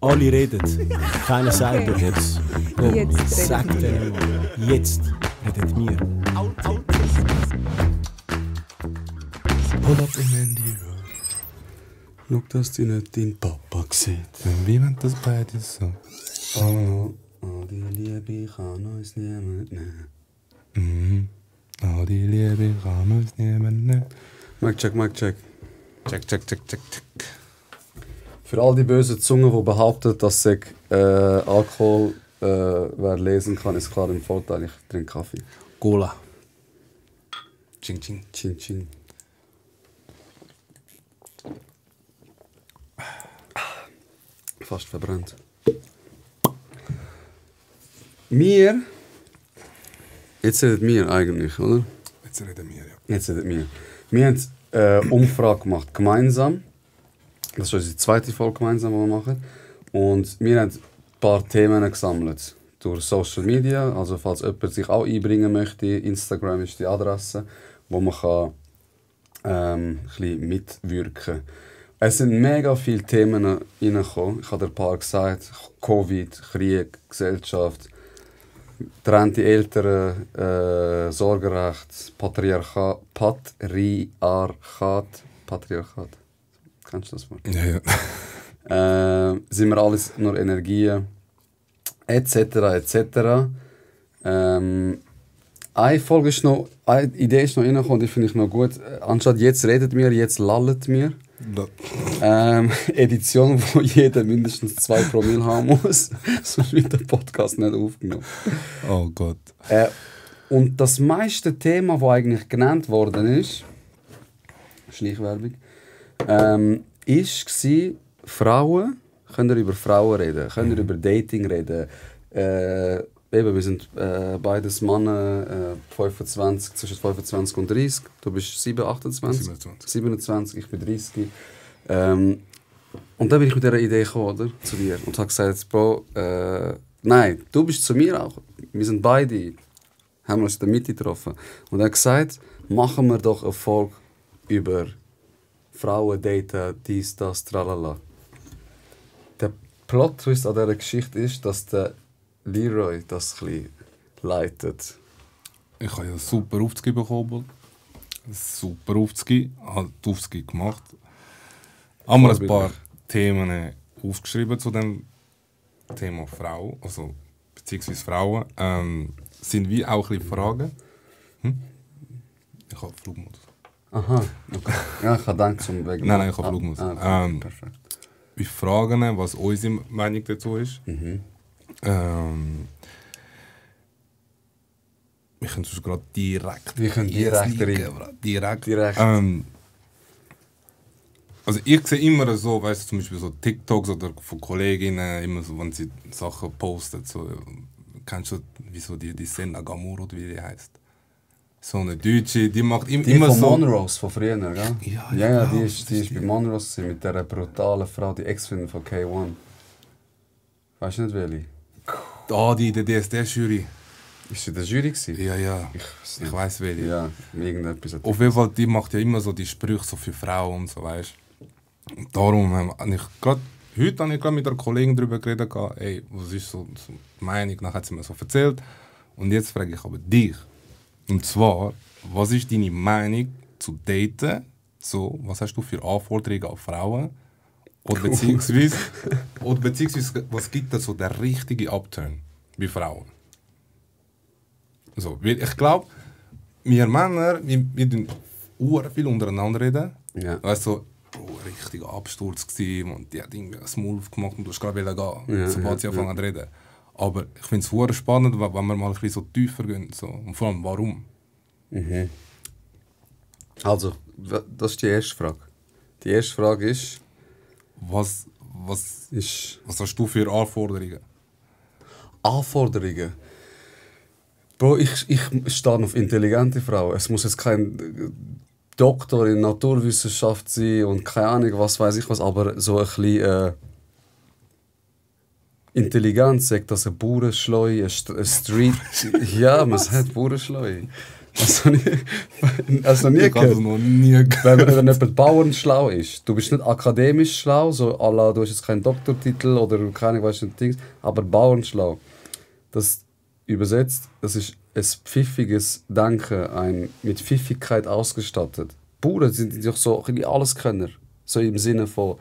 Alle reden, keiner sagt Okay. jetzt. Jetzt Sag redet denen mal, jetzt redet wir. Pull up im Handy. Schau, dass du nicht deinen Papa sieht. Wie wenn das beides so. Oh, die Liebe kann uns niemand nehmen. Oh, die Liebe kann uns niemand nehmen. Mic check, Mic check. Check, check, check, check, check. Für all die bösen Zungen, die behaupten, dass ich Alkohol wer lesen kann, ist klar im Vorteil, ich trinke Kaffee. Cola. Ching, ching. Ching, ching. Fast verbrannt. Wir. Jetzt redet wir eigentlich, oder? Jetzt reden wir, ja. Jetzt redet wir. Wir haben eine Umfrage gemacht, gemeinsam. Das ist unsere zweite Folge gemeinsam, die wir machen. Und wir haben ein paar Themen gesammelt. Durch Social Media. Also falls jemand sich auch einbringen möchte, Instagram ist die Adresse, wo man kann, ein bisschen mitwirken kann. Es sind mega viele Themen reingekommen. Ich habe dir ein paar gesagt. Covid, Krieg, Gesellschaft, getrennte Eltern, Sorgerecht, Patriarchat. Kennst du das Wort? Ja, ja. Sind wir alles nur Energien? Etc. etc. Eine Folge ist noch, eine Idee ist noch reingekommen, die finde ich noch gut. Anstatt jetzt redet mir, jetzt lallet mir. Edition, wo jeder mindestens 2 Promille haben muss. Sonst wird der Podcast nicht aufgenommen. Oh Gott. Und das meiste Thema, das eigentlich genannt worden ist, Schleichwerbung, war, Frauen, können über Frauen reden, können über Dating reden. Eben, wir sind beides Männer, 25, zwischen 25 und 30. Du bist 27, 27, ich bin 30. Und dann bin ich mit dieser Idee gekommen, oder? Zu dir. Und habe gesagt, Bro, nein, du bist zu mir auch. Wir sind beide, haben uns in der Mitte getroffen. Und er hat gesagt, machen wir doch eine Folge über Frauen daten, dies, das, tralala. Der Plot-Twist an dieser Geschichte ist, dass der Leroy das ein bisschen leitet. Ich habe ja super Aufzüge bekommen. Super Aufzüge. Habe die Aufzüge gemacht. Haben wir ein paar Themen aufgeschrieben zu dem Thema Frau, also beziehungsweise Frauen. Sind wie auch ein bisschen Fragen. Ich habe Flugmodus. Aha, okay. Ja, ich habe gedacht, zum Weg. Nein, ich habe Flugmodus. Perfekt. Wir fragen, was unsere Meinung dazu ist. Wir können sonst gerade direkt. Wir können direkt. Direkt. Also ich sehe immer so, weißt du, zum Beispiel so TikToks oder von Kolleginnen, immer so, wenn sie Sachen posten, so, kennst du wieso die Senna Gamur oder wie die heißt? So eine Deutsche, die macht Die immer von so. Monrose von früher, gell? Ja, die ist bei Monrose mit dieser brutalen Frau, die Ex-Freundin von K1. Weißt du nicht, welche? Die in der DSDS-Jury. Ist sie in der Jury gewesen? Ja. Ich weiss welche. Ja, irgendetwas. Auf jeden Fall, die macht ja immer so die Sprüche so für Frauen und so, weißt du. Und darum habe ich heute habe ich mit einer Kollegin darüber geredet, ey, was ist so die Meinung, dann hat sie mir so erzählt. Und jetzt frage ich aber dich. Und zwar, was ist deine Meinung zu Daten? So, was hast du für Anforderungen an Frauen? Oder beziehungsweise, was gibt es so der richtige Upturn bei Frauen? So, ich glaube, wir Männer, wir tun viel untereinander reden. Ja. Weißt du, ein richtiger Absturz gewesen und die hat irgendwie ein Small aufgemacht und du hast gerade gehen, Ja, sobald sie anfangen zu reden. Aber ich finde es spannend, wenn wir mal ein bisschen so tiefer gehen. So. Und vor allem, warum? Also, das ist die erste Frage. Die erste Frage ist... Was hast du für Anforderungen? Anforderungen? Bro, ich stehe auf intelligente Frauen. Es muss jetzt kein Doktor in Naturwissenschaft sein und keine Ahnung, was weiß ich was, aber so ein bisschen Intelligenz, sagt das ein Bauernschleu, ein Street... Ja, man sagt Bauernschleu. Hast du noch nie Ich habe das gehört? noch nie gehört. Wenn jemand bauernschlau ist, du bist nicht akademisch schlau, so à la, du hast jetzt keinen Doktortitel oder keine Ahnung, weißt du, Dings, aber bauernschlau. Das übersetzt, das ist ein pfiffiges Denken, mit Pfiffigkeit ausgestattet. Bauern sind doch so ein bisschen Alleskönner. So im Sinne von,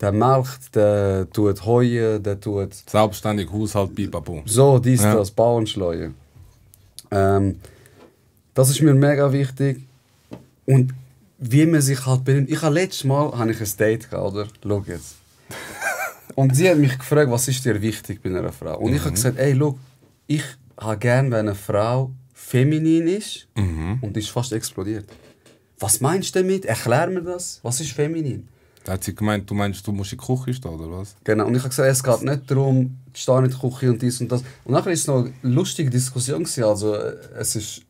der melkt, der tut heuen, der tut Selbstständig, Haushalt, Bibabo. so, dies, Ja. das, Bauernschleue. Das ist mir mega wichtig. Und wie man sich halt benimmt. Letztes Mal hatte ich ein Date gehabt, oder? Schau jetzt. Und sie hat mich gefragt, was ist dir wichtig bei einer Frau? Und ich habe gesagt, ey, schau, ich habe gerne, wenn eine Frau feminin ist und ist fast explodiert. Was meinst du damit? Erklär mir das. Was ist feminin? Da hat sie gemeint, du meinst, du musst in die Küche stehen, oder was? Genau, und ich habe gesagt, es geht nicht darum, ich stehe in der Küche und dies und das. Und nachher war es noch eine lustige Diskussion gewesen. Also es ist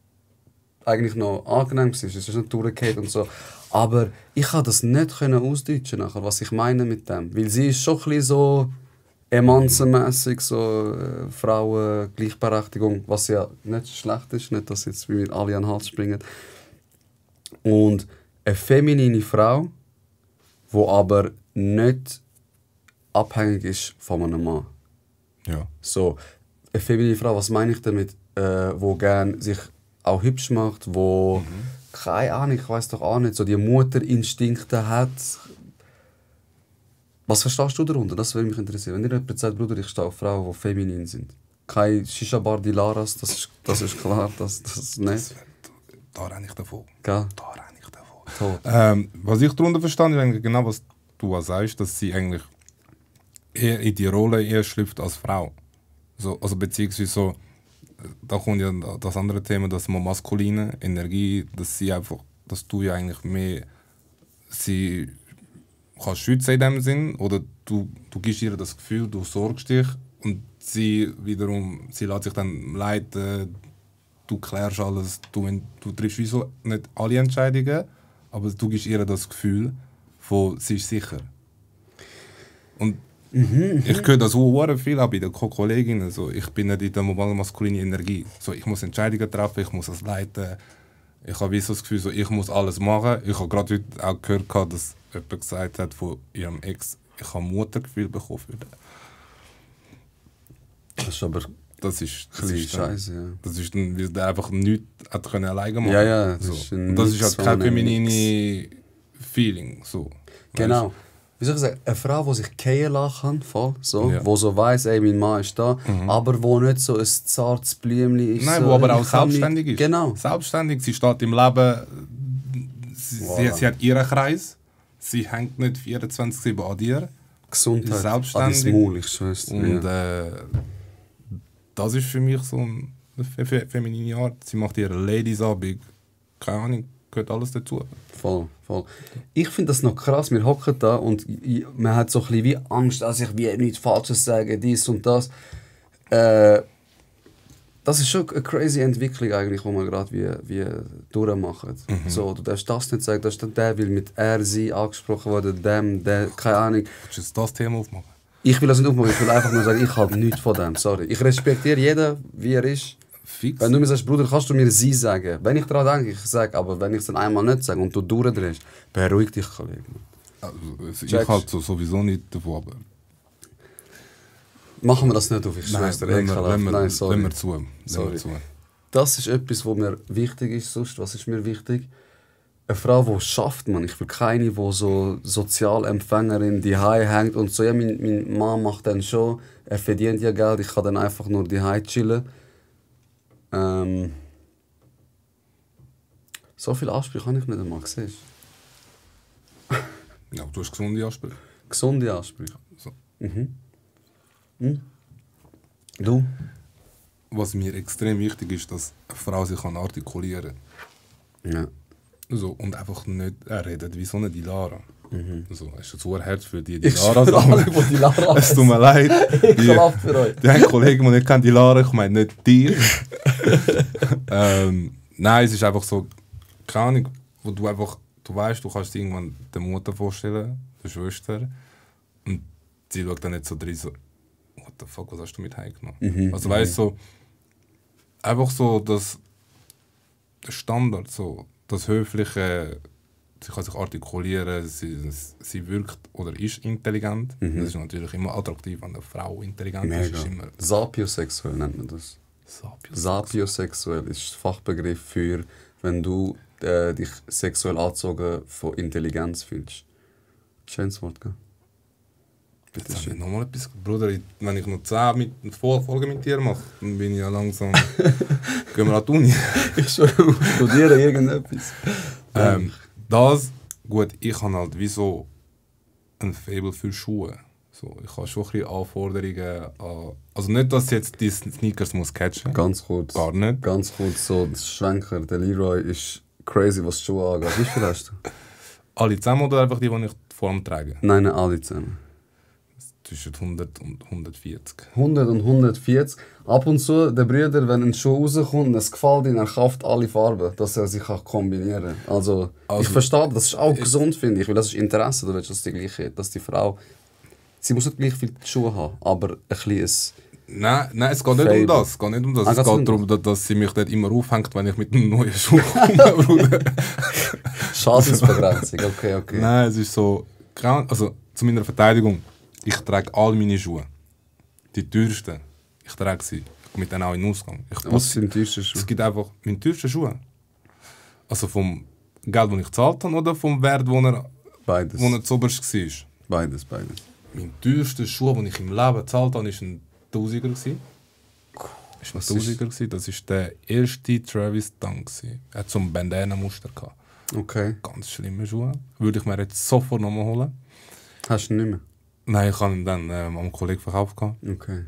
eigentlich noch angenehm gewesen, es ist nicht durchgefallen und so. Aber ich konnte das nicht ausdeutschen nachher, was ich meine mit dem. Weil sie ist schon ein bisschen so emanzenmässig, so Frauen, Gleichberechtigung, was ja nicht schlecht ist, nicht, dass jetzt bei mir alle an den Hals springen. Und eine feminine Frau, die aber nicht abhängig ist von einem Mann. Ja. So, eine feminine Frau, was meine ich damit? Wo gerne sich auch hübsch macht, wo keine Ahnung, ich weiß doch auch nicht, so die Mutterinstinkte hat. Was verstehst du darunter? Das würde mich interessieren. Wenn dir jemand sagt, Bruder, ich stehe auf Frauen, die feminin sind. Keine Shisha-Bar Dilaras, das ist klar, das nicht. Da renne ich davon. Gell? Da renne ich davon. Tot. Was ich darunter verstanden habe, ist genau, was du auch sagst, dass sie eigentlich eher in die Rolle eher schlüpft als Frau. So, also beziehungsweise so, da kommt ja das andere Thema, dass man maskuline Energie, dass du ja eigentlich mehr sie kannst schützen in dem Sinn, oder du gibst ihr das Gefühl, du sorgst dich, und sie wiederum, sie lässt sich dann leiten, du klärst alles, du triffst wieso nicht alle Entscheidungen, aber du gibst ihr das Gefühl von, sie ist sicher. Und ich höre das auch viel bei den Kolleginnen. So, ich bin nicht in der maskulinen Energie. So, ich muss Entscheidungen treffen, ich muss es leiten. Ich habe so das Gefühl, so, ich muss alles machen. Ich habe gerade heute auch gehört, dass jemand gesagt hat von ihrem Ex, ich habe Muttergefühl bekommen für den. Das ist aber Das ist scheiße, ja. Das ist dann, weil der einfach nichts hat können alleine machen. Ja, ja, das so. ist Und das ist halt so kein ein feminine Feeling. So. Genau. Wie soll ich sagen, eine Frau, die sich fallen lassen kann, voll, so, Ja. wo so weiss, ey, mein Mann ist da, aber wo nicht so ein zartes Blümchen ist. Nein, so, wo aber auch ich kann selbstständig nicht, ist. Genau. Selbstständig, sie steht im Leben, Voilà. sie hat ihren Kreis, sie hängt nicht 24/7 an dir. Gesundheit, Selbstständig. alles Maul, ich schwör's dir, Und ja. das ist für mich so eine feminine Art. Sie macht ihre Ladies-Abend, keine Ahnung, gehört alles dazu. Voll, voll. Ich finde das noch krass, wir hocken da und man hat so ein bisschen wie Angst, dass ich wie nichts Falsches sage, dies und das. Das ist schon eine crazy Entwicklung eigentlich, die wir gerade wie durchmachen. So, du darfst das nicht sagen, das ist der, weil mit er, sie angesprochen wurde, dem, der, keine Ahnung. Willst du jetzt das Thema aufmachen? Ich will das nicht aufmachen, ich will einfach nur sagen, ich halte nichts von dem, sorry. Ich respektiere jeden, wie er ist. Fix. Wenn du mir sagst, Bruder, kannst du mir sie sagen? Wenn ich daran denke, ich sage, aber wenn ich es dann einmal nicht sage und du durchdrehst, beruhig dich, Kollege. Also, ich Checkst. halte sowieso nicht davon, aber... Machen wir das nicht auf, ich schwör's dir, ekelhaft. Nein, sorry. Lassen wir zu. Lassen Sorry. wir zu. Das ist etwas, was mir wichtig ist. Sonst, was ist mir wichtig? Eine Frau, die schafft, man. Ich will keine, die so Sozialempfängerin die hängt und so. Ja, mein Mann macht dann schon, er verdient ja Geld, ich kann dann einfach nur die chillen. So viel Ansprüche habe ich nicht einmal gesehen. Ja, du hast gesunde Ansprüche. Gesunde Ansprüche. So. Du? Was mir extrem wichtig ist, dass eine Frau sich artikulieren kann. Ja. So, und einfach nicht redet wie so eine Dilara. So, es ist jetzt ein Herz für die Ich Dilara. schwöre alle, die die Lara Es tut mir leid. Ekelhaft für euch. Die haben Kollegen, die nicht kennen, Dilara, ich meine nicht dir. Nein, es ist einfach so, keine Ahnung, wo du einfach, du weißt, du kannst dir irgendwann der Mutter vorstellen, der Schwester, und sie schaut dann nicht so drin, so, what the fuck, was hast du mit heimgenommen? Also weißt du, so, einfach so, dass der Standard, so, das Höfliche, sie kann sich artikulieren, sie wirkt oder ist intelligent. Das ist natürlich immer attraktiv, wenn eine Frau intelligent ist. Ist immer Sapiosexuell nennt man das. Sapiosexuell ist der Fachbegriff für, wenn du dich sexuell angezogen von Intelligenz fühlst. Schönes Wort, gell? Bitte schön. Nochmal etwas. Bruder, wenn ich noch 10 Folgen mit dir mache, dann bin ich ja langsam... Gehen wir an die Uni. Ich studiere irgendetwas. Gut, ich habe halt wie so ein Faible für Schuhe. So, ich habe schon ein bisschen Anforderungen an... Also nicht, dass jetzt die Sneakers muss catchen. Ganz kurz. Gar nicht. Ganz kurz, so das Schwenker. Der Leroy ist crazy, was die Schuhe angeht. Wie viel hast du? Alle zusammen oder einfach die ich vor allem trage? Nein, alle zusammen. Zwischen 100 und 140. 100 und 140. Ab und zu, der Brüder, wenn ein Schuh rauskommt und es gefällt ihm, er kauft alle Farben, dass er sich kombinieren kann. Also, ich verstehe, das ist auch gesund, finde ich, weil das ist Interesse, du willst, dass die gleiche, dass die Frau, sie muss nicht gleich viele Schuhe haben, aber ein bisschen Nein, es geht nicht um das. Es geht nicht um das. Es geht darum, dass sie mich dort immer aufhängt, wenn ich mit einem neuen Schuh komme. Schadensbegrenzung, okay. Nein, es ist so, also zu meiner Verteidigung, ich trage all meine Schuhe. Die teuersten. Ich trage sie. Ich gehe mit denen auch in den Ausgang. Was sind die teuersten Schuhe? Es gibt einfach meine teuersten Schuhe. Also vom Geld, das ich gezahlt habe, oder vom Wert, wo er zuoberst war? Beides. Mein teuerster Schuh, den ich im Leben gezahlt habe, war ein 1000er. Das war der erste Travis Dunk. Er hat so ein Bandana-Muster. Okay. Ganz schlimme Schuhe. Würde ich mir jetzt sofort nochmal holen. Hast du ihn nicht mehr? Nein, ich habe ihn dann am Kollegen verkauft. Okay.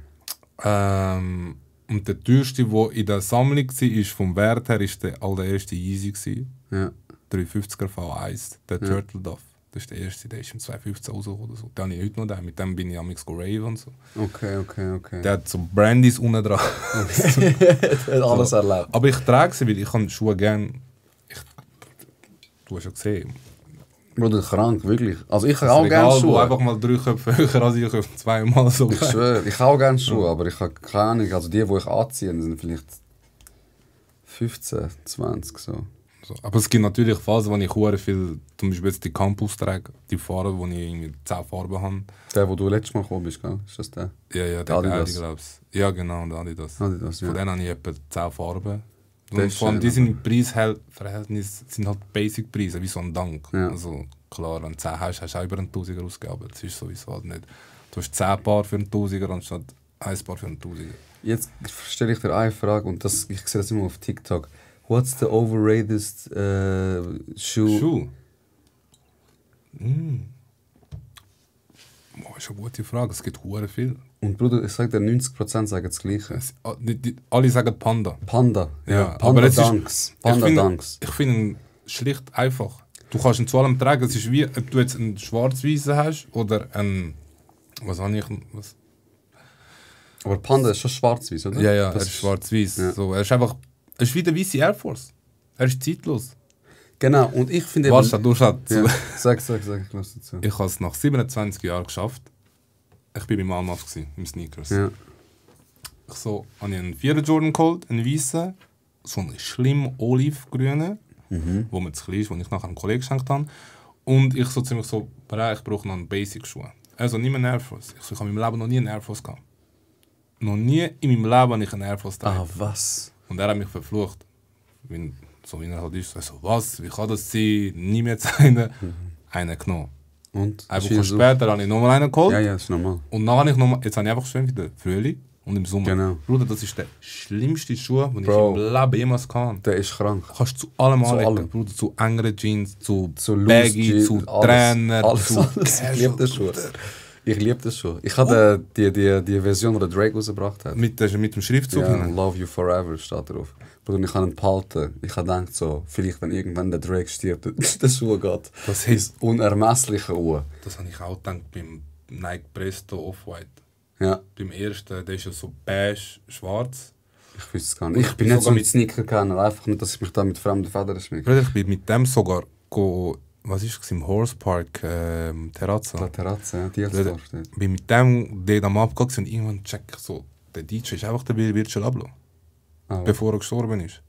Und der teuerste, der in der Sammlung war, ist vom Wert her, ist der allererste Yeezy. Ja. 350er V1, der Turtle Dove. Das ist der erste, der ist im 2015 rausgekommen oder so. Den habe ich heute noch da. Mit dem bin ich am rave und so. Okay. Der hat so Brandys unten dran. Alles erlebt. Aber ich trage sie, weil ich habe Schuhe gerne. Du hast ja gesehen. Bruder, krank, wirklich. Also ich habe auch gerne Schuhe. Einfach mal 3 Köpfe höher als ich, zweimal so. Ich schwöre, ich habe auch gerne Schuhe, aber ich habe keine Ahnung. Also die ich anziehe, sind vielleicht 15, 20 so. Aber es gibt natürlich Phasen, wo ich sehr viel, zum Beispiel jetzt die Campus trage, die Farben, wo ich irgendwie 10 Farben habe. Der, wo du letztes Mal gekommen bist, gell? Ist das der? Ja, der Adidas. glaube ich. Ja, genau, der Adidas. Ja. Von denen habe ich etwa 10 Farben. Und vor allem die sind Preisverhältnis sind halt Basic-Preise, wie so ein Dank. Ja. Also klar, wenn du 10 hast, hast du auch über 1000er ausgegeben. Das ist sowieso halt nicht. Du hast 10 Paar für 1000er anstatt 1 Paar für 1000er. Jetzt stelle ich dir eine Frage und ich sehe das immer auf TikTok. What's the overrated shoe? Das ist eine gute Frage. Es gibt sehr viel. Und Bruder, ich sage dir, 90% sagen das Gleiche. Alle sagen Panda. Panda, ja. Panda Dunks. Ich finde ihn schlicht einfach. Du kannst ihn zu allem tragen. Es ist wie, ob du jetzt einen schwarz-weißen hast oder einen... Was habe ich... Was? Aber Panda ist schon schwarz-weiß, oder? Ja, er ist schwarz-weiß. Ja. So, er ist einfach... Er ist wie der weiße Air Force. Er ist zeitlos. Genau, und ich finde... Ja. Sag, ich lasse dazu. Ich habe es nach 27 Jahren geschafft. Ich war beim Almaf im Sneakers. Ja. Ich habe einen 4er Jordan geholt, einen weißen, so einen schlimmen olivgrünen, wo mir zu klein ist, den ich nachher einem Kollegen geschenkt habe. Und ich ziemlich so, ich brauche noch einen Basic-Schuh. Also nicht mehr einen Air Force. Ich habe in meinem Leben noch nie einen Air Force gehabt. Noch nie in meinem Leben habe ich einen Air Force getragen. Was? Und er hat mich verflucht. So wie er halt ist. So, was? Wie kann das sein? Nie mehr einen. Einen genommen. Und? Eine Woche später habe ich nochmal einen geholt. Ja, das ist normal. Und dann habe ich nochmal, jetzt habe ich einfach schön wieder Frühling und im Sommer. Genau. Bruder, das ist der schlimmste Schuh, den ich im Leben jemals kann. Der ist krank. Du kannst zu allem anlegen, Bruder. Zu engeren Jeans, zu Baggy, zu Trainer, alles. Ich liebe das Schuh. Ich habe die Version, die Drake rausgebracht hat. Mit dem Schriftzug. Ja, Love You Forever steht drauf. Und ich habe ihn behalten. Ich habe gedacht, so, vielleicht wenn irgendwann der Drake stirbt, der Schuh geht. Das ist unermessliche Uhr. Das habe ich auch gedacht beim Nike Presto Off-White. Ja. Beim ersten, der ist ja so beige, schwarz. Ich weiß es gar nicht. Ich bin nicht so mit Sneaker-Kenner, einfach nicht, dass ich mich da mit fremden Federn schmecke. Ich bin mit dem sogar was war es, im Horse Park, Terrazza. La Terrazza, ja, die hat es da steht. Ich bin mit dem dort am Abgegangen und irgendwann check ich so, der DJ ist einfach der Virgil Abloh. Bevor er gestorben ist.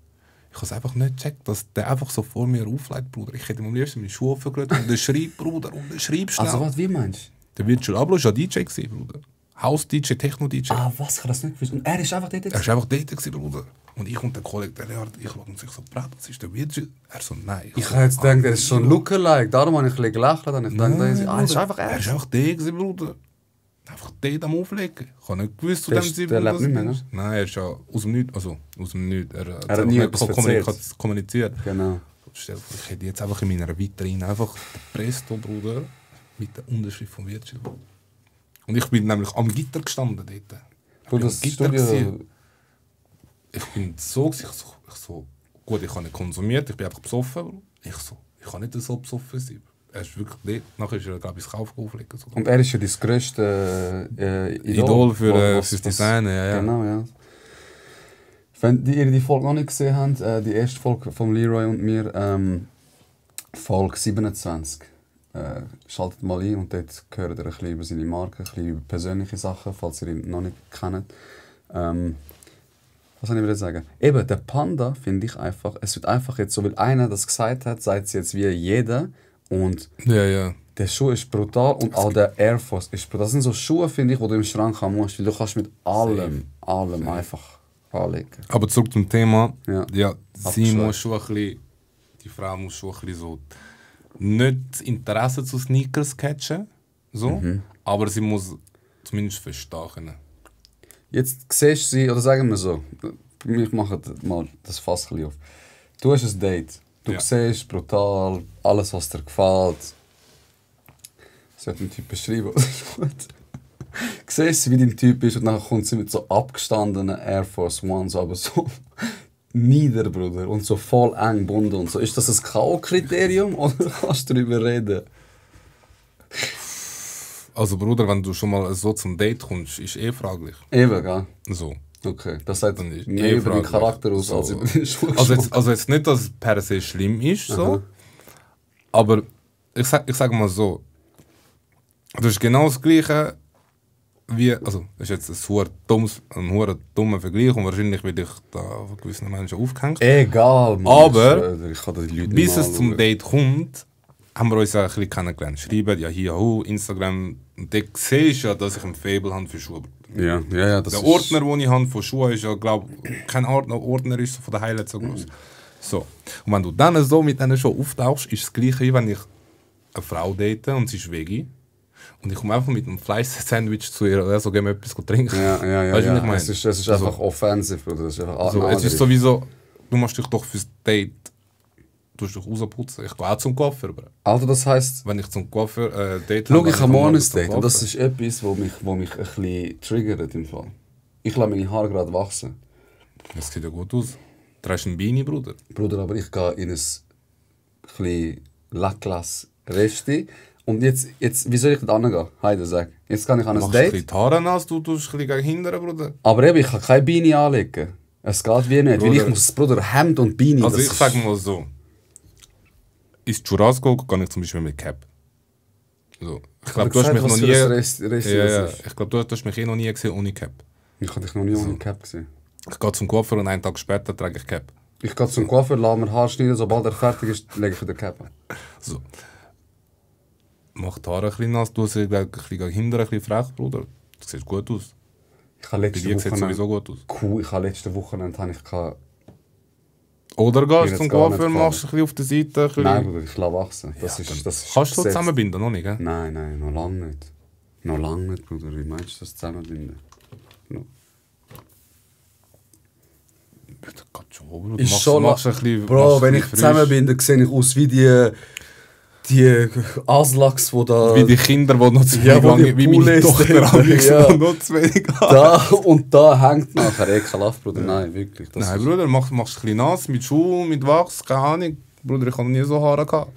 Ich habe es einfach nicht gecheckt, dass der einfach so vor mir aufleitet, Bruder. Ich hätte ihm am liebsten meine Schuhe aufgelegt und der schreibt, Bruder, und der schreibt schnell. Also was, wie meinst du? Der Virtual Abloh war ja DJ, Bruder. House-DJ, Techno-DJ. Ah, was? Ich habe das nicht gewusst. Und er ist einfach dort? Er war einfach dort, Bruder. Und ich und der Kollege, der Lehrer, ich schaue uns so, Brat, das ist der Virtual. Er so, nein. Ich habe jetzt gedacht, er ist so ein Lookalike. Darum habe ich ein bisschen gelächelt. Und ich dachte, er ist einfach Er er. ist einfach der, Bruder. Einfach dort am Auflegen. Ich habe nicht gewusst, zu Der dem ist- Zeitpunkt, der lebt dass nicht er mehr, ist. Nein, er ist ja aus dem Nichts. Also, aus dem Nichts. Er hat einfach nie nicht etwas erzählt. kommuniziert. Genau. Stell dir vor, ich hätte jetzt einfach in meiner Vitrine einfach den Presto, Bruder, mit der Unterschrift von Virtual. Und ich bin nämlich am Gitter gestanden dort. Ich Du, bin das am Gitter Studio... gewesen. Ich bin so, gut, ich habe nicht konsumiert, ich bin einfach besoffen. Bro. Ich kann nicht so besoffen sein. Er ist wirklich dort. Nachher ist er, glaube ich, ins Kauf auflegen. So. Und er ist ja das grösste Idol für was das das- Design, ja. Genau, ja. Wenn ihr die Folge noch nicht gesehen habt, die erste Folge von Leroy und mir, Folge 27, schaltet mal ein und dort hört ihr ein bisschen über seine Marke, ein bisschen über persönliche Sachen, falls ihr ihn noch nicht kennt. Was soll ich wieder sagen? Eben, der Panda finde ich einfach, es wird einfach jetzt so, weil einer das gesagt hat, sagt es jetzt wie jeder und Ja. der Schuh ist brutal und auch der Air Force ist brutal. Das sind so Schuhe, finde ich, die du im Schrank haben musst, weil du kannst mit allem einfach anlegen. Aber zurück zum Thema. Ja. Ja, sie Abgeschlossen. muss schon ein bisschen, die Frau muss schon ein bisschen so nicht das Interesse zu Sneakers catchen, so, aber sie muss zumindest verstehen können. Jetzt siehst du sie, oder sagen wir so, ich mache mal das Fass ein bisschen auf. Du hast ein Date, du Ja. siehst brutal, alles was dir gefällt. Sollte ein Typ beschreiben, das ist gut. Du siehst, wie dein Typ ist und dann kommt sie mit so abgestandenen Air Force Ones, aber so nieder, Bruder, und so voll eng gebunden und so. Ist das ein K.O.-Kriterium oder kannst du darüber reden? Also Bruder, wenn du schon mal so zum Date kommst, ist fraglich. Eben, gell? So. Okay, das sagt Dann ist mehr über den fraglich. Charakter aus So. als über den Schuh. Also jetzt nicht, dass es per se schlimm ist, so, aber ich sag mal so, das ist genau das Gleiche wie, also das ist jetzt ein hure dummer Vergleich und wahrscheinlich werde ich da von gewissen Menschen aufgehängt. Egal, Mann. Aber ich kann die Leute Bis nicht es zum anschauen. Date kommt, haben wir uns ja ein bisschen kennengelernt. Schreiben, ja hier, Instagram. Und dort siehst du ja, dass ich ein Faible habe für Schuhe. Ja, das Der ist... Ordner, den ich habe von Schuhen, ist ja, glaube ich, kein Ordner ist so von der Highlights so groß. So. Und wenn du dann so mit diesen Schuhen auftauchst, ist es gleich wie wenn ich eine Frau date und sie ist Veggie. Und ich komme einfach mit einem Fleisch-Sandwich zu ihr, oder so, gehen wir etwas trinken. Ja. Weißt du, wie ich meine? Es ist einfach offensiv, oder? Es ist einfach Also, ein es ist sowieso, du musst dich doch fürs Date rausputzen. Ich gehe auch zum Coiffeur. Also das heisst... Wenn ich zum Coiffeur Date Schau, ich dann habe morgen ein zum Date und das Coiffeur. ist etwas, wo mich ein bisschen triggert im Fall. Ich lasse meine Haare gerade wachsen. Das sieht ja gut aus. Du hast einen Beanie, Bruder. Bruder, aber ich gehe in ein bisschen Lackglas-Resti. Und jetzt, wie soll ich da hingehen? Heide, sag. Jetzt kann ich an ein Machst ein Date. bisschen die Haare nass, du tust ein bisschen gegen hindern, Bruder. Aber eben, ich kann keine Beanie anlegen. Es geht wie nicht, weil Bruder. ich muss, Bruder, Hemd und Beanie. Also das ich ist- sage mal so. Ins Churrasco gehe ich zum Beispiel mit Cap. So. Ich glaube, du hast mich noch nie... Ja. Ich glaube, du hast mich noch nie gesehen ohne Cap. Ich habe dich noch nie ohne Cap gesehen. Ich gehe zum Coiffeur und einen Tag später trage ich Cap. Ich gehe zum Coiffeur, lasse mir Haar schneiden, sobald er fertig ist, lege ich wieder Cap an. So. Mach die Haare ein bisschen nass, du siehst ein bisschen gegen hinten ein bisschen frech, Bruder. Du siehst gut aus. Ich habe Bei letzte dir sieht es sowieso Woche... gut aus. Cool, ich habe letzte Wochenende... habe ich keine- Oder Mir gehst jetzt zum gar nicht Coiffeur, gefallen. machst ein bisschen auf der Seite. Ein bisschen. Nein, Bruder, ich lasse wachsen. Das Dann ist, das ist kannst du so gesetzt. zusammenbinden, noch nicht, gell? Nein, noch lange nicht. Noch lange nicht, Bruder. Wie meinst du das zusammenbinden? No. Das geht schon, Bruder. Ist Machst- schon machst ein bisschen, Bro, machst wenn ein ich bisschen zusammenbinde, sehe ich aus wie die Aslaks, die da... Wie die Kinder, die noch zu Ja, wenig wo die haben, wie meine Poulet Tochter stehen. amigs, Ja. die noch zu wenig haben. da und da hängt nachher. Ekelhaft, Bruder. Nein, wirklich. Das Nein, ist- Bruder, machst ein bisschen nass, mit Schuh, mit Wachs, keine Ahnung. Bruder, ich habe noch nie so Haare gehabt.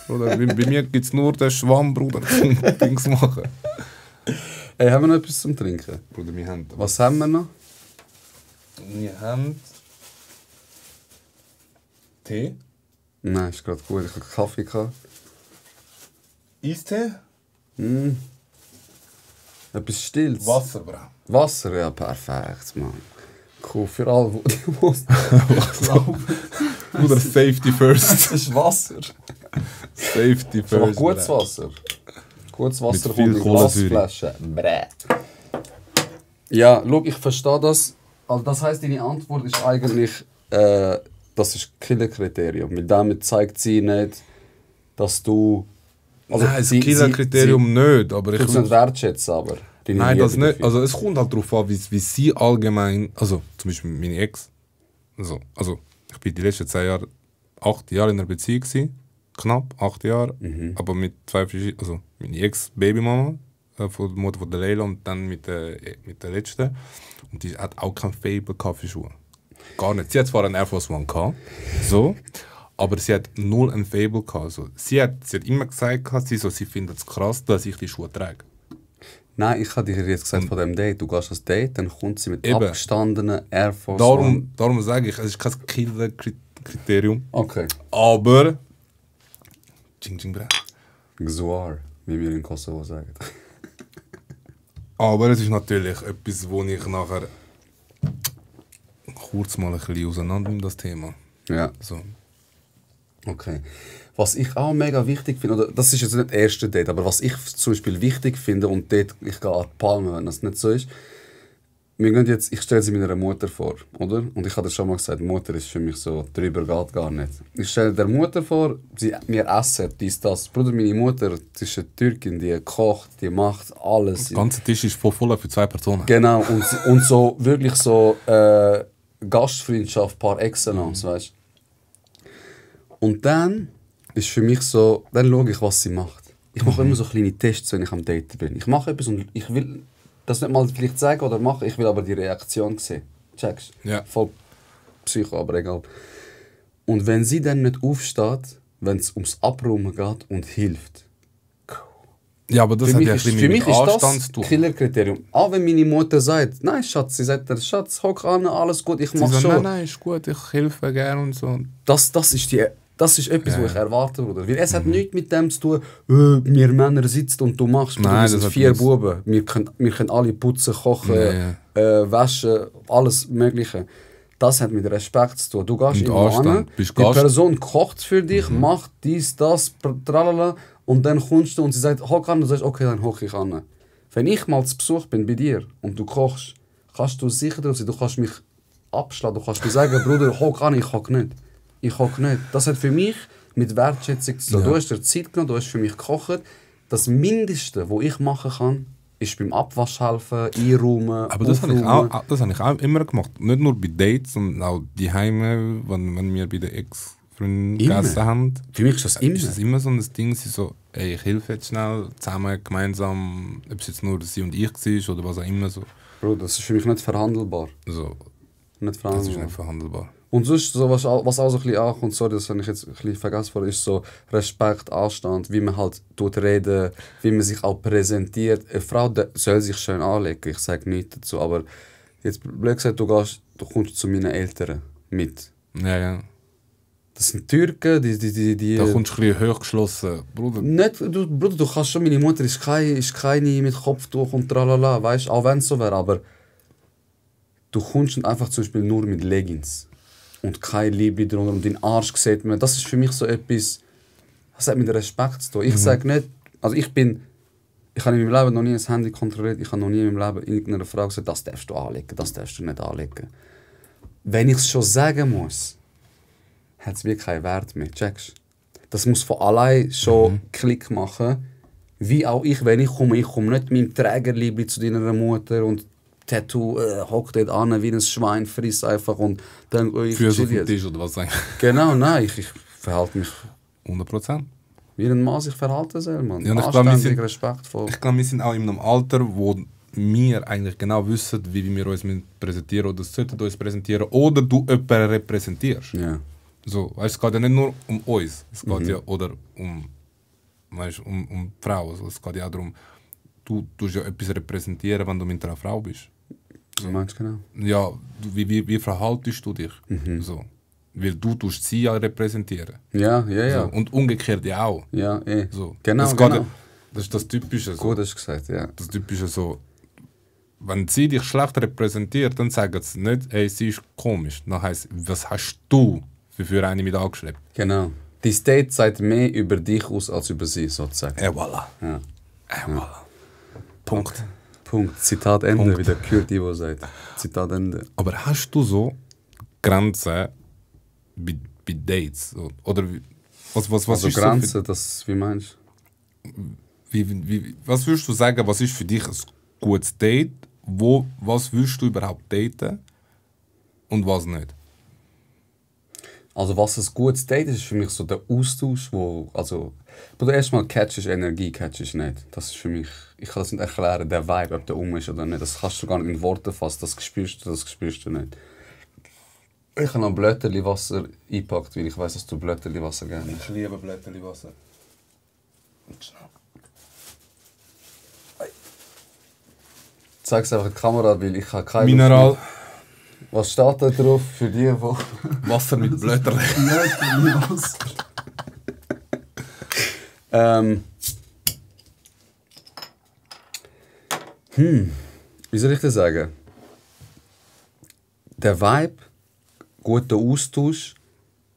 Bruder, bei mir gibt es nur den Schwamm, Bruder, zum Dings machen. Ey, haben wir noch etwas zum Trinken? Bruder, wir haben... Was haben wir noch? Wir haben... Tee? Nein, ist gerade gut. Ich hatte Kaffee gehabt. Eistee? Etwas Stilles. Wasser, Bro. Wasser, ja, perfekt, Mann. Cool, für alle, die Oder Safety First. Das ist Wasser. Safety Das ist aber First. gutes Wasser. Gutes Wasser Mit viel kommt in Kohlensäure. Glasflaschen. Bräh. Ja, schau, ich verstehe das. Also das heisst, deine Antwort ist eigentlich, das ist Killerkriterium. Weil damit zeigt sie nicht, dass du... Also Nein, das Killerkriterium nicht, aber Ich ich würde es nicht wertschätzen, aber... deine Nein, das Liebe nicht. dafür. Also es kommt halt darauf an, wie sie allgemein, also zum Beispiel meine Ex, also ich bin die letzten 10 Jahre, 8 Jahre in einer Beziehung gewesen, knapp 8 Jahre, aber mit zwei verschiedenen, also meine Ex-Babymama, von der Mutter von der Leila und dann mit der letzten, und die hat auch kein Fable gehabt für Schuhe. Gar nicht. Sie hat zwar einen Air Force One gehabt, so, aber sie hat null ein Fable gehabt. Also, sie hat immer gesagt, sie findet es krass, dass ich die Schuhe trage. Nein, ich habe dir jetzt gesagt von dem Date, du gehst als Date, dann kommt sie mit Eben. abgestandenen Air Force One. Darum sage ich, es ist kein Killer-Kriterium. Okay. Aber. Ching Ching Bra. Gzuar, wie wir in Kosovo sagen. Aber es ist natürlich etwas, wo ich nachher kurz mal ein bisschen auseinandernehme, das Thema. Ja, So. okay. Was ich auch mega wichtig finde, oder das ist jetzt nicht das erste Date, aber was ich zum Beispiel wichtig finde, und dort, ich gehe an die Palme, wenn das nicht so ist, wir gehen jetzt, ich stelle sie meiner Mutter vor, oder? Und ich habe dir schon mal gesagt, Mutter ist für mich so, drüber geht gar nicht. Ich stelle der Mutter vor, wir essen dies, das. Bruder, meine Mutter, das ist eine Türkin, die kocht, die macht alles. Der ganze Tisch ist voll für 2 Personen. Genau, und so wirklich so Gastfreundschaft par excellence, weißt du? Und dann ist für mich so, dann schaue ich, was sie macht. Ich mache immer so kleine Tests, wenn ich am Daten bin. Ich mache etwas und ich will das nicht mal vielleicht sagen oder machen, ich will aber die Reaktion sehen. Checkst? Ja. Voll Psycho, aber egal. Und wenn sie dann nicht aufsteht, wenn es ums Abräumen geht und hilft, Ja, aber das für hat mich ja ein ist, bisschen für mit mich ist Anstand das zu tun. Killerkriterium. Auch wenn meine Mutter sagt, nein Schatz, sie sagt, der Schatz, hock an, alles gut, ich Sie mach sagt, schon. nein, ist gut, ich helfe gerne und so. Das ist etwas, Ja. was ich erwarte, Bruder. Weil es hat nichts mit dem zu tun, wir Männer sitzen und du machst. Bruder, Nein, wir das sind hat 4 nichts. Buben. Wir können alle putzen, kochen, Ja, waschen, alles Mögliche. Das hat mit Respekt zu tun. Du gehst Mit irgendwo Anstand. hin, Bist die Gast. Person kocht für dich, macht dies, das, tralala, und dann kommst du und sie sagt, hock an, und du sagst, okay, dann hock ich an. Wenn ich mal zu Besuch bin bei dir und du kochst, kannst du sicher drauf sein, du kannst mich abschlagen, du kannst mir sagen, Bruder, hock an, ich hock nicht. Ich hock nicht. Das hat für mich mit Wertschätzung zu tun. Ja. Du hast dir Zeit genommen, du hast für mich gekocht. Das Mindeste, was ich machen kann, ist beim Abwasch helfen, einräumen, Aber das habe aufräumen. ich auch immer gemacht. Nicht nur bei Dates, sondern auch die Heime, wenn wir bei der Ex-Freundin Immer? gegessen haben. Für mich ist das immer. Ist das immer so ein Ding, so, ey, ich helfe jetzt schnell, zusammen, gemeinsam, ob es jetzt nur sie und ich war oder was auch immer. So, Bro, das ist für mich nicht verhandelbar. so Nicht das verhandelbar. ist nicht verhandelbar. Und sonst, so was auch so ein bisschen ankommt, sorry, das habe ich jetzt ein bisschen vergessen vorhin, ist so Respekt, Anstand, wie man halt tut reden, wie man sich auch präsentiert. Eine Frau soll sich schön anlegen, ich sage nichts dazu, aber jetzt blöd gesagt, du kommst zu meinen Eltern mit. Ja, ja. Das sind Türken, die Da kommst du ein bisschen hochgeschlossen. Bruder, nicht, Bruder, du kannst schon, meine Mutter ist keine mit Kopftuch und tralala, weißt, auch wenn es so wäre, aber du kommst nicht einfach zum Beispiel nur mit Leggings und keine Liebe drunter und dein Arsch sieht man. Das ist für mich so etwas, das hat mit Respekt zu tun. Ich sage nicht, also ich habe in meinem Leben noch nie ein Handy kontrolliert, ich habe noch nie in meinem Leben irgendeiner Frau gesagt, das darfst du anlegen, das darfst du nicht anlegen. Wenn ich es schon sagen muss, hat es wirklich keinen Wert mehr, checkst? Das muss von allein schon Klick machen. Wie auch ich, wenn ich komme nicht mit meinem Trägerliebli zu deiner Mutter und Tattoo, hock dort an wie ein Schwein, friss einfach und dann ich Füße auf chill dem jetzt. Tisch oder was eigentlich. Genau, nein, ich verhalte mich 100%. wie ein Mann sich verhalten soll, Mann. Ja, und ich glaube, wir Anständig, sind- respektvoll. Ich glaube, wir sind auch in einem Alter, wo wir eigentlich genau wissen, wie wir uns präsentieren oder sollten uns präsentieren oder du jemanden repräsentierst. Ja. So, weißt, es geht ja nicht nur um uns, es geht ja oder um die Frau. Also, es geht ja auch darum, du tust ja etwas repräsentieren, wenn du mit einer Frau bist. Du meinst genau. Ja, wie verhaltest du dich? So. Weil du tust sie ja repräsentieren. Ja, ja, ja. So. Und umgekehrt ja auch. Ja, So. Genau, das geht genau. ja- das ist das Typische. So. Gut hast du gesagt, ja. Das Typische so, wenn sie dich schlecht repräsentiert, dann sagen sie nicht, ey, sie ist komisch. Dann heisst, was hast du für eine mit angeschleppt? Genau. Die State sagt mehr über dich aus als über sie, sozusagen. Voilà. Ja. Voilà. Punkt. Punkt. Zitat Ende, Punkt. wie der Kurt Ivo sagt. Zitat Ende. Aber hast du so Grenzen bei Dates? Oder was Also ist Grenzen, so das, wie meinst was würdest du sagen, was ist für dich ein gutes Date? Was würdest du überhaupt daten und was nicht? Also was ein gutes Date ist für mich so der Austausch, wo, also, du erstmal catchest Energie, catchest nicht. Das ist für mich, ich kann das nicht erklären, der Vibe, ob der ist oder nicht. Das kannst du gar nicht in Worte fassen, das spürst du nicht. Ich habe noch Blöterli Wasser eingepackt, weil ich weiss, dass du Blöterli Wasser gerne hast. Ich liebe Blätterli Wasser. Zeig's einfach in die Kamera, weil ich habe keine Mineral, Luft mehr. Was steht da drauf für die, wo... Wasser mit Blätterli. Wie soll ich das sagen? Der Vibe, guter Austausch.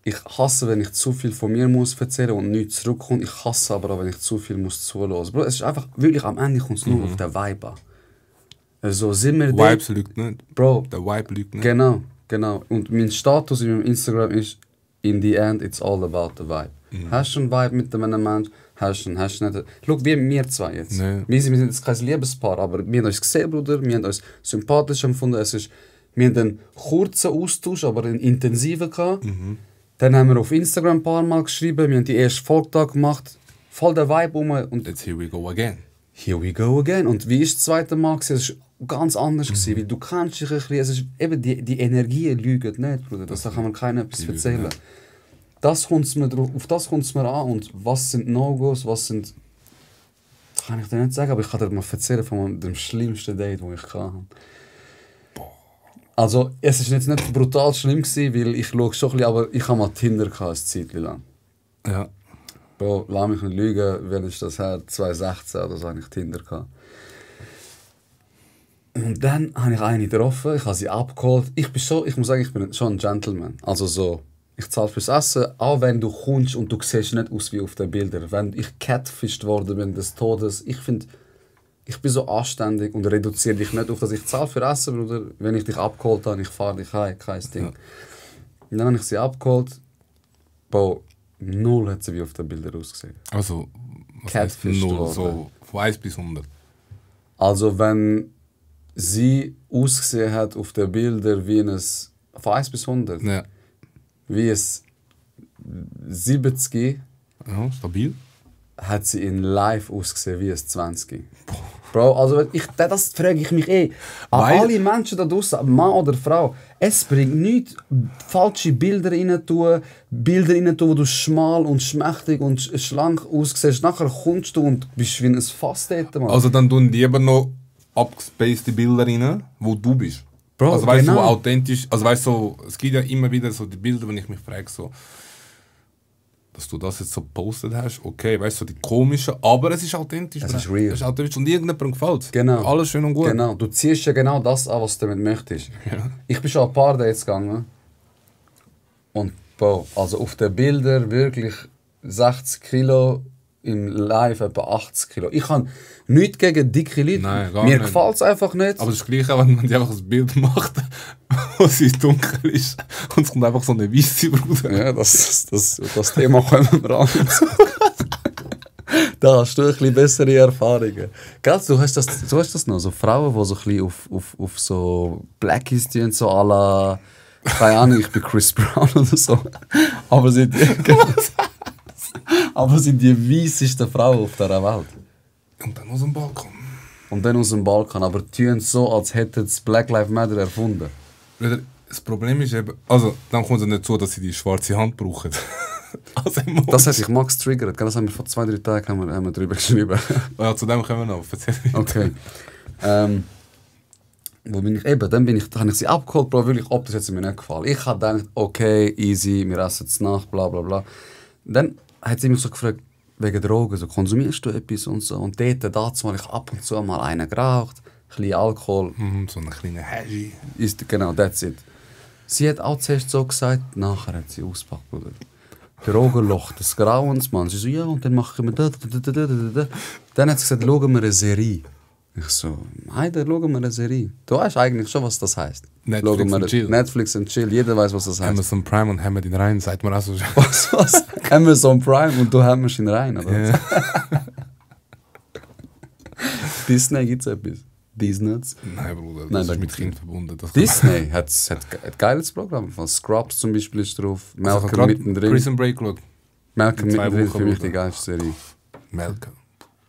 Ich hasse, wenn ich zu viel von mir muss erzählen und nichts zurückkommt. Ich hasse aber auch, wenn ich zu viel muss zuhören. Bro, es ist einfach, wirklich am Ende kommt es nur auf den Vibe an. Also sind wir dort- Vibes lügt nicht. Bro, Der Vibe lügt nicht. genau. Und mein Status in meinem Instagram ist in the end, it's all about the vibe. Hast du einen Vibe mit einem Menschen? Hast du nicht? Schau, wie wir zwei jetzt. Nee. Wir sind jetzt kein Liebespaar, aber wir haben uns gesehen, Bruder. Wir haben uns sympathisch empfunden. Wir haben einen kurzen Austausch, aber einen intensiven gehabt. Dann haben wir auf Instagram ein paar Mal geschrieben. Wir haben die erste Folgetag gemacht. Voll der Vibe um. Und Jetzt here we go again. here we go again. Und wie war das zweite Mal? Es war ganz anders, weil du kannst dich ein bisschen, es ist eben die Energien lügen nicht, Bruder. Das kann man keinem etwas lügen, erzählen. ja. Auf das kommt es mir an. Und was sind No-Gos, was sind... Das kann ich dir nicht sagen, aber ich kann dir mal erzählen von dem schlimmsten Date, das ich hatte. Also, es war jetzt nicht brutal schlimm gewesen, weil ich schaue schon ein bisschen, aber ich habe mal Tinder gehabt, eine Zeit lang. Ja. Bro, lass mich nicht lügen, wann ist das her? 2016 oder so hatte ich Tinder gehabt. Und dann habe ich eine getroffen, ich habe sie abgeholt. Ich muss sagen, ich bin schon ein Gentleman. Also so, ich zahle fürs Essen, auch wenn du kommst und du siehst nicht aus wie auf den Bildern. Wenn ich catfished worden bin des Todes, ich finde, ich bin so anständig und reduziere dich nicht auf, dass ich zahle für Essen, Bruder. Wenn ich dich abgeholt habe, ich fahre dich heim, kein Ding. Ja. Und dann habe ich sie abgeholt. Bro, null hat sie wie auf den Bildern ausgesehen. Also, was heisst Catfish 0? worden. So von 1 bis 100. Also wenn sie ausgesehen hat auf den Bildern wie ein... Von 1 bis 100. Ja. Wie es 70 Ja, stabil. hat sie in live ausgesehen wie es 20. Bro, also das frage ich mich An Weil- alle Menschen da draußen, Mann oder Frau, es bringt nichts, falsche Bilder rein tun, wo du schmal und schmächtig und schlank aussiehst. Nachher kommst du und bist wie ein Fass dort, Mann. Also dann tun die eben noch abgespacede Bilder rein, wo du bist. Bro, also weißt du, genau. so authentisch, also weißt du, so, es gibt ja immer wieder so die Bilder, wenn ich mich frage, so, dass du das jetzt so gepostet hast, okay, weißt du, so die komischen, aber es ist authentisch. Es Bro. ist real. Es ist authentisch und irgendjemandem gefällt es. Genau. Alles schön und gut. Genau, du ziehst ja genau das an, was du damit möchtest. Ja. Ich bin schon ein paar Dates gegangen. Und Bro, also auf den Bildern wirklich 60 Kilo, im Live etwa 80 Kilo. Ich habe nichts gegen dicke Leute. Nein, gar Mir nicht. gefällt es einfach nicht. Aber das Gleiche, wenn man die einfach ein Bild macht, wo sie dunkel ist und es kommt einfach so eine weiße Bruder. Ja, das Thema können wir an. Da hast du ein bisschen bessere Erfahrungen. Gell, du hast das noch, so Frauen, die so ein bisschen auf so Blackies tun, so à la, keine Ahnung, ich bin Chris Brown oder so. Aber sind die weissesten Frauen auf dieser Welt. Und dann aus dem Balkon. Und dann aus dem Balkan, aber tun so, als hätten sie Black Lives Matter erfunden. Bruder, das Problem ist eben, also dann kommt es nicht zu, dass sie die schwarze Hand brauchen. Als Emoji. Das hat sich Max triggert, gell? Das haben wir vor 2-3 Tagen haben wir drüber geschrieben. Ja, zu dem kommen wir noch. Erzähl. Okay. Wo bin ich? Eben, dann habe ich sie abgeholt, Bro, wirklich, ob das jetzt mir nicht gefallen. Ich habe gedacht, okay, easy, wir essen es nach, bla bla bla. Dann hat sie mich so gefragt, wegen Drogen, so, konsumierst du etwas und so. Und dazu habe ich ab und zu mal einen geraucht. bisschen Alkohol. So eine kleine Häschi. Genau, that's it. Sie hat auch zuerst so gesagt, nachher hat sie ausgepackt, Bruder. Drogenloch des Grauens, Mann. Sie so, ja, und dann machen wir da. Dann hat sie gesagt, schauen wir eine Serie. Ich so, nein, dann schauen wir eine Serie. Du weißt eigentlich schon, was das heisst. Netflix und Chill. Netflix und Chill, jeder weiß, was das heisst. Amazon Prime und Hammer den rein, sagt man auch so. Was? Amazon Prime und du hämmerst ihn rein, oder? Ja. Disney gibt's etwas. Disney. Nein, Bruder, das Nein, ist da mit gibt's Kind verbunden. Das Disney hat ein geiles Programm. Von Scrubs zum Beispiel ist drauf. Also ich habe Malcolm gerade mittendrin. Prison Break geschaut. Malcolm in 2 mittendrin Wochen, für mich Bruder. die geilste Serie. Malcolm.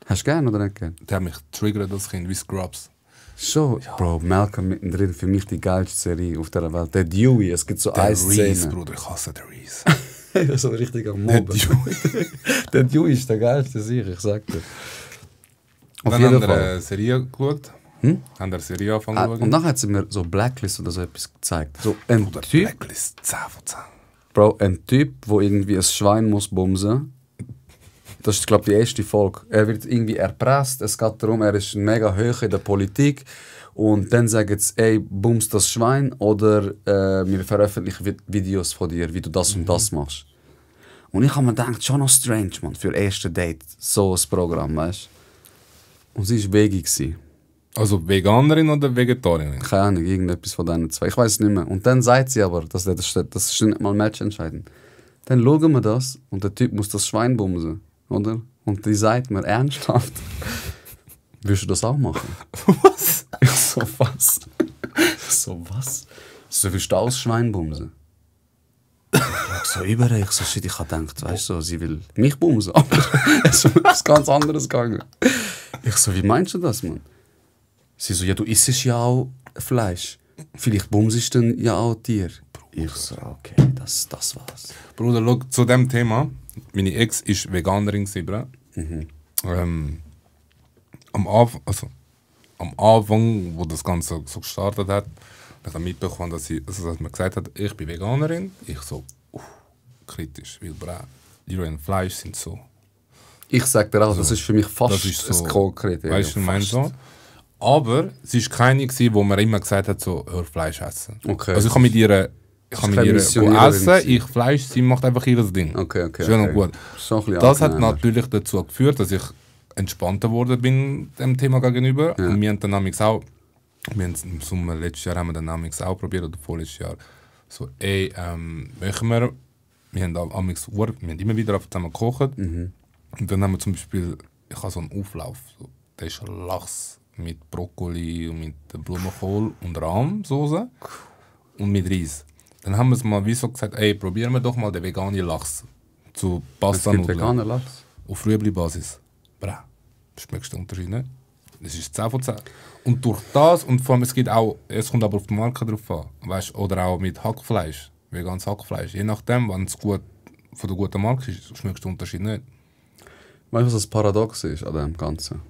Hast du gern oder nicht gern? Der hat mich triggert als Kind, wie Scrubs. Schon, Bro, Malcolm mittendrin für mich die geilste Serie auf der Welt. Der Dewey, es gibt so Der eine Reese, Szene. Bruder, ich hasse den Reese. So richtig am Der Mobben. Dewey. Der Dewey ist der geilste Sicher, ich sag dir. Auf Dann jeden haben wir Fall. eine Serie geschaut. Haben wir eine Serie angefangen zu Und schauen. dann hat sie mir so Blacklist oder so etwas gezeigt. So ein Bruder, Typ, Blacklist 10 von 10. Bro, ein Typ, wo irgendwie ein Schwein muss bumsen. Das ist, glaube ich, die erste Folge. Er wird irgendwie erpresst. Es geht darum, er ist mega hoch in der Politik. Und dann sagen sie, ey, bumst das Schwein oder wir veröffentlichen Videos von dir, wie du das und das machst. Und ich habe mir gedacht, schon noch strange, man, für erste Date, so ein Programm, weißt du. Und sie war Veggie gewesen. Also Veganerin oder Vegetarierin? Keine Ahnung, irgendetwas von diesen zwei. Ich weiß es nicht mehr. Und dann sagt sie aber, das ist nicht mal matchentscheidend. Dann schauen wir das und der Typ muss das Schwein bumsen, oder? Und die sagt mir ernsthaft, willst du das auch machen? Was? Ich so, was? Ich so, was? So, willst du auch das Schwein bumsen? Ich so, überall. Ich so, shit, ich habe gedacht, weißt du, sie will mich bumsen. Aber es ist etwas ganz anderes gegangen. Ich so, wie meinst du das, Mann? Sie so, ja, du isst ja auch Fleisch. Vielleicht bumsest du dann ja auch Tier. Ich so, okay, das war's. Bruder, schau, zu dem Thema. Meine Ex ist Veganerin gewesen. Am Anfang, wo das Ganze so gestartet hat, habe ich mitbekommen, dass sie mir gesagt hat, ich bin Veganerin. Ich so, kritisch, weil Tiere und Fleisch sind so. Ich sag dir auch, das ist für mich fast Das ist so, ein Konkret. weißt du, meinst so? Aber sie war keine, die mir immer gesagt hat, so, hör Fleisch essen. Okay. Also ich kann mit ihr keine essen, Missionierin. ich Fleisch, sie macht einfach ihr Ding. Okay. Schön und gut. So ein bisschen Das hat angenehmer. natürlich dazu geführt, dass ich entspannter geworden bin dem Thema gegenüber. Ja. Und wir haben dann auch, im Sommer letztes Jahr haben wir dann auch probiert, oder vorletztes Jahr, so, machen wir haben immer wieder zusammen gekocht. Und dann haben wir zum Beispiel, ich habe so einen Auflauf, so, der ist Lachs mit Brokkoli und mit Blumenkohl und Rahmsoße und mit Reis. Dann haben wir es mal wie so gesagt, probieren wir doch mal den veganen Lachs zu Es gibt Pasta-Nudeln. veganer Lachs. Auf Rüebli-Basis. Bra, schmeckst du den Unterschied nicht? Das ist 10 von 10. Und durch das, und vor allem es kommt aber auf die Marke drauf an, weißt, oder auch mit Hackfleisch, veganes Hackfleisch. Je nachdem, wenn es gut von der guten Marke ist, schmeckst du den Unterschied nicht. Weißt du, was das Paradox ist an dem Ganzen?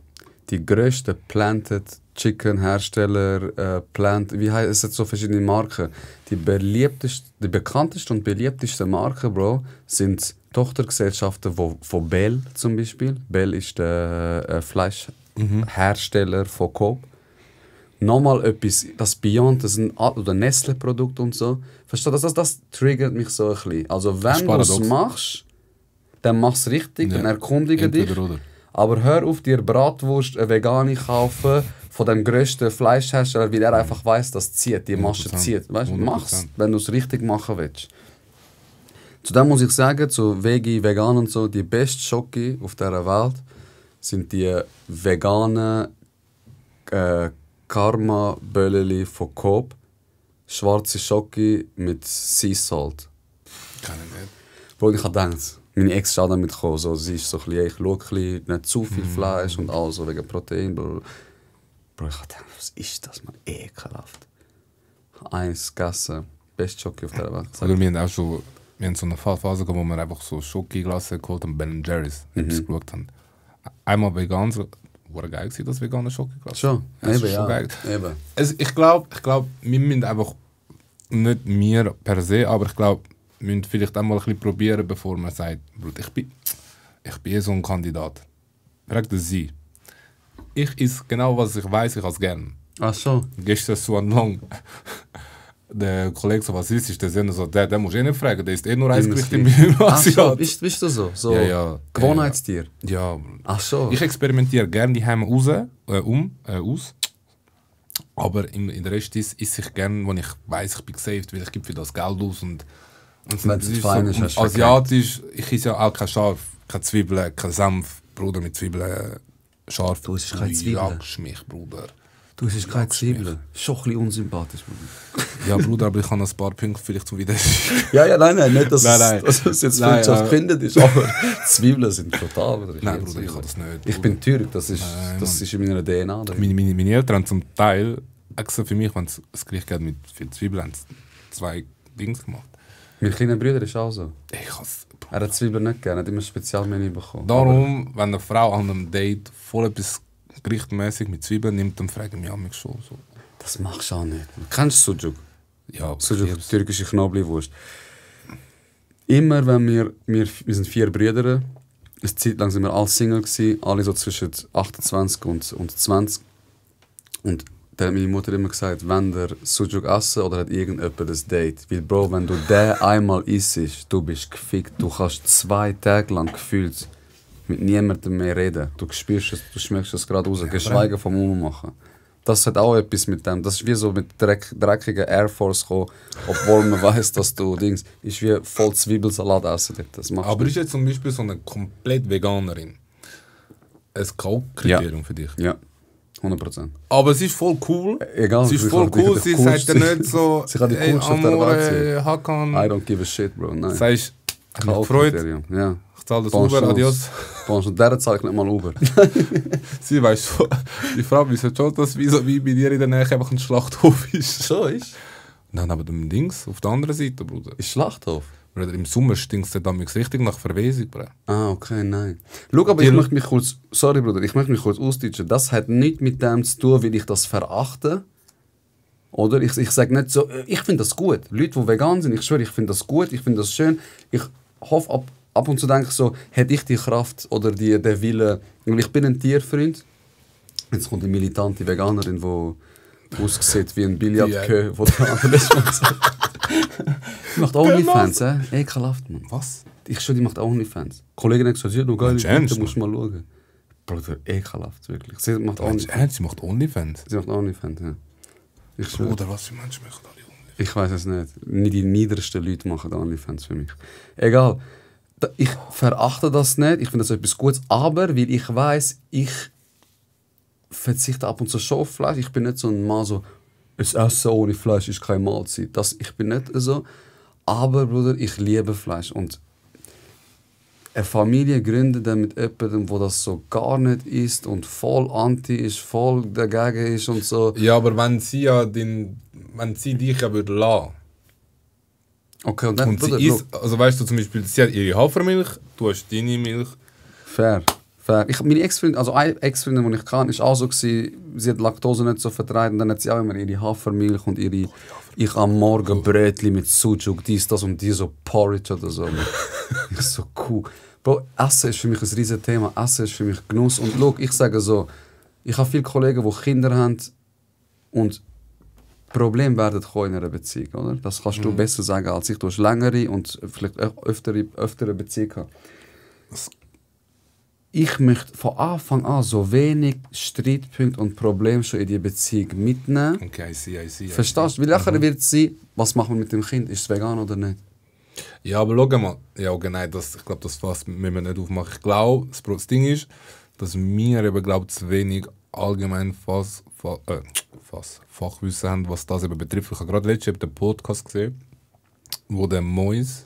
Die grössten Planted Chicken Hersteller, wie heißt es, so verschiedene Marken. Die bekanntesten und beliebtesten Marken, Bro, sind Tochtergesellschaften von Bell zum Beispiel. Bell ist der Fleischhersteller von Coop. Nochmal etwas, das Beyond, das sind oder Nestle-Produkte und so. Verstehst du, das triggert mich so ein bisschen. Also wenn du es machst, dann mach es richtig, dann erkundige dich. Oder. Aber hör auf, dir Bratwurst, eine vegane kaufen von dem grössten Fleischhersteller, weil er einfach weiss, dass zieht, die Masche 100%. zieht. Weißt du, 100%. mach's, wenn du es richtig machen willst. Zudem muss ich sagen, zu Veggie, Vegan und so, die beste Schoki auf dieser Welt sind die veganen Karma-Bölleli von Coop. Schwarze Schoki mit Sea Salt. Kann ich nicht. Wo ich gedacht, meine Ex ist auch damit gekommen, so, sie ist so ein bisschen, ich schaue ein bisschen, nicht zu viel Fleisch und alles, so wegen Protein. Bro, ich dachte, was ist das, man? Ekelhaft. Eins gegessen, beste Schoki auf der Welt. Oder wir haben so eine Phase gehabt, wo wir einfach so Schoki-Glasse geholt haben, Ben Jerry's, geschaut haben. Einmal vegan, so, war geil gewesen, das vegane Schoki-Glasse. Schon, Das ist eben, schon ja. geil. Eben. Also ich glaube, wir müssen einfach, nicht wir per se, aber ich glaube, wir müssen vielleicht auch mal ein bisschen probieren, bevor man sagt, Bruder, ich bin eh so ein Kandidat. Fragt sie. Ich esse genau, was ich weiß, ich has gern. Ach so. Gestern so entlang. Der Kollege so, was ist der Sender so, der muss ich nicht fragen, der ist eh nur Eisgericht im Menü. Ach so, bist du so? So Ja. Gewohnheitstier? Ja. Ach so. Ich experimentiere gerne die Heime aus. Aber in der Rest ist ich gerne, wenn ich weiss, ich bin gesaved, weil ich gebe für das Geld aus. Und wenn es fein ist, und asiatisch, ich esse ja auch kein Scharf, keine Zwiebeln, kein Senf, Bruder, mit Zwiebeln scharf. Du isst keine Zwiebeln? Jagst mich, Bruder. Du isst keine Zwiebeln? Schon ein bisschen unsympathisch, Bruder. Ja, Bruder, aber ich habe noch ein paar Punkte vielleicht zum Widerstehen. Ja, nein, nicht, dass Nein. es jetzt Freundschaft findet ist, aber Zwiebeln sind total. Bruder. Nein, Bruder, ich habe das nicht. Ich bin Türk, das ist in meiner DNA. Meine Eltern haben zum Teil, extra für mich, wenn es das Gericht geht mit viel Zwiebeln, haben sie 2 Dings gemacht. Mein kleiner Bruder ist auch so. Er hat Zwiebeln nicht gerne, er hat immer Spezialmenü bekommen. Darum, wenn eine Frau an einem Date voll etwas gerichtmäßig mit Zwiebeln nimmt, dann frage ich mich mich schon so. Das machst du auch nicht. Kennst du Sucuk? Ja, Sucuk, türkische Knoblauchwurst. Immer wenn wir sind 4 Brüder, eine Zeit lang sind wir alle Single gewesen, alle so zwischen 28 und 20. Und da hat meine Mutter immer gesagt, wenn der Sucuk essen oder hat irgendjemand ein Date. Weil Bro, wenn du den einmal isst, du bist gefickt. Du kannst 2 Tage lang gefühlt mit niemandem mehr reden. Du spürst es, du schmeckst es gerade raus, geschweige vom Ummachen. Das hat auch etwas mit dem. Das ist wie so mit dreckigen Air Force kommen, obwohl man weiß, dass du Dings ist wie voll Zwiebelsalat essen. Das aber ist jetzt zum Beispiel so eine komplett Veganerin ein K.O.-Kriterium für dich? Ja, 100%. Aber es ist voll cool. Egal, sie ist voll cool, sie sagt ja nicht so, sie kann die coolste auf der Welt Hakan. I don't give a shit, Bro. Nein. Sagst, ich mich gefreut. Ja. Ich zahle das Uber, adios. Und der zahle ich nicht mal Uber. Sie weiß schon, die Frau weiß schon, dass wie bei dir in der Nähe einfach ein Schlachthof ist. So ist. Dann aber dem Dings auf der anderen Seite, Bruder. Ist Schlachthof? Bruder, im Sommer stinkt es dann richtig nach Verwesung, Bruder. Ah, okay, nein. Schau, aber ich möchte mich kurz, sorry Bruder, ich möchte mich kurz ausdeutschen. Das hat nichts mit dem zu tun, weil ich das verachte. Oder? Ich sage nicht so, ich finde das gut. Leute, die vegan sind, ich schwöre, ich finde das gut, ich finde das schön. Ich hoffe, ab und zu denke ich so, hätte ich die Kraft oder den Willen, weil ich bin ein Tierfreund. Jetzt kommt eine militante Veganerin, die aussieht wie ein Billardkö, wo der andere ist. Sie macht Onlyfans, ekelhaft, Mann. Was? Ich schwöre, die macht Onlyfans. Kollegin hat gesagt, sie hat noch geile Bilder, musst du mal schauen. Bruder, ekelhaft, wirklich. Sie macht Onlyfans. Sie macht Onlyfans? Sie macht Onlyfans, ja. Ich schwöre. Oder was für Menschen machen alle Onlyfans? Ich weiß es nicht. Nicht die niedersten Leute machen Onlyfans für mich. Egal. Ich verachte das nicht, ich finde das etwas Gutes, aber weil ich weiss, ich verzichte ab und zu schon auf Fleisch. Ich bin nicht so ein Mann, so, das Essen ohne Fleisch ist keine Mahlzeit. Ich bin nicht so. Aber, Bruder, ich liebe Fleisch. Und eine Familie gründet dann mit jemandem, der das so gar nicht isst und voll anti ist, voll dagegen ist und so. Ja, aber wenn sie dich ja würde lassen. Okay, und dann, und sie isst, also weißt du zum Beispiel, sie hat ihre Hafermilch, du hast deine Milch. Fair. Meine Ex-Freundin, also eine Ex-Freundin, die ich kannte, war auch so, sie hat Laktose nicht so vertragen, dann hat sie auch immer ihre Hafermilch und ich am Morgen Brötchen mit Sucuk, dies, das und die so Porridge oder so. Ich so, cool. Bro, Essen ist für mich ein riesen Thema, Essen ist für mich Genuss. Und schau, ich sage so, ich habe viele Kollegen, die Kinder haben und Probleme werden kommen in einer Beziehung, oder? Das kannst du besser sagen als ich. Du hast längere und vielleicht öftere Beziehungen gehabt. Ich möchte von Anfang an so wenig Streitpunkte und Probleme schon in die Beziehung mitnehmen. Okay, I see. Verstehst du? Weil nachher wird es sein, was machen wir mit dem Kind? Ist es vegan oder nicht? Ja, aber schau mal. Ja, genau, ich glaube, das Fass müssen wir nicht aufmachen. Ich glaube, das Ding ist, dass wir eben, zu wenig allgemein Fachwissen haben, was das eben betrifft. Ich habe gerade letztens den Podcast gesehen, wo der Mois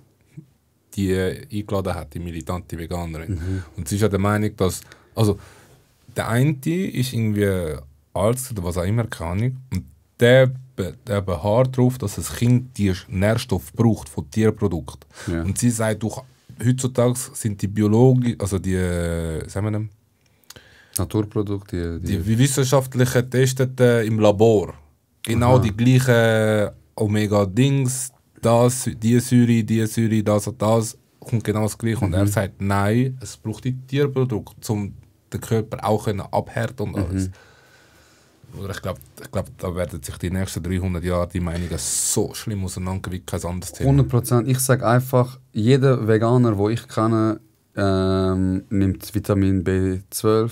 die eingeladen hat, die militante Veganerin. Und sie ist ja der Meinung, dass, also der eine ist irgendwie Arzt oder was auch immer, keine Ahnung, und der beharrt darauf, dass das Kind die Nährstoffe braucht von Tierprodukten. Ja. Und sie sagt, heutzutage sind die Biologie, also die, sagen wir denn, Naturprodukte, die wissenschaftlichen getesteten im Labor. Genau die gleichen Omega-Dings, die Säure, das und das, kommt genau das Gleiche. Und er sagt, nein, es braucht die Tierprodukte, um den Körper auch abhärten und alles. Oder ich glaube, da werden sich die nächsten 300 Jahre die Meinungen so schlimm auseinander wie kein anderes Thema. 100%. Ich sage einfach, jeder Veganer, den ich kenne, nimmt Vitamin B12,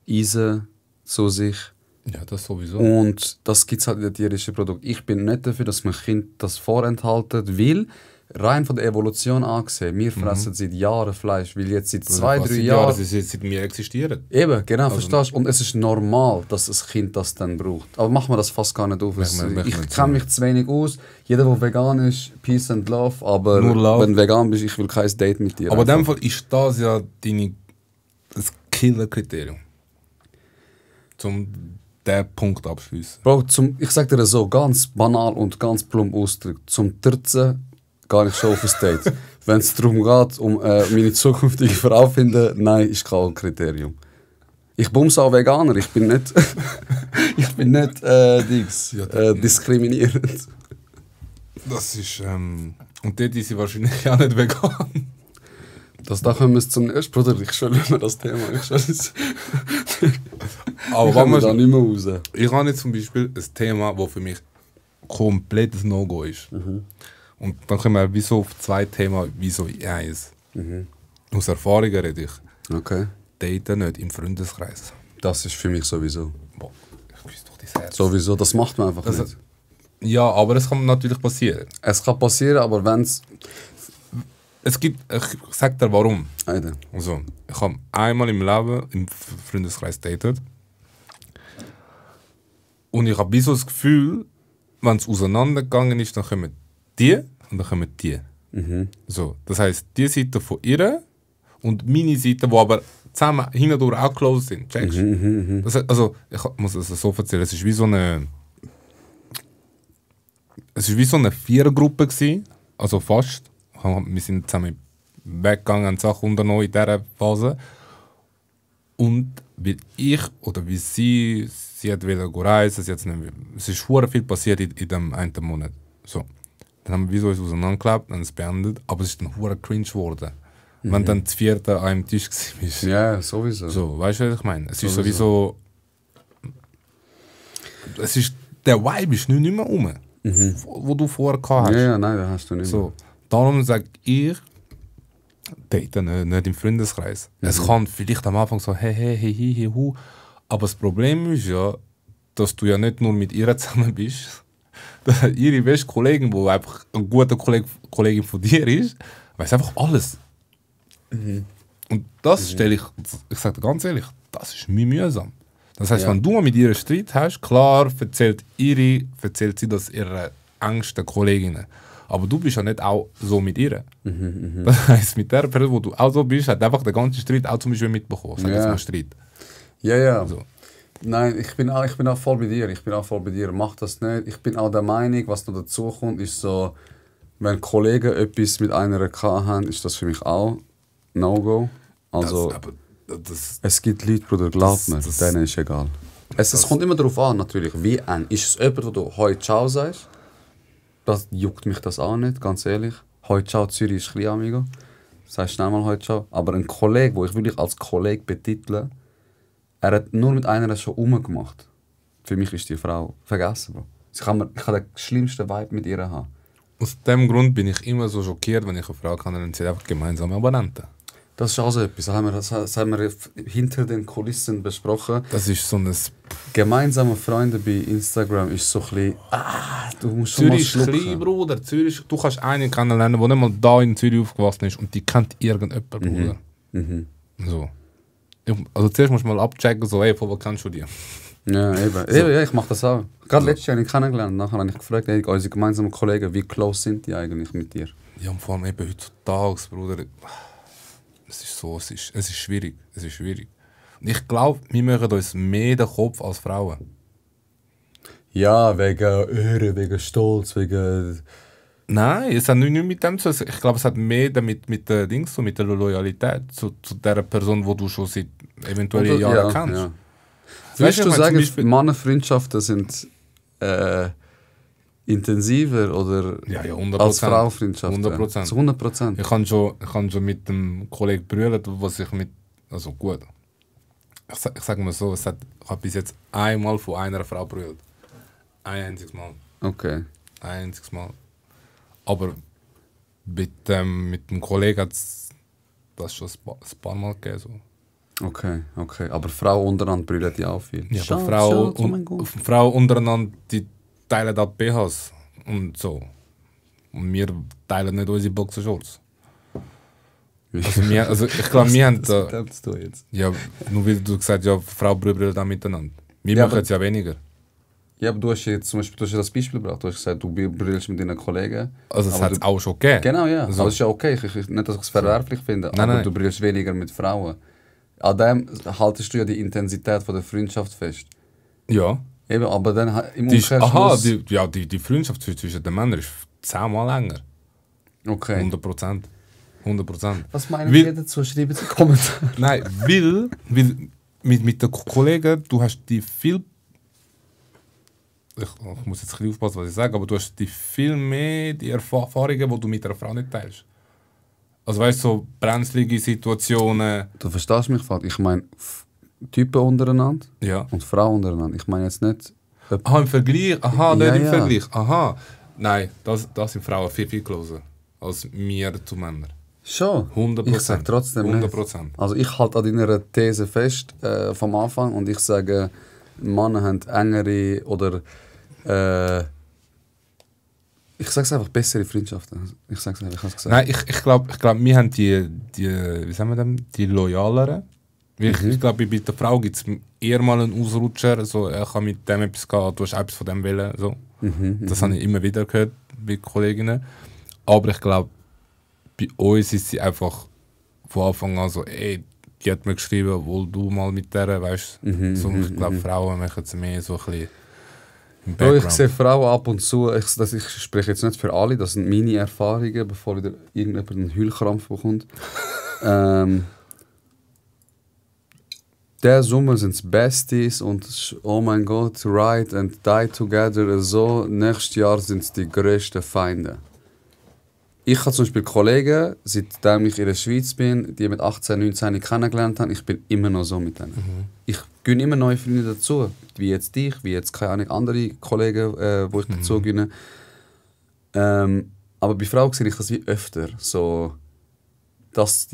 Eisen zu sich. Ja, das sowieso. Und das gibt es halt in den tierischen Produkten. Ich bin nicht dafür, dass man Kind das vorenthalten will. Rein von der Evolution angesehen, wir fressen seit Jahren Fleisch, weil jetzt seit 2-3 Jahren... seit wir existieren. Eben, genau, verstehst du? Und es ist normal, dass ein Kind das dann braucht. Aber machen wir das fast gar nicht auf. Ich kenne mich zu wenig aus. Jeder, der vegan ist, Peace and Love. Aber wenn du vegan bist, ich will kein Date mit dir. Aber in dem Fall ist das ja das Killer-Kriterium. Zum diesen Punkt abschließen. Bro, ich sag dir das so, ganz banal und ganz plump ausgedrückt. Zum Terzen gar nicht schon auf ein Date. Wenn es darum geht, um meine zukünftige Frau zu finden, nein, ist kein Kriterium. Ich bumse auch Veganer, ich bin nicht, diskriminierend. Das ist, und dort ist sie wahrscheinlich auch nicht vegan. Da kommen wir zum nächsten, Bruder, ich schwöre mir das Thema. Aber wenn da nicht mehr raus. Ich habe jetzt zum Beispiel ein Thema, das für mich komplettes No-Go ist. Und dann kommen wir wieso auf 2 Themen, wieso in eins. Aus Erfahrungen rede ich. Okay. Daten nicht im Freundeskreis. Das ist für mich sowieso. Boah, ich küsse doch dein Herz. Sowieso, das macht man einfach nicht. Ja, aber es kann natürlich passieren. Es kann passieren, aber wenn es... Ich sag dir warum. Also, ich habe einmal im Leben im Freundeskreis datet. Und ich habe wie so das Gefühl, wenn es auseinandergegangen ist, dann kommen die und dann kommen die. So, das heisst, die Seite von ihr und meine Seite, die aber zusammen hindurch auch close sind. Checkst? Das heißt, also, ich muss es so erzählen, es ist wie so eine Vierergruppe gewesen, also fast. Wir sind zusammen weggegangen und Sachen unternommen in dieser Phase. Und weil ich oder wie sie hat wieder reisen, es ist sehr viel passiert in dem einen Monat. So. Dann haben wir uns auseinandergeklebt und es beendet, aber es ist dann hure cringe geworden. Wenn dann das vierte an einem Tisch war. Ja, sowieso. So, weißt du, was ich meine? Es ist sowieso... Der Vibe ist nicht mehr rum, wo du vorher gehabt hast. Ja, nein, das hast du nicht mehr. So. Darum sage ich, date nicht im Freundeskreis. Es kann vielleicht am Anfang so hey, hu. Aber das Problem ist ja, dass du ja nicht nur mit ihr zusammen bist. Ihre beste Kollegin, die einfach eine gute Kollegin von dir ist, weiß einfach alles. Und das stelle ich sage dir ganz ehrlich, das ist mir mühsam. Das heisst, wenn du mal mit ihr einen Streit hast, klar erzählt sie das ihrer engsten Kolleginnen. Aber du bist ja nicht auch so mit ihr. Das heisst, mit der Person, wo du auch so bist, hat einfach den ganzen Streit auch zum Beispiel mitbekommen. Sag jetzt mal Streit. Ja. So. Nein, ich bin auch voll bei dir. Mach das nicht. Ich bin auch der Meinung, was noch dazu kommt, ist so, wenn Kollegen etwas mit einer haben, ist das für mich auch No-Go. Also, es gibt Leute, Bruder, glaub mir, denen ist egal. Es kommt immer darauf an, natürlich, wie eng. Ist es jemand, wo du «Hoi, ciao» sagst? Das juckt mich das auch nicht, ganz ehrlich. «Hoi, ciao» Zürich ist klein, amigo. Sagst schnell mal «Hoi, ciao». Aber ein Kollege, den ich wirklich als Kollege betitle, er hat nur mit einer schon rumgemacht. Für mich ist die Frau vergessen, Bro. Ich kann den schlimmsten Vibe mit ihr haben. Aus dem Grund bin ich immer so schockiert, wenn ich eine Frau kann, dann sind einfach gemeinsame Abonnenten. Das ist also etwas, das haben wir hinter den Kulissen besprochen. Das ist so ein... Gemeinsame Freunde bei Instagram ist so ein bisschen... du musst schon Zürich mal ist klein, Bruder. Du kannst einen kennenlernen, der nicht mal da in Zürich aufgewachsen ist und die kennt irgendjemand, Bruder. So. Also zuerst musst du mal abchecken, so, hey, von wo kennst du die? Ja, eben. So. Ja, ich mache das auch. Gerade letztes Jahr habe ich kennengelernt. Nachher habe ich gefragt, hey, unsere gemeinsamen Kollegen, wie close sind die eigentlich mit dir? Ja, und vor allem eben heutzutage, Bruder. Es ist so, es ist schwierig. Und ich glaube, wir machen uns mehr den Kopf als Frauen. Ja, wegen Ehre, wegen Stolz, wegen... Nein, es hat nicht mit dem zu tun. Ich glaube, es hat mehr damit mit der mit der Loyalität zu der Person, die du schon seit eventuell Jahren kennst. Ja. Würdest du sagen, Männerfreundschaften sind intensiver oder als Frauenfreundschaften? 100%. Zu 100%. Ich kann schon mit dem Kollegen brüllen, was ich mit... Also gut. Ich sag mal so, ich habe bis jetzt einmal von einer Frau berührt. Ein einziges Mal. Okay. Ein einziges Mal. Aber mit dem Kollegen hat es das schon ein paar Mal gegeben. So. Okay. Aber Frauen untereinander brüllen die auch viel. Ja, Schatz, aber Schatz, oh mein Gott. Frauen untereinander, die teilen auch BHs und so. Und wir teilen nicht unsere Boxershorts. Also ich glaube, wir haben da... Was du jetzt? Ja, nur weil du gesagt hast, ja, Frau brüllt auch miteinander. Wir Ja, machen es ja weniger. Ja, aber du hast jetzt zum Beispiel das Beispiel gebracht. Du hast gesagt, du brüllst mit deinen Kollegen. Also es Aber hat es du- auch schon gegeben. Genau, ja. Also, Aber das ist ja okay. Nicht, dass ich es verwerflich finde, Nein, aber nein. du brüllst weniger mit Frauen. An dem haltest du ja die Intensität von der Freundschaft fest. ja. Eben, aber dann im Die, Umkehrschluss... die Freundschaft zwischen den Männern ist 10-mal länger. Okay. 100%. 100%. Was meinen Weil- ihr dazu? Schreiben Sie in die Kommentare. Nein, weil mit den Kollegen, du hast die viel... Ich muss jetzt ein bisschen aufpassen, was ich sage, aber du hast die viel mehr die Erfahrungen, die du mit einer Frau nicht teilst. Also weißt du, so brenzlige Situationen... Du verstehst mich falsch. Ich meine Typen untereinander Ja. und Frauen untereinander. Ich meine jetzt nicht... Aha, im Vergleich? Aha, nicht Ja, im ja. Vergleich. Aha. Nein, das sind Frauen viel, viel closer als wir zu Männern. Schon? 100%. Ich sage trotzdem nicht. 100%. Also ich halte an deiner These fest vom Anfang und ich sage, Männer haben engere oder ich sage es einfach, bessere Freundschaften. Ich sage es einfach, ich habe es gesagt. Nein, ich glaube, wir haben die wie sagen wir denn, die loyaleren. Weil ich glaube, bei der Frau gibt es eher mal einen Ausrutscher, so, ich kann mit dem etwas gehen, du hast etwas von dem wollen. So. Das habe ich immer wieder gehört bei Kolleginnen. Aber ich glaube, bei uns ist sie einfach von Anfang an so, ey, die hat mir geschrieben, wohl du mal mit der, weißt du. So, ich glaube, Frauen machen es mehr so ein bisschen im Bro, ich Background. sehe Frauen ab und zu, ich spreche jetzt nicht für alle, das sind meine Erfahrungen, bevor wieder irgendjemand einen Heulkrampf bekommt. Der Sommer sind es Besties und oh mein Gott, ride and die together. So, nächstes Jahr sind es die grössten Feinde. Ich habe zum Beispiel Kollegen, seitdem ich in der Schweiz bin, die mit 18, 19 kennengelernt haben, ich bin immer noch so mit denen. Ich gönne immer neue Freunde dazu, wie jetzt dich, wie jetzt keine Ahnung, andere Kollegen, wo ich dazu gönne. Aber bei Frauen sehe ich das wie öfter. So, das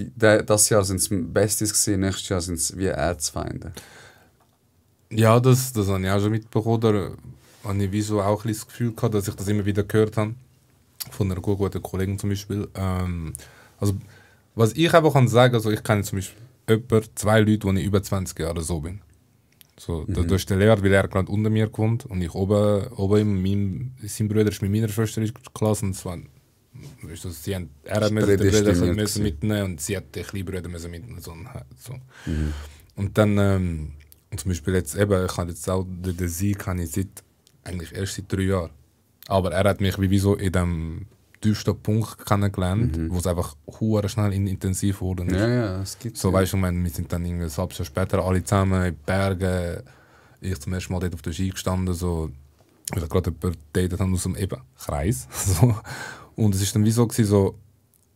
Jahr sind es Besties gewesen, nächstes Jahr sind es wie Erzfeinde. Ja, das habe ich auch schon mitbekommen. Da habe ich wie so auch ein bisschen das Gefühl gehabt, dass ich das immer wieder gehört habe. Von einer guten Kollegin zum Beispiel. Also, was ich aber kann sagen, also ich kenne zum Beispiel etwa 2 Leute, wo ich über 20 Jahre so bin. So, da ist der Lehrer, weil er gerade unter mir gewohnt und ich oben sein Bruder ist mit meiner Schwester in der Klasse und zwar, weißt du, er hat den Bruder müssen mitnehmen und sie hat den kleinen Bruder müssen mitnehmen. So. Und dann, und zum Beispiel jetzt eben, ich habe jetzt auch den Sieg eigentlich erst seit 3 Jahren. Aber er hat mich wie so in dem tiefsten Punkt kennengelernt, wo es einfach hure schnell intensiv wurde. Ja, es gibt So, weißt du, wir sind dann irgendwie ein halbes Jahr später alle zusammen in den Bergen. Ich zum ersten Mal dort auf der Ski gestanden, so, weil ich gerade jemanden datet habe aus dem Kreis. So. Und es war dann wie so, so,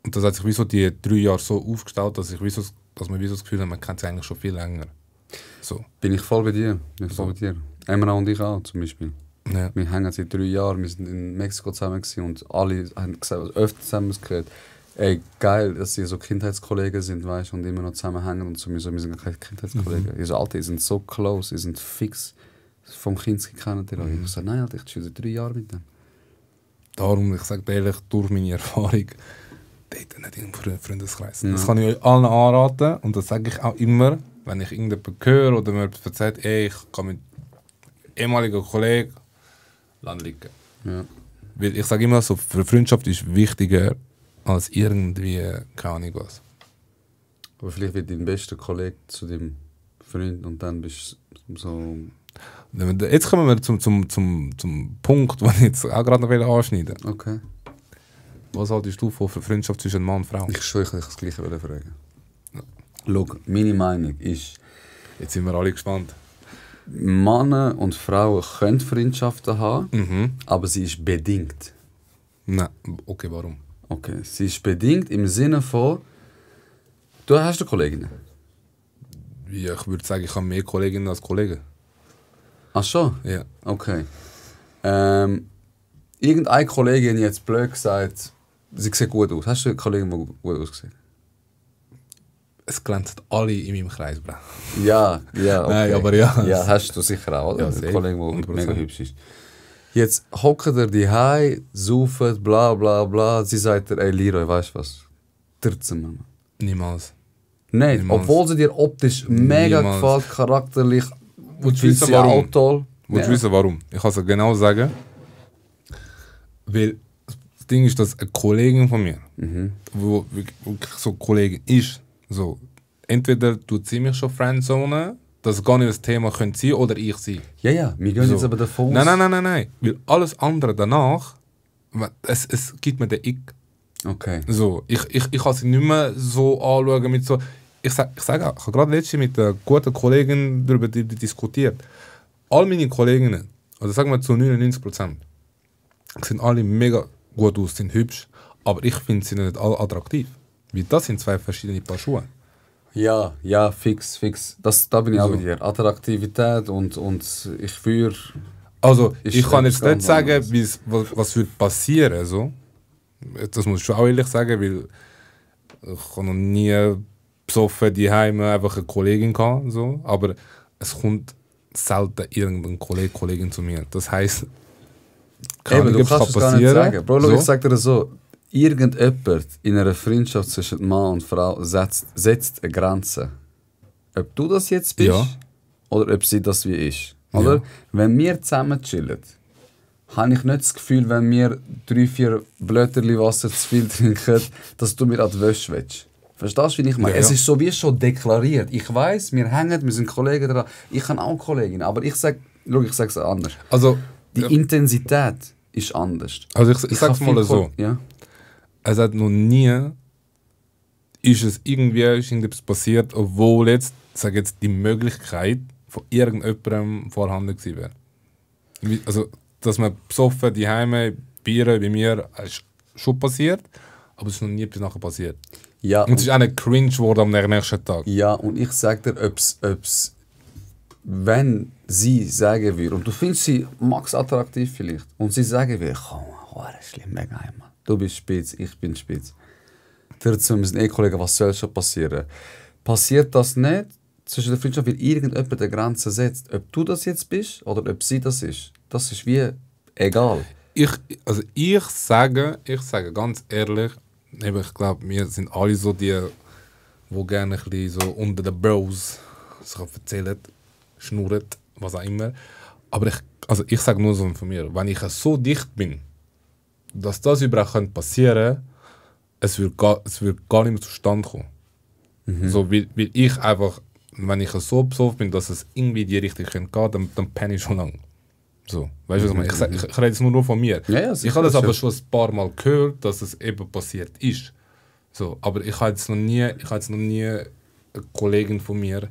und das hat sich wie so die 3 Jahre so aufgestellt, dass man wie so das Gefühl hat, man kennt sie eigentlich schon viel länger. So. Bin ich voll bei dir. Emra und ich auch zum Beispiel. Ja. Wir hängen seit 3 Jahren, wir sind in Mexiko zusammen gewesen und alle haben gesagt, also öfter zusammen gehört, ey, geil, dass sie so Kindheitskollegen sind, weißt und immer noch zusammen hängen und so, wir sind keine Kindheitskollegen. Ich so, Alter, die sind so close, die sind fix vom Kind kennen die Ich so, nein, Alter, ich spiele seit 3 Jahren mit dem. Darum, ich sage dir ehrlich, durch meine Erfahrung, date nicht im Freundeskreis. Das kann ich euch allen anraten und das sage ich auch immer, wenn ich irgendjemanden höre oder mir jemand erzählt, ey, ich kann mit ehemaligen Kollegen liegen. Ja. Weil ich sage immer so, für Freundschaft ist wichtiger als irgendwie, keine Ahnung was. Aber vielleicht wird dein bester Kollege zu deinem Freund und dann bist du so... Jetzt kommen wir zum Punkt, den ich jetzt auch gerade noch anschneiden will. Okay. Was haltest du für Freundschaft zwischen Mann und Frau? Ich schwöre, ich wollte das Gleiche fragen. Schau, meine Meinung ist, Jetzt sind wir alle gespannt. Männer und Frauen können Freundschaften haben, aber sie ist bedingt. Nein, okay, warum? Okay, sie ist bedingt im Sinne von, du hast eine Kollegin. Ja, ich würde sagen, ich habe mehr Kolleginnen als Kollegen. Ach schon? Ja. Okay. Irgendeine Kollegin jetzt blöd gesagt, sie sieht gut aus. Hast du eine Kollegin, die gut aussieht? Es glänzen alle in meinem Kreis, Bro. Ja, okay. Nein, aber ja. Ja, hast du sicher auch, oder? Ja, Eine safe. Kollegin, die 100%. mega hübsch ist. Jetzt hocken ihr die Hause, saufen, bla bla bla. Sie sagt dir, ey Leroy, weißt du was? Dürzen wir. Niemals. Nein, Niemals. obwohl sie dir optisch mega Niemals. gefällt, charakterlich. Willst du findet wissen, sie warum? auch toll. Willst du wissen, warum? Ich kann es dir genau sagen. Weil das Ding ist, dass eine Kollegin von mir, wo wirklich so eine Kollegin ist, so, entweder tut sie mich schon Friendzone, dass gar nicht das Thema könnte sein oder ich sie. Ja, wir gehen So. jetzt aber davon aus. Nein. Weil alles andere danach, es gibt mir den Ick. Okay. So, ich kann sie nicht mehr so anschauen mit so... Ich sage auch, ich habe gerade letztens mit einer guten Kollegin darüber diskutiert. All meine Kolleginnen, also sagen wir zu 99%, sehen alle mega gut aus, sind hübsch, aber ich finde sie nicht alle attraktiv. Weil das sind zwei verschiedene Paar Schuhe. Ja, fix. Da bin ich auch So. bei dir. Attraktivität und ich führe. Also, Ist ich kann etwas jetzt nicht ganz sagen, anderes. was wird passieren. So. Das muss ich schon auch ehrlich sagen, weil ich habe noch nie besoffen die Heime einfach eine Kollegin gehabt, so. Aber es kommt selten irgendein Kollegin zu mir. Das heisst, Eben, du es kannst es gar nicht sagen. Bro, so. ich sag dir das so. Irgendjemand in einer Freundschaft zwischen Mann und Frau setzt eine Grenze. Ob du das jetzt bist Ja. oder ob sie das wie ist. Oder? Ja. Wenn wir zusammen chillen, habe ich nicht das Gefühl, wenn wir 3-4 Blöterli Wasser zu viel trinken, dass du mir an die Wäsche willst. Verstehst du, wie ich meine? Ja, Es ja. ist so wie schon deklariert. Ich weiss, wir hängen, wir sind Kollegen dran. Ich habe auch Kolleginnen, aber ich sage es anders. Also, Die Intensität ist anders. also ich sag's habe mal viel so. Ja. Es hat noch nie ist irgendetwas passiert, obwohl jetzt, sag jetzt, die Möglichkeit von irgendjemandem vorhanden gewesen wäre. Also, dass man besoffen die Heime Bier bei mir ist schon passiert, aber es ist noch nie etwas nachher passiert. Ja, Und es ist auch nicht cringe geworden am nächsten Tag. ja, und ich sage dir, ob's, wenn sie sagen würde, und du findest sie max attraktiv vielleicht, und sie sagen würde, komm, schlimm, mega einmal. Du bist spitz, ich bin spitz. Wir sind Kollegen, was soll schon passieren? Passiert das nicht zwischen der Freundschaft, weil irgendjemand eine Grenze setzt? Ob du das jetzt bist oder ob sie das ist wie egal. Ich sage ganz ehrlich, eben, ich glaube, wir sind alle so die gerne ein bisschen so unter den Bros sich erzählen, schnurren, was auch immer. Aber ich sage nur so von mir, wenn ich so dicht bin, dass das überhaupt passieren könnte, es wird gar nicht mehr zustande kommen. So, weil ich einfach, wenn ich so besoffen bin, dass es irgendwie in die Richtung gehen kann, dann penne ich schon lange. So, weißt du, was ich meine? Ich rede jetzt nur von mir. Ja, ich habe das aber sicher. schon ein paar Mal gehört, dass es eben passiert ist. So, aber ich habe jetzt noch nie eine Kollegin von mir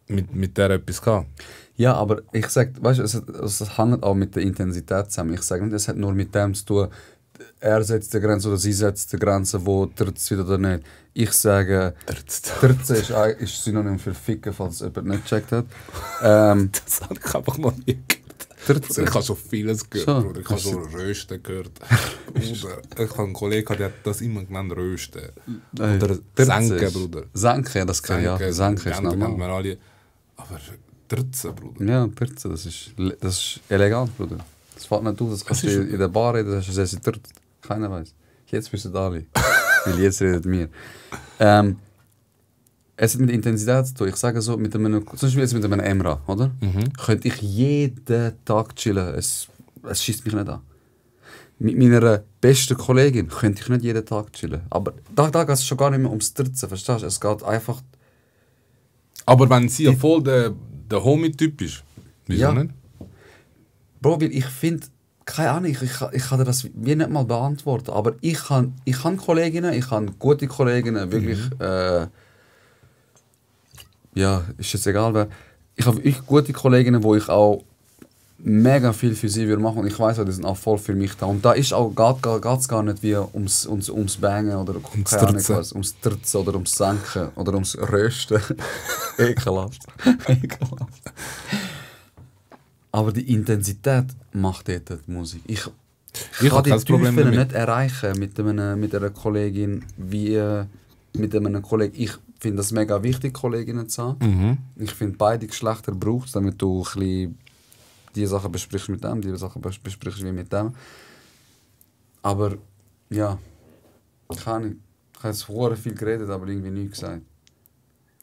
mit der etwas gehabt. Ja, aber ich sage, weißt du, es hängt auch mit der Intensität zusammen. Ich sage nicht, es hat nur mit dem zu tun, er setzt die Grenze oder sie setzt die Grenze, wo Terz wieder oder nicht. Ich sage, Terz ist Synonym für Ficken, falls es jemand nicht gecheckt hat. Das habe ich einfach noch nie gehört. Terz. Ich habe schon vieles gehört, Schon? Bruder. Ich habe schon Rösten gehört. Bruder, ich habe einen Kollegen, der hat das immer genannt, Rösten. Oder Senken, Bruder. Senken, ja, das kann ich ja. Senken ist kennt man normal. alle. Aber Terzen, Bruder. Ja, Terz, das ist elegant, Bruder. Das fällt nicht auf, das kannst du ist- in der Bar reden, das ist Terz. Keiner weiß. Jetzt wissen alle. Weil jetzt redet mir. Es hat mit Intensität zu tun. Ich sage so, zum Beispiel jetzt mit einem Emra, oder? Könnte ich jeden Tag chillen. Es schießt mich nicht an. Mit meiner besten Kollegin könnte ich nicht jeden Tag chillen. Aber da geht es schon gar nicht mehr ums Terzen, verstehst du? Es geht einfach... Aber wenn sie ja voll der Homie-Typ ist, wieso Ja. nicht? Bro, weil ich finde, keine Ahnung, ich kann dir das wie nicht mal beantworten, aber ich habe Kolleginnen, ich habe gute Kolleginnen, wirklich, ja, ist jetzt egal wer. Ich habe wirklich gute Kolleginnen, wo ich auch mega viel für sie machen und ich weiß auch, die sind auch voll für mich da. Und da ist auch geht's gar nicht wie ums Bangen oder keine Ahnung was, ums Trzen oder ums Senken oder ums Rösten. Ekelhaft. Ekelhaft. Aber die Intensität macht dort die Musik. Ich kann die Tiefen nicht erreichen mit einer Kollegin wie mit einem Kollegen. Ich finde das mega wichtig, Kolleginnen zu haben. Mhm. Ich finde, beide Geschlechter braucht es, damit du ein bisschen die Sachen besprichst mit dem, die Sachen besprichst wie mit dem. Aber ja, ich habe jetzt vorher viel geredet, aber irgendwie nichts gesagt.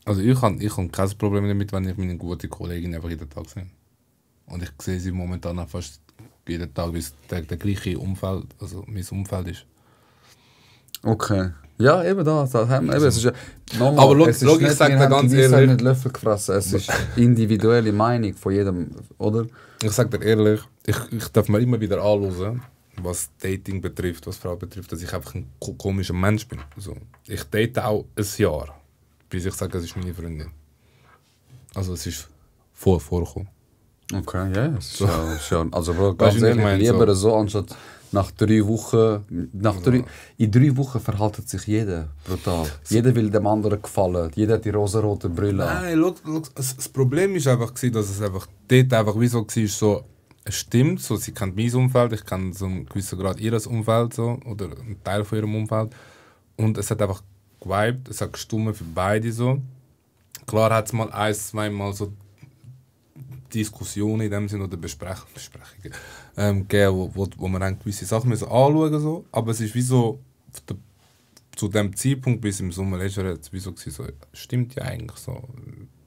Also ich habe kein Problem damit, wenn ich meine gute Kollegin einfach jeden Tag sehe. Und ich sehe sie momentan auch fast jeden Tag, weil es der gleiche Umfeld, also mein Umfeld ist. Okay. Ja, eben das haben wir. Eben, es ist ja, nochmal, aber es ist ich nicht, sage wir dir ganz haben ehrlich, nicht Löffel gefressen. Es ist individuelle Meinung von jedem, oder? ich sage dir ehrlich, ich darf mir immer wieder anhören, was Dating betrifft, was Frauen betrifft, dass ich einfach ein komischer Mensch bin. Also, ich date auch ein Jahr, bis ich sage, es ist meine Freundin. Also es ist vorgekommen. Okay, ja, es ist So. ja schon. Also Bro, Weißt ganz du, wie ich ehrlich, meine, lieber so anstatt nach 3 Wochen. In 3 Wochen verhaltet sich jeder brutal. Jeder will dem anderen gefallen. Jeder hat die rosarote Brille an. Nein, look, das Problem war einfach, dass es einfach dort einfach wie so war, so, es stimmt, so, sie kennt mein Umfeld, ich kenne so einen gewissen Grad ihr Umfeld, so, oder einen Teil von ihrem Umfeld. Und es hat einfach geweibt, es hat gestummt für beide so. Klar hat es mal 1-2 Mal so Diskussionen in dem Sinne oder Besprechungen gegeben, wo man dann gewisse Sachen müssen anschauen müssen. So. Aber es ist wie so, zu dem Zeitpunkt bis im Sommer letztes Jahr wie so, stimmt ja eigentlich so.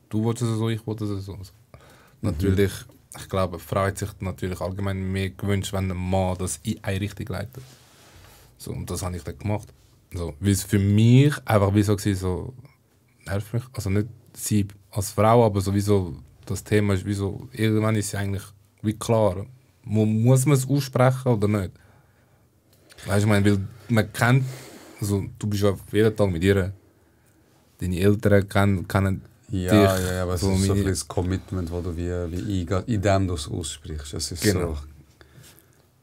Du wolltest es so, ich wollte es so. Natürlich, ich glaube, eine Frau hat sich natürlich allgemein mehr gewünscht, wenn ein Mann das in eine Richtung leitet. So, und das habe ich dann gemacht. So, weil es für mich einfach wie so war, so nervt mich. Also nicht sie als Frau, aber sowieso das Thema ist wie so, irgendwann ist es eigentlich wie klar. Muss man es aussprechen oder nicht? Weißt du, ich meine, weil man kennt, also du bist ja jeden Tag mit ihr, deine Eltern kennen dich. Ja, aber es so ist so ein das Commitment, das du wie eingehst, indem du es aussprichst. Es ist Genau.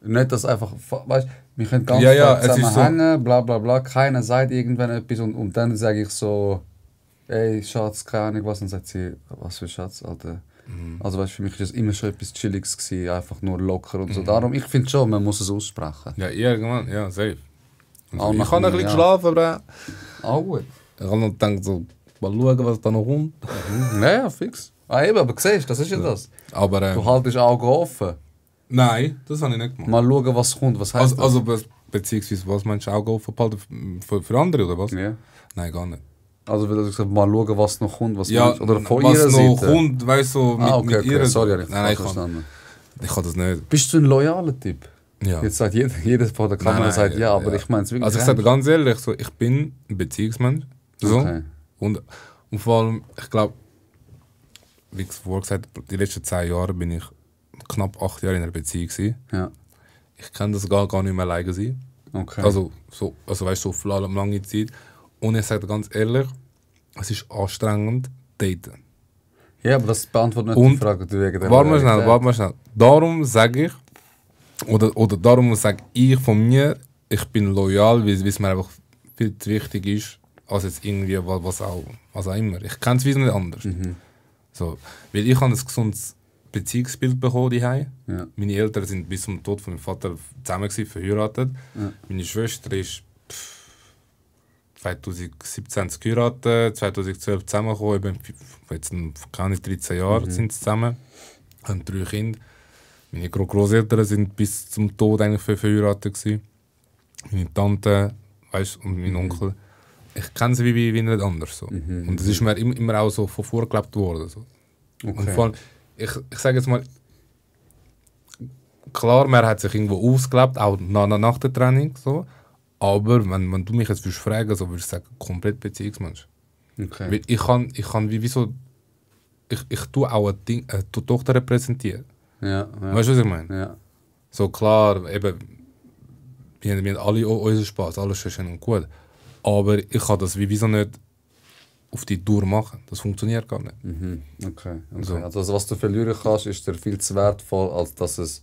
so. Nicht, dass einfach, weißt du, wir können ganz zusammenhängen, so, bla bla bla, keiner sagt irgendwann etwas und dann sage ich so, ey Schatz, keine Ahnung was, und dann sagt sie, was für Schatz, Alter. Also weißt, für mich war das immer schon etwas Chilliges gewesen, einfach nur locker und so. Darum, ich finde schon, man muss es aussprechen. Ja, irgendwann, ja, safe. Auch Ich kann ein bisschen geschlafen, aber auch gut. ich habe noch gedacht, so, mal schauen, was da noch kommt. Ja, fix. Eben, aber siehst du, das ist ja das. Aber, Du haltest Augen offen. nein, das habe ich nicht gemacht. Mal schauen, was kommt, was heißt das? Also beziehungsweise, was meinst du, Augen offen behalten für andere, oder was? Ja. Nein, gar nicht. Also will ich gesagt, mal schauen, was noch kommt, was Ja, oder von was ihrer noch Seite. kommt, weißt du, mit ihrer... Sorry, ich Nein, verstanden. ich kann das nicht. Bist du ein loyaler Typ? Ja. Jetzt sagt jeder vor der Kamera Nein, sagt ja, aber ich meine es wirklich. Also ich sage dir ganz ehrlich, so, ich bin ein Beziehungsmensch. So. Okay. Und vor allem, ich glaube, wie vorher gesagt, die letzten 10 Jahre bin ich knapp 8 Jahre in einer Beziehung gewesen. Ja. Ich kann das gar nicht mehr alleine sein. Okay. Also weißt du, so lange Zeit. Und ich sage dir ganz ehrlich, es ist anstrengend, daten. Ja, aber das beantwortet nicht Und die Frage, die wegen der Warte mal Loyalität. schnell. Darum sage ich, oder darum sage ich von mir, ich bin loyal, weil es mir einfach viel zu wichtig ist, als jetzt irgendwie was auch immer. Ich kenne es wie nicht anders. So, weil ich habe ein gesundes Beziehungsbild bekommen daheim. Ja. Meine Eltern sind bis zum Tod von meinem Vater zusammen gewesen, verheiratet. Ja. Meine Schwester ist 2017 geheiratet, 2012 zusammengekommen, eben jetzt keine 13 Jahre sind sie zusammen, haben 3 Kinder. Meine Großeltern sind bis zum Tod eigentlich verheiratet gewesen. Meine Tante, weißt, und mein Onkel. Ich kenne sie wie nicht anders. So. Und das ist mir immer auch so von vorgelebt worden. So. Okay. Und vor allem, ich sage jetzt mal, klar, man hat sich irgendwo ausgelebt, auch nach der Trennung. So. Aber wenn du mich jetzt fragen würdest, so würde ich sagen, komplett Beziehungsmensch. Okay. Weil ich kann ich tue auch eine Tochter repräsentieren. Ja. Weißt du, was ich meine? Ja. So klar, eben, wir haben alle unseren Spaß, alles ist schön und gut. Aber ich kann das wieso nicht auf die Tour machen. Das funktioniert gar nicht. Okay. So. Also was du verlieren kannst, ist dir viel zu wertvoll, als dass es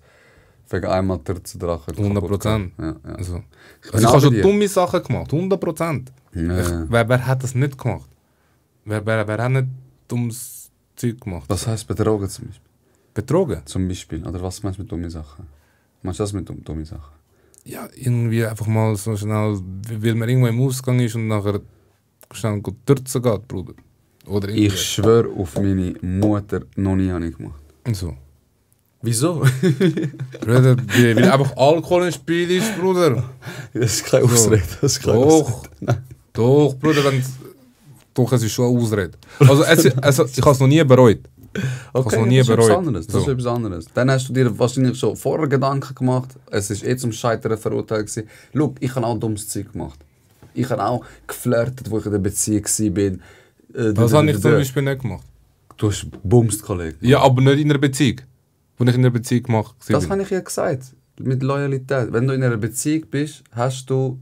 wegen einmal Drachen 100%. Ja. Also Ich bin ich auch habe bei schon dir. dumme Sachen gemacht, 100%. Ja. Wer hat das nicht gemacht? Wer hat nicht dummes Zeug gemacht? Was heisst betrogen zum Beispiel? Betrogen? Zum Beispiel? Oder was meinst du mit dummen Sachen? Meinst du das mit dummen Sachen? Ja, irgendwie einfach mal so schnell, weil man irgendwo im Ausgang ist und nachher schnell gut dürzen geht, Bruder. Oder irgendwie. Ich schwöre auf meine Mutter, noch nie habe ich gemacht. So. Wieso? Bruder, weil einfach Alkohol im Spiel ist, Bruder. Das ist keine So. Ausrede. Das ist keine Doch, doch, Bruder, doch, es ist schon eine Ausrede. Also ich habe es noch nie bereut. Okay, noch nie das ist etwas bereut. anderes. Das So. ist etwas anderes. Dann hast du dir wahrscheinlich schon vorher Gedanken gemacht, es ist zum Scheitern verurteilt gewesen. Schau, ich habe auch dummes Zeug gemacht. Ich habe auch geflirtet, wo ich in der Beziehung war. Das habe ich zum Beispiel nicht gemacht. Du hast bumst, Kollege. Ja, aber nicht in einer Beziehung. Wo ich in einer Beziehung gemacht Das habe ich ja gesagt. Mit Loyalität. Wenn du in einer Beziehung bist, hast du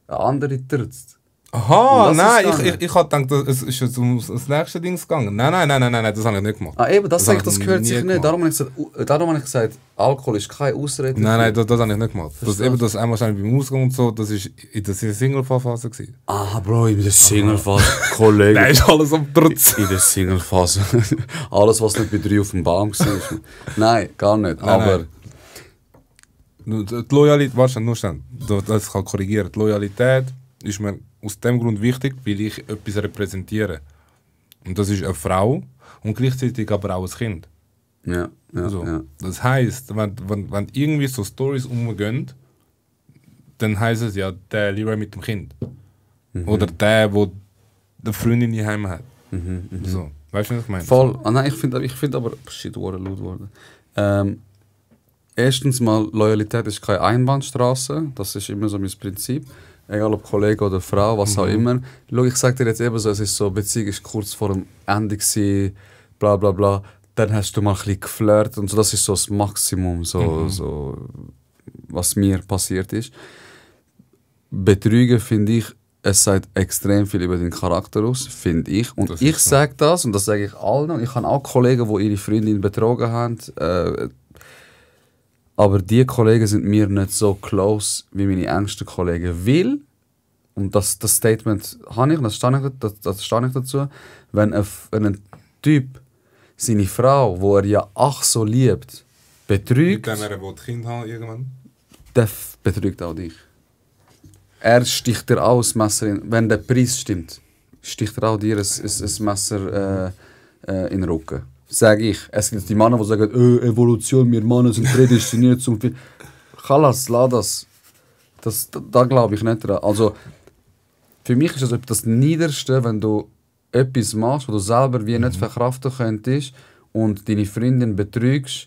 eine andere Terz. Aha, Und das ist nein, gegangen. ich habe gedacht, es ist jetzt ums nächste Ding gegangen. Nein, das habe ich nicht gemacht. Ah, eben, das habe ich gehört nie sich nicht. gemacht. Darum habe ich gesagt, Alkohol ist keine Ausrede. Nein, das habe ich nicht gemacht. Das, Verstehst eben, das einmal wahrscheinlich beim Ausgang und so, das war in der Single-Phase. Ah, Bro, in der Single-Phase, Kollege. Nein, ist alles am Trotz. In der Single-Phase. Alles, was nicht bei 3 auf dem Baum war. Nein, gar nicht. Nein, Aber Die Loyalität, warte, nur schnell, das kann korrigieren. Die Loyalität ist mir aus dem Grund wichtig, weil ich etwas repräsentiere. Und das ist eine Frau und gleichzeitig aber auch ein Kind. ja. So. Das heisst, wenn irgendwie so Storys umgehen, dann heisst es ja, der Leroy mit dem Kind. Oder der eine Freundin daheim hat. So. Weißt du, was ich meine? Voll. Ah, nein, ich finde aber... Shit, wurde laut worden. Erstens mal, Loyalität ist keine Einbahnstraße. Das ist immer so mein Prinzip. Egal ob Kollege oder Frau, was auch immer. Schau, ich sage dir jetzt eben so, es ist so, Beziehung ist kurz vor dem Ende gewesen, bla bla bla. Dann hast du mal ein bisschen geflirtet und so. Das ist so das Maximum, so, was mir passiert ist. Betrügen, finde ich, es sagt extrem viel über den Charakter aus, finde ich. Und Das ich ist so. sage das, und das sage ich allen. Und ich habe auch Kollegen, die ihre Freundin betrogen haben. Aber die Kollegen sind mir nicht so close wie meine engsten Kollegen. Weil, und das Statement habe ich, das stehe ich dazu, wenn ein Typ seine Frau, die er ja ach so liebt, Mit betrügt, dem er das Kind haben irgendwann. der betrügt auch dich. Er sticht dir auch das Messer in, wenn der Preis stimmt, sticht er auch dir ein Messer in den Rücken. Sage ich. Es gibt die Männer, die sagen, Evolution, wir Männer sind prädestiniert zum viel. Chalas, lass das. Da glaube ich nicht dran. Also, für mich ist das das Niederste, wenn du etwas machst, was du selber wie nicht verkraften könntest und deine Freundin betrügst,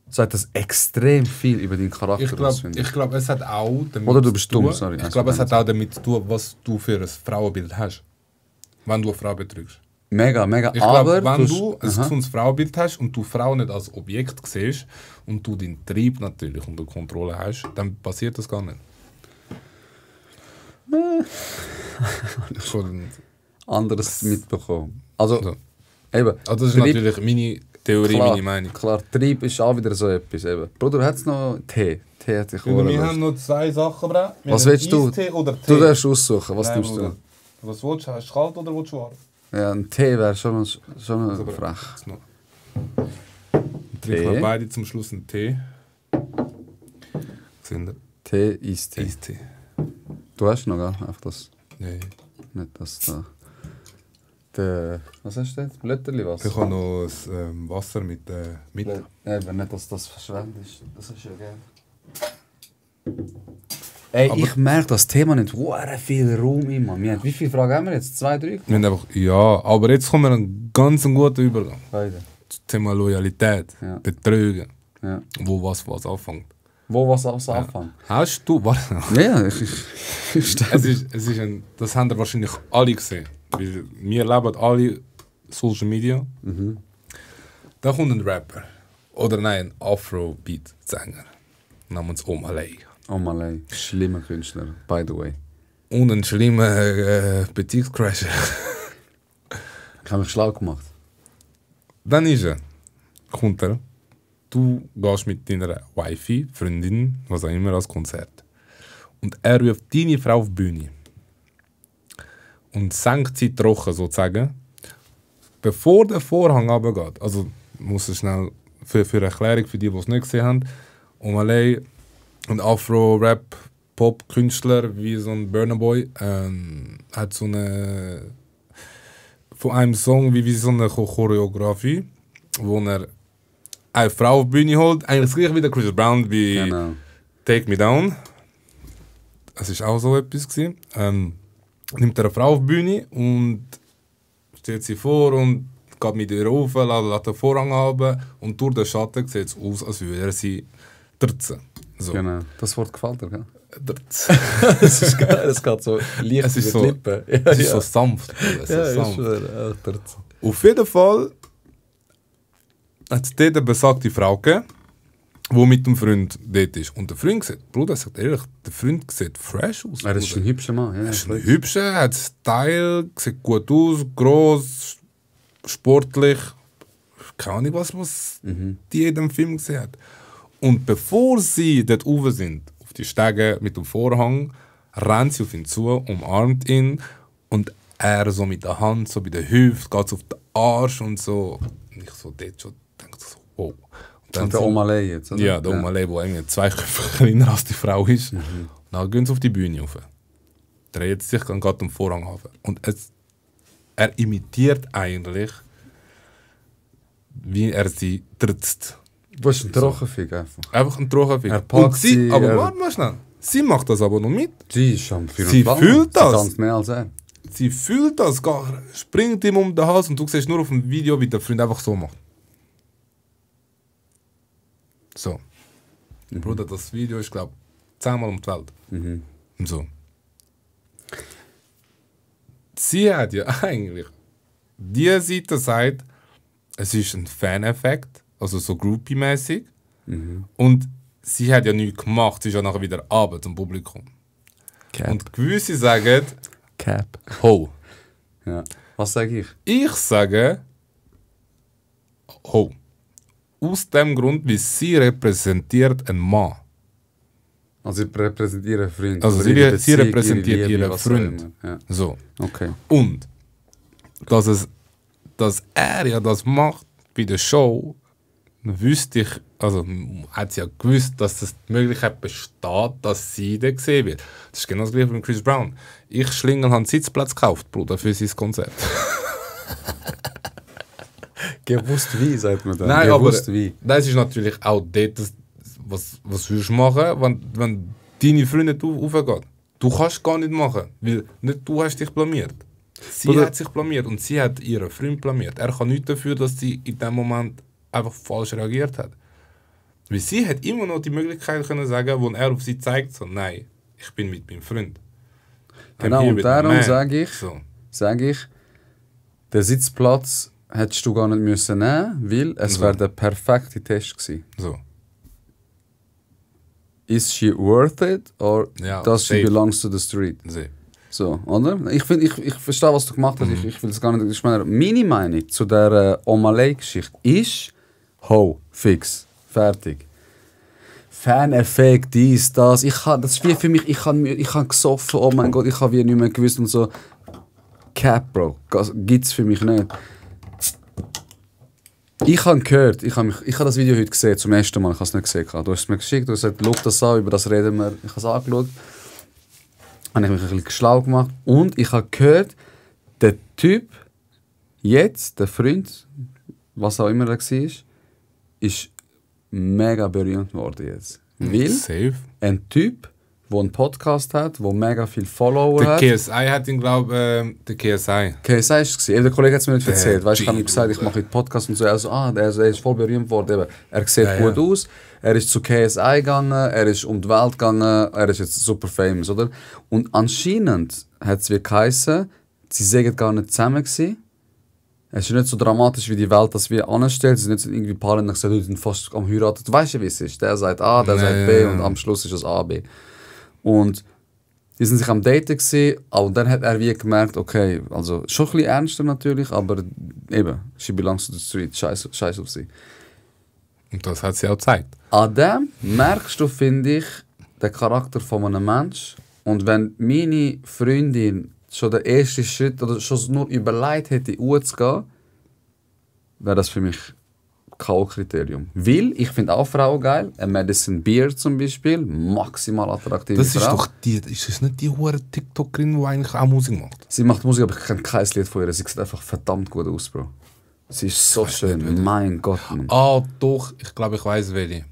sagt das extrem viel über deinen Charakter aus, finde Ich glaube, es hat auch damit Oder du bist zu tun, dumm, sorry. Ich glaube, es hat auch damit zu tun, was du für ein Frauenbild hast. Wenn du eine Frau betrügst. Mega. Ich Aber glaube, wenn du ein Aha. gesundes Frauenbild hast und du Frau nicht als Objekt siehst und du deinen Trieb natürlich unter Kontrolle hast, dann passiert das gar nicht. Schon- anderes mitbekommen. Also, So. eben. Also das ist Trieb- natürlich meine Theorie, klar, meine Meinung. Klar, Trieb ist auch wieder so etwas. Eben. Bruder, hat es noch Tee? Tee hat dich Wir haben noch 2 Sachen, Bra. Was willst du? Eistee oder Tee? Du darfst aussuchen, was Nein, nimmst du? Bruder. Was willst du? Hast du kalt oder willst du warm? Ja, ein Tee wäre schon Aber- frech. Jetzt noch. Trinken wir beide zum Schluss einen Tee. Sind Tee, Eistee. Eistee. Du hast noch, gell? Einfach das, Nee. nicht das da. Der, was hast du jetzt? Blätterli was? Ich habe noch ein Wasser mit mit. Eben, nicht, dass das verschwendest. Das ist ja geil. Ey, Aber- ich merke, das Thema nimmt viel Raum immer. Wie viele Fragen haben wir jetzt? 2, 3? Wir haben einfach, ja, aber jetzt kommen wir einen ganz guten Übergang. Beide. Das Thema Loyalität, Ja. Betrügen, Ja. wo was anfängt. Wo was alles anfängt? Hast du, warte. Ja, ich Es ist das haben ihr wahrscheinlich alle gesehen. Weil wir leben alle Social Media. Da kommt ein Rapper. Oder nein, ein Afrobeat-Sänger. Namens Omalay. Oh Malay, schlimmer Künstler, by the way. und einen schlimmen Beziehungscrash. Ich habe mich schlau gemacht. Dann kommt er, du gehst mit deiner Wifi, Freundin, was auch immer, als Konzert. Und er ruft deine Frau auf die Bühne. Und senkt sie trocken sozusagen, bevor der Vorhang runtergeht. Also muss es schnell für Erklärung für die es nicht gesehen haben. Omalay, ein Afro-Rap-Pop-Künstler wie so ein Burna Boy, hat so eine von einem Song wie so eine Choreografie, wo er eine Frau auf die Bühne holt, eigentlich das gleiche wie der Chris Brown wie Genau. Take Me Down. Es war auch so etwas gewesen. Nimmt er eine Frau auf die Bühne und stellt sie vor und geht mit ihr rauf, lässt den Vorhang runter und durch den Schatten sieht es aus, als würde er sie trtzen. So. Genau. Das Wort gefällt dir, gell? Trtzen. Das ist geil, es geht so leicht Es ist mit so- Lippen. Ja, Es ist so sanft. Bruder, es ist so sanft. schwöre, auch Terzen. Auf jeden Fall hat es dort eine besagte Frau gegeben, die mit dem Freund dort ist. Und der Freund sieht, Bruder, sagt ehrlich, der Freund sieht fresh aus. Er ist Bruder. ein hübscher Mann. Ja, Er ist ein hübscher, hat Style, sieht gut aus, gross, sportlich. Keine Ahnung, was die in dem Film gesehen hat. Und bevor sie dort oben sind, auf die Stege mit dem Vorhang, rennt sie auf ihn zu, umarmt ihn und er so mit der Hand, so bei der Hüfte, geht auf den Arsch und so. Und ich so dort schon denke so, wow. Und Und der sind- Omalay jetzt, oder? ja, der Omalay, der irgendwie 2 Köpfe kleiner als die Frau ist. Und dann gehen sie auf die Bühne rauf. Dreht sich dann gerade am Vorhang auf. Und er imitiert eigentlich, wie er sie trittst. Du hast einen Trockenfick einfach. Einfach ein Trockenfick. Er packt Und sie, sie, aber er- warte mal schnell. Sie macht das aber noch mit. Sie ist am Feuer und Sie Flamme. fühlt das. Sie tanzt mehr als er. Sie fühlt das, springt ihm um den Hals und du siehst nur auf dem Video, wie der Freund einfach so macht. So. Bruder, das Video ist, glaube ich, 10-mal um die Welt. Und so. Sie hat ja eigentlich die Seite sagt, es ist ein Fan-Effekt, also so Groupie-mäßig. Und sie hat ja nichts gemacht, sie ist ja nachher wieder runter zum Publikum. Und gewisse sagen, Cap. ho. Ja. Was sage ich? Ich sage, ho. Aus dem Grund, wie sie repräsentiert einen Mann. Also sie repräsentieren einen Freund. Also Oder sie, ihre sie Beziehung, repräsentiert ihre Liebe, ihren was auch Freund. immer. Ja. So. Okay. Und dass er ja das macht bei der Show, wüsste ich, also hat sie ja gewusst, dass es die Möglichkeit besteht, dass sie da gesehen wird. Das ist genau das gleiche wie mit Chris Brown. Ich Schlingel habe einen Sitzplatz gekauft, Bruder, für sein Konzert. Gewusst wie, sagt man dann. Nein, aber Gewusst wie. das ist natürlich auch dort, was würdest du machen, wenn deine Freunde aufgehen. Du kannst gar nicht machen, weil nicht du hast dich blamiert. Sie Bruder. hat sich blamiert und sie hat ihren Freund blamiert. Er kann nichts dafür, dass sie in dem Moment einfach falsch reagiert hat. Weil sie hat immer noch die Möglichkeit können sagen, wo er auf sie zeigt, so, nein, ich bin mit meinem Freund. I'm Genau, here und with my darum man. sage ich, So. den Sitzplatz hättest du gar nicht müssen nehmen, weil es So. wäre der perfekte Test gewesen. So. Is she worth it or Ja, does she safe. belongs to the street? See. So, oder? Ich verstehe, was du gemacht hast. Ich will es gar nicht. Ich meine, meine Meinung zu der Omalay-Geschichte ist ho, fix, fertig. Fan-Effekt, dies, das. Das ist wie für mich, ich habe gesoffen, oh mein Gott, ich habe wie nicht mehr gewusst und so. Cap, Bro, gibt's für mich nicht. Ich habe gehört, ich habe das Video heute gesehen, zum ersten Mal, ich habe es nicht gesehen. Du hast es mir geschickt, du hast gesagt, schau das an, über das reden wir. Ich habe es angeschaut. Habe ich mich ein bisschen schlau gemacht. Und ich habe gehört, der Typ, jetzt, der Freund, was auch immer er war, ist mega berühmt worden jetzt. Weil Safe. ein Typ, der einen Podcast hat, der mega viele Follower Der hat. KSI hat ihn, glaube ich, der KSI. KSI war es. Der Kollege hat es mir nicht Der erzählt. Weißt, ich habe ihm G, gesagt, ich mache einen Podcast und so. Also, er ist voll berühmt worden. Eben. Er sieht Ja, gut ja. aus. Er ist zu KSI gegangen. Er ist um die Welt gegangen. Er ist jetzt super famous, oder? Und anscheinend hat es wie geheißen, sie seien gar nicht zusammen gewesen. Es ist nicht so dramatisch, wie die Welt das wie anstellt. Es ist nicht so irgendwie ein paar Leute gesagt, die sind fast am heiraten. Du weißt ja, wie es ist. Der sagt A, der Ja, sagt ja, B ja. und am Schluss ist es A, B. Und Die sind sich am Daten gewesen, und dann hat er wie gemerkt, okay, also schon ein bisschen ernster natürlich, aber eben, she belongs to the street, scheiß auf sie. Und das hat sie auch gezeigt. An dem merkst du, finde ich, den Charakter von einem Menschen. Und wenn meine Freundin schon den ersten Schritt oder schon nur überlegt hätte, zu gehen, wäre das für mich K.O.-Kriterium. Weil, ich finde auch Frauen geil. Madison Beer zum Beispiel, maximal attraktive Das ist Frau. doch die, ist das nicht die hure TikTokerin, die eigentlich auch Musik macht? Sie macht Musik, aber ich kenne kein Lied von ihr. Sie sieht einfach verdammt gut aus, Bro. Sie ist so schön, mein Gott. Mann. Ah, doch, ich glaube, ich weiß welche.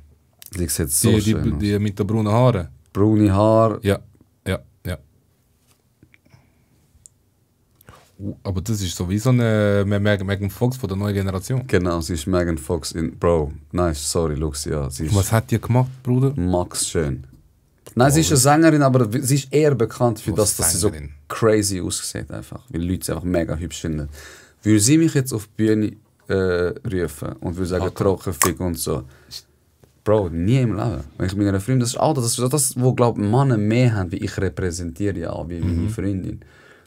Sie sieht so Die, schön aus. die mit den braunen Haaren. Braune Haar. Ja. Aber das ist sowieso eine Megan Fox von der neuen Generation. Genau, sie ist Megan Fox in... Bro, nice, sorry, Lucia. Sie ist Was hat die gemacht, Bruder? Max schön. Nein, sie ist eine Sängerin, aber sie ist eher bekannt für das, dass sie so Sängerin? crazy aussieht einfach. Weil Leute sie einfach mega hübsch finden. Würde sie mich jetzt auf die Bühne rufen und würde sagen, Trockenfick und so. Bro, nie im Leben. Wenn ich mit einer Freundin... Das ist das, wo, glaube ich, Männer mehr haben, wie ich repräsentiere ja auch, wie meine Freundin.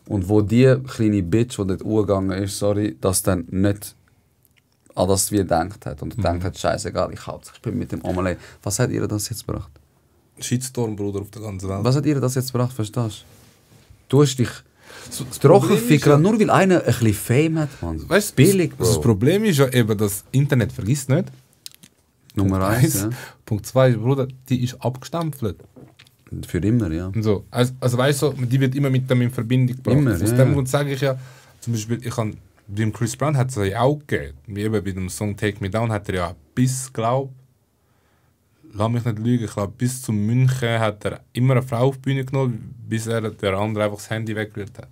Und wo die kleine Bitch, die dort umgegangen ist, sorry, das dann nicht an das wie gedacht hat. Und denkt hat, scheißegal, ich bin mit dem Omelette. Was hat ihr das jetzt gebracht? Shitstorm, Bruder, auf der ganzen Welt. Was hat ihr das jetzt gebracht, verstehst du? Du hast dich trockenfickern, nur weil einer ein bisschen Fame hat, man. Weißt, billig, Bro. Das Problem ist ja eben, das Internet vergisst nicht. Nummer 1, ja. Punkt 2, Bruder, die ist abgestempelt. Für immer, ja. Und so. Also weißt du, die wird immer mit dem in Verbindung gebracht. Immer, Aus ja, dem ja. Grund sage ich ja, zum Beispiel, beim Chris Brown hat es ja auch gegeben. Wie eben bei dem Song Take Me Down hat er ja bis, lass mich nicht lügen, ich glaube bis zu München hat er immer eine Frau auf die Bühne genommen, bis er der andere einfach das Handy weggerührt hat.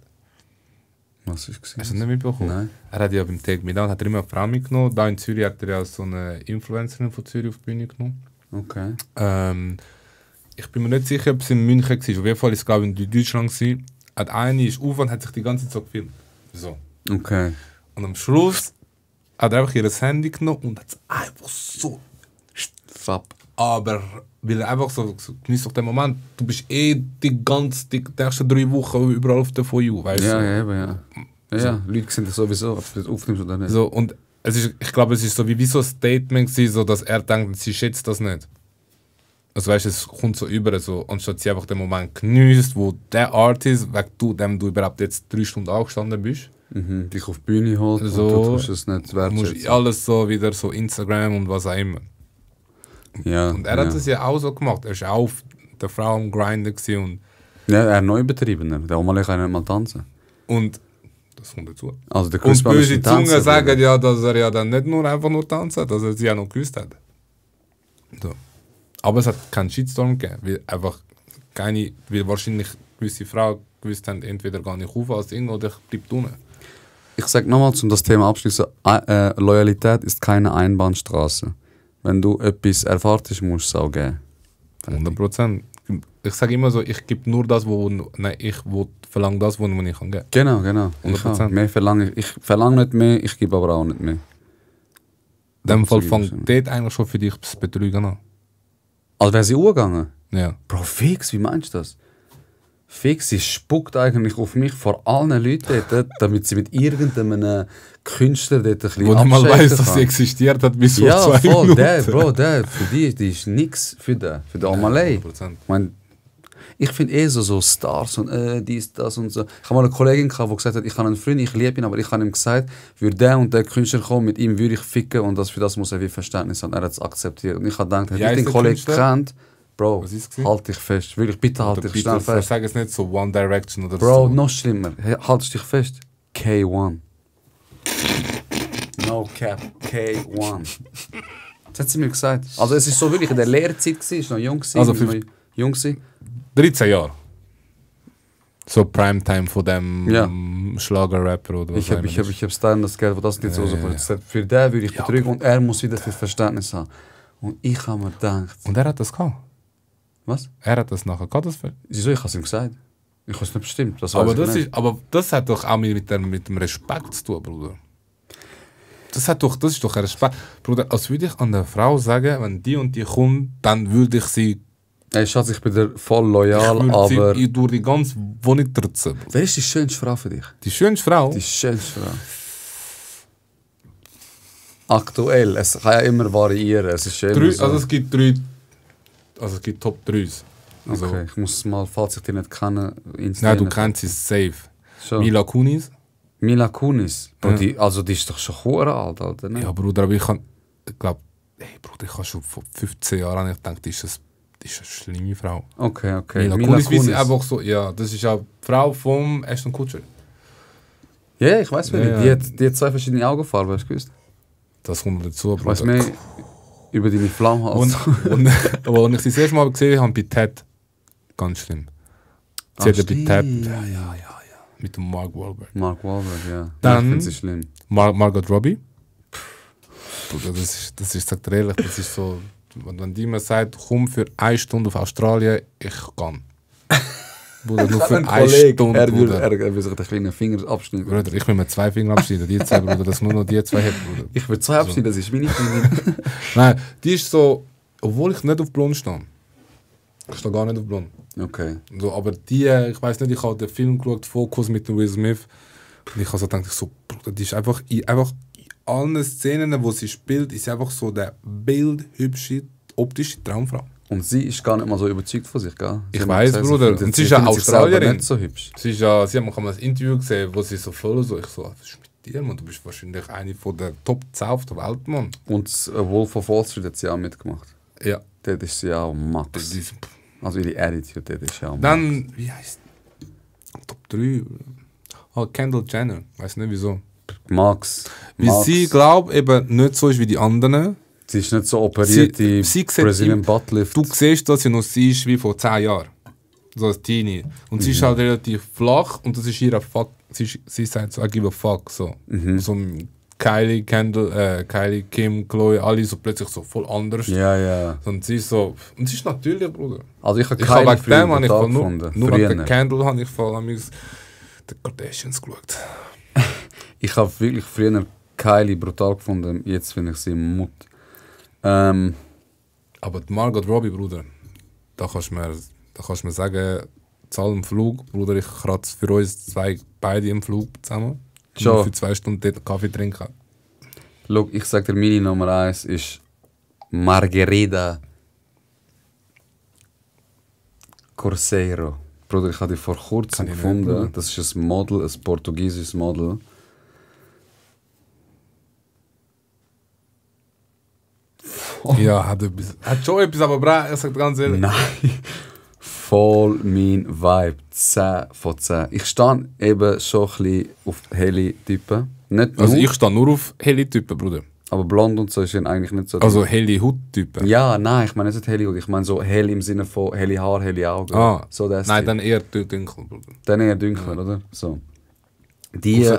Was ist das? Hast du das nicht mitbekommen? Nein. Er hat ja beim Take Me Down hat er immer eine Frau mitgenommen. Da in Zürich hat er ja so eine Influencerin von Zürich auf die Bühne genommen. Okay. Ich bin mir nicht sicher, ob es in München war. Auf jeden Fall war es, glaube ich, in Deutschland. Eine ist auf und hat sich die ganze Zeit so gefilmt. So. Okay. Und am Schluss hat er einfach ihr Handy genommen und hat es einfach so... Fab. Aber weil er einfach so genießt doch den Moment, du bist die nächsten 3 Wochen überall auf der For You, weißt du? Ja, eben, ja. Ja, Leute sehen das sowieso, ob du das aufnimmst oder nicht. So, und ich glaube, es ist so wie so ein Statement gewesen, so dass er denkt, sie schätzt das nicht. Also weißt du, es kommt so über, so, anstatt sie einfach den Moment genießt, wo der Artist, wegen dem du überhaupt jetzt 3 Stunden angestanden bist, dich auf die Bühne holt so, und du tust es nicht musst wertschätzen. alles so wieder so Instagram und was auch immer. Ja, Und er hat das ja auch so gemacht. Er war auch auf der Frau am Grinden und ja, er neu übertriebener. Der Omalek kann nicht mal tanzen. das kommt dazu. Also der Chris Und Brown ist böse ein Tänzer, Zungen sagen Bruder. ja, dass er ja dann nicht nur einfach nur tanzt hat, dass er sie auch noch geküsst hat. So. Aber es hat keinen Shitstorm gegeben, weil wahrscheinlich gewisse Frauen gewusst haben, entweder gar nicht auf als Ding oder ich bleib unten. Ich sage nochmal, um das Thema abschließen, Loyalität ist keine Einbahnstraße. Wenn du etwas erwartest, musst du es auch geben. 100%. Ich sage immer so, ich gebe nur das, ich verlange das, was ich kann geben. Genau. 100%. Mehr verlange ich verlange nicht mehr, ich gebe aber auch nicht mehr. In dem Fall So fängt ist es. dort eigentlich schon für dich das Betrügen an. Also wäre sie umgegangen? Ja. Bro, fix, wie meinst du das? Fix, sie spuckt eigentlich auf mich vor allen Leuten dort, damit sie mit irgendeinem Künstler dort ein bisschen Wo du mal abschätzen weißt, dass kann. sie existiert hat bis vor Ja, 2 voll, Minuten. der, für die ist nichts für den Omalei. 100%. Ich finde so Stars und dies, das und so. Ich habe mal eine Kollegin gehabt, die gesagt hat, ich habe einen Freund, ich liebe ihn, aber ich habe ihm gesagt, würde der und der Künstler kommen, mit ihm würde ich ficken und für das muss er wie Verständnis haben. Er hat es akzeptiert. Und ich habe gedacht, Wie hätte ich heisst den der Kollegen Künstler? kennt, Bro, Was ist es gewesen? halt dich fest. Wirklich, bitte halt dich schnell fest. Sag es nicht so One Direction oder Bro, so. noch schlimmer. Halt dich fest. K1. No cap. K1. Das hat sie mir gesagt. Also es ist so wirklich in der Lehrzeit gewesen, ist noch jung gewesen. Also ist noch jung gewesen. 13 Jahre. So Primetime von dem Ja. Schlager-Rapper oder was Ich hab Stein das Geld, das nicht so rauskommt. Für den würde ich betrügen und er muss wieder für Verständnis haben. Und ich habe mir gedacht, Und er hat das gehabt. was? Er hat das nachher gehabt. Das Wieso? Ich habe es ihm gesagt. Ich habe es nicht bestimmt. Das aber, weiß ich nicht. aber das hat doch auch mit dem Respekt zu tun, Bruder. Das ist doch ein Respekt. Bruder, als würde ich an der Frau sagen, wenn die und die kommt, dann würde ich sie Ey, Schatz, ich bin dir voll loyal, Ich würde aber... sie durch die ganze Wohnung trötzen. Wer ist die schönste Frau für dich? Die schönste Frau? Die schönste Frau. Aktuell, es kann ja immer variieren. Es ist schön. Also es gibt drei... Also es gibt Top 3. Also, Okay, ich muss mal, falls ich die nicht kenne, nein, du kennst sie safe. Schon. Mila Kunis. Mila Kunis. Bro, Ja. die ist doch schon hure alt, Alter. Ne? Ja, Bruder, aber ich glaube, hey, Bruder, ich habe schon vor 15 Jahren gedacht, die ist eine schlimme Frau. Okay. Mila Kunis, wie sie einfach so, ja, das ist ja die Frau vom Ashton Kutcher. Ja, ich weiß nicht. Ja. Die hat zwei verschiedene Augenfarben, hast du gewusst? Das kommt dazu, Ich weiß Bruder. mehr über deine Flamme als... Aber als ich sie das erste Mal gesehen habe, bei Ted, ganz schlimm. Sie hat bei Ted Ja. mit dem Mark Wahlberg. Mark Wahlberg, ja. Dann- Ich finde sie schlimm. Margot Robbie. Bruder, das ist, sagt er ehrlich, das ist so, wenn die mir sagt, komm für 1 Stunde auf Australien, ich kann. Bruder, nur für 1 Stunde, Er Bruder. will sich den kleinen Finger abschneiden. Bruder, ich will mir 2 Finger abschneiden, die 2, Bruder, dass nur noch die 2 hat, Bruder. Ich will 2 abschneiden, das ist meine Freundin. Nein, die ist so, obwohl ich nicht auf Blond stehe. Ich stehe gar nicht auf Blond. Okay. So, aber die, ich weiß nicht, ich habe den Film geschaut, Focus mit dem Will Smith. Und ich habe so gedacht, Bruder, die ist einfach in allen Szenen, wo sie spielt, ist sie einfach so der bildhübsche, optische Traumfrau. Und sie ist gar nicht mal so überzeugt von sich, gell? Ich weiss, Bruder. Und sie ist ja Australierin. Nicht so hübsch. Sie haben ein Interview gesehen, wo sie so voll so, ich so, was ist mit dir, Mann? Du bist wahrscheinlich eine von der Top 10 auf der Welt, Mann. Und Wolf of Wall Street hat sie auch mitgemacht. Ja. Dort ist sie auch Max. Die- Also ihre Attitude, dort ist ja auch Max. Dann, wie heißt Top 3? Oh, Kendall Jenner. Weiß nicht wieso. Max. Weil sie, glaube ich, eben nicht so ist wie die anderen. Sie ist nicht so operiert, die sie sieht Brazilian Buttlift. Du siehst, dass sie noch sie ist wie vor 10 Jahren. So als Teenie. Und sie ist halt relativ flach und das ist ihre Fuck. Sie sagt so, I give a fuck. So, so Kylie, Kendall, Kylie, Kim, Chloe, alle so plötzlich so voll anders. Ja. Und sie ist so. Und sie ist natürlich, Bruder. Also ich habe Ich habe keine wegen dem habe ich voll gefunden. nur wegen Früher. der Candle habe ich voll an die Kardashians geschaut. Ich habe wirklich früher Kylie brutal gefunden, jetzt finde ich sie Mut. Ähm, Aber die Margot Robbie, Bruder, da kannst du mir sagen, zahl im Flug, Bruder, ich kratze für uns beide im Flug zusammen. Schon. Für 2 Stunden dort Kaffee trinken. Look, ich sage dir, meine Nummer 1 ist Margherita Corseiro. Bruder, ich habe die vor kurzem Kann ich nicht, gefunden. Bruder. Das ist ein Model, ein portugiesisches Model. Ja, hat schon etwas, aber ich sag dir ganz ehrlich. Nein, voll mein Vibe. 10 von 10. Ich stehe eben schon ein bisschen auf helle Typen. Nicht Also nur, ich stehe nur auf helle Typen, Bruder. aber blond und so ist ja eigentlich nicht so. Also helle Hauttypen. Ja, nein, ich meine nicht helle Haut. Ich meine so hell im Sinne von helle Haare, helle Augen. Ah, So das nein, Typ. dann eher dunkel, Bruder. Dann eher dunkler, oder? So. Die Die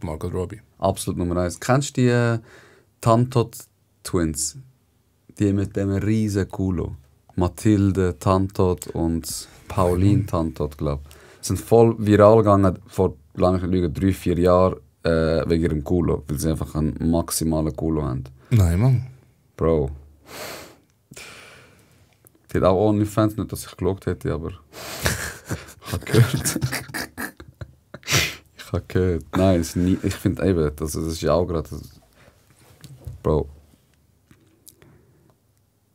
Margot Robbie. absolut Nummer 1. Kennst du die Tantot Twins? Die mit dem riesen Kulo. Mathilde Tantot und Pauline Tantot, glaube ich. Sind voll viral gegangen vor lange 3-4 Jahren wegen ihrem Kulo, weil sie einfach einen maximalen Kulo haben. Nein, Mann. Bro. Die hat auch OnlyFans, nicht, dass ich geschaut hätte, aber ich habe gehört. Ich habe gehört. Nein, ich finde eben, das ist ja auch gerade... Bro.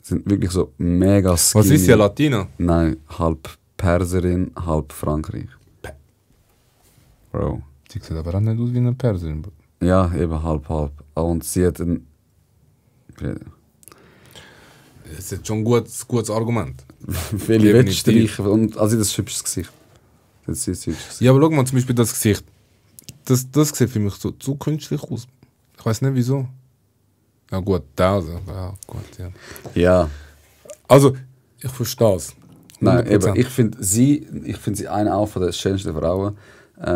Sind wirklich so mega skinny. Was ist sie, Latina? Nein, halb Perserin, halb Frankreich. Bro. Sie sieht aber auch nicht aus wie eine Perserin. Ja, eben halb. Und sie hat ein... Das ist schon ein gutes Argument. Viele Definitiv. Wettstreiche und also das ist ein hübsches Gesicht. Das ist ein hübsches Gesicht. Ja, aber schau mal, zum Beispiel das Gesicht. Das sieht für mich so zu künstlich aus. Ich weiß nicht wieso. Ja gut, ja gut, ja. Ja. Also, ich verstehe es. Nein, 100%. eben, ich finde sie eine auch von der schönsten Frauen.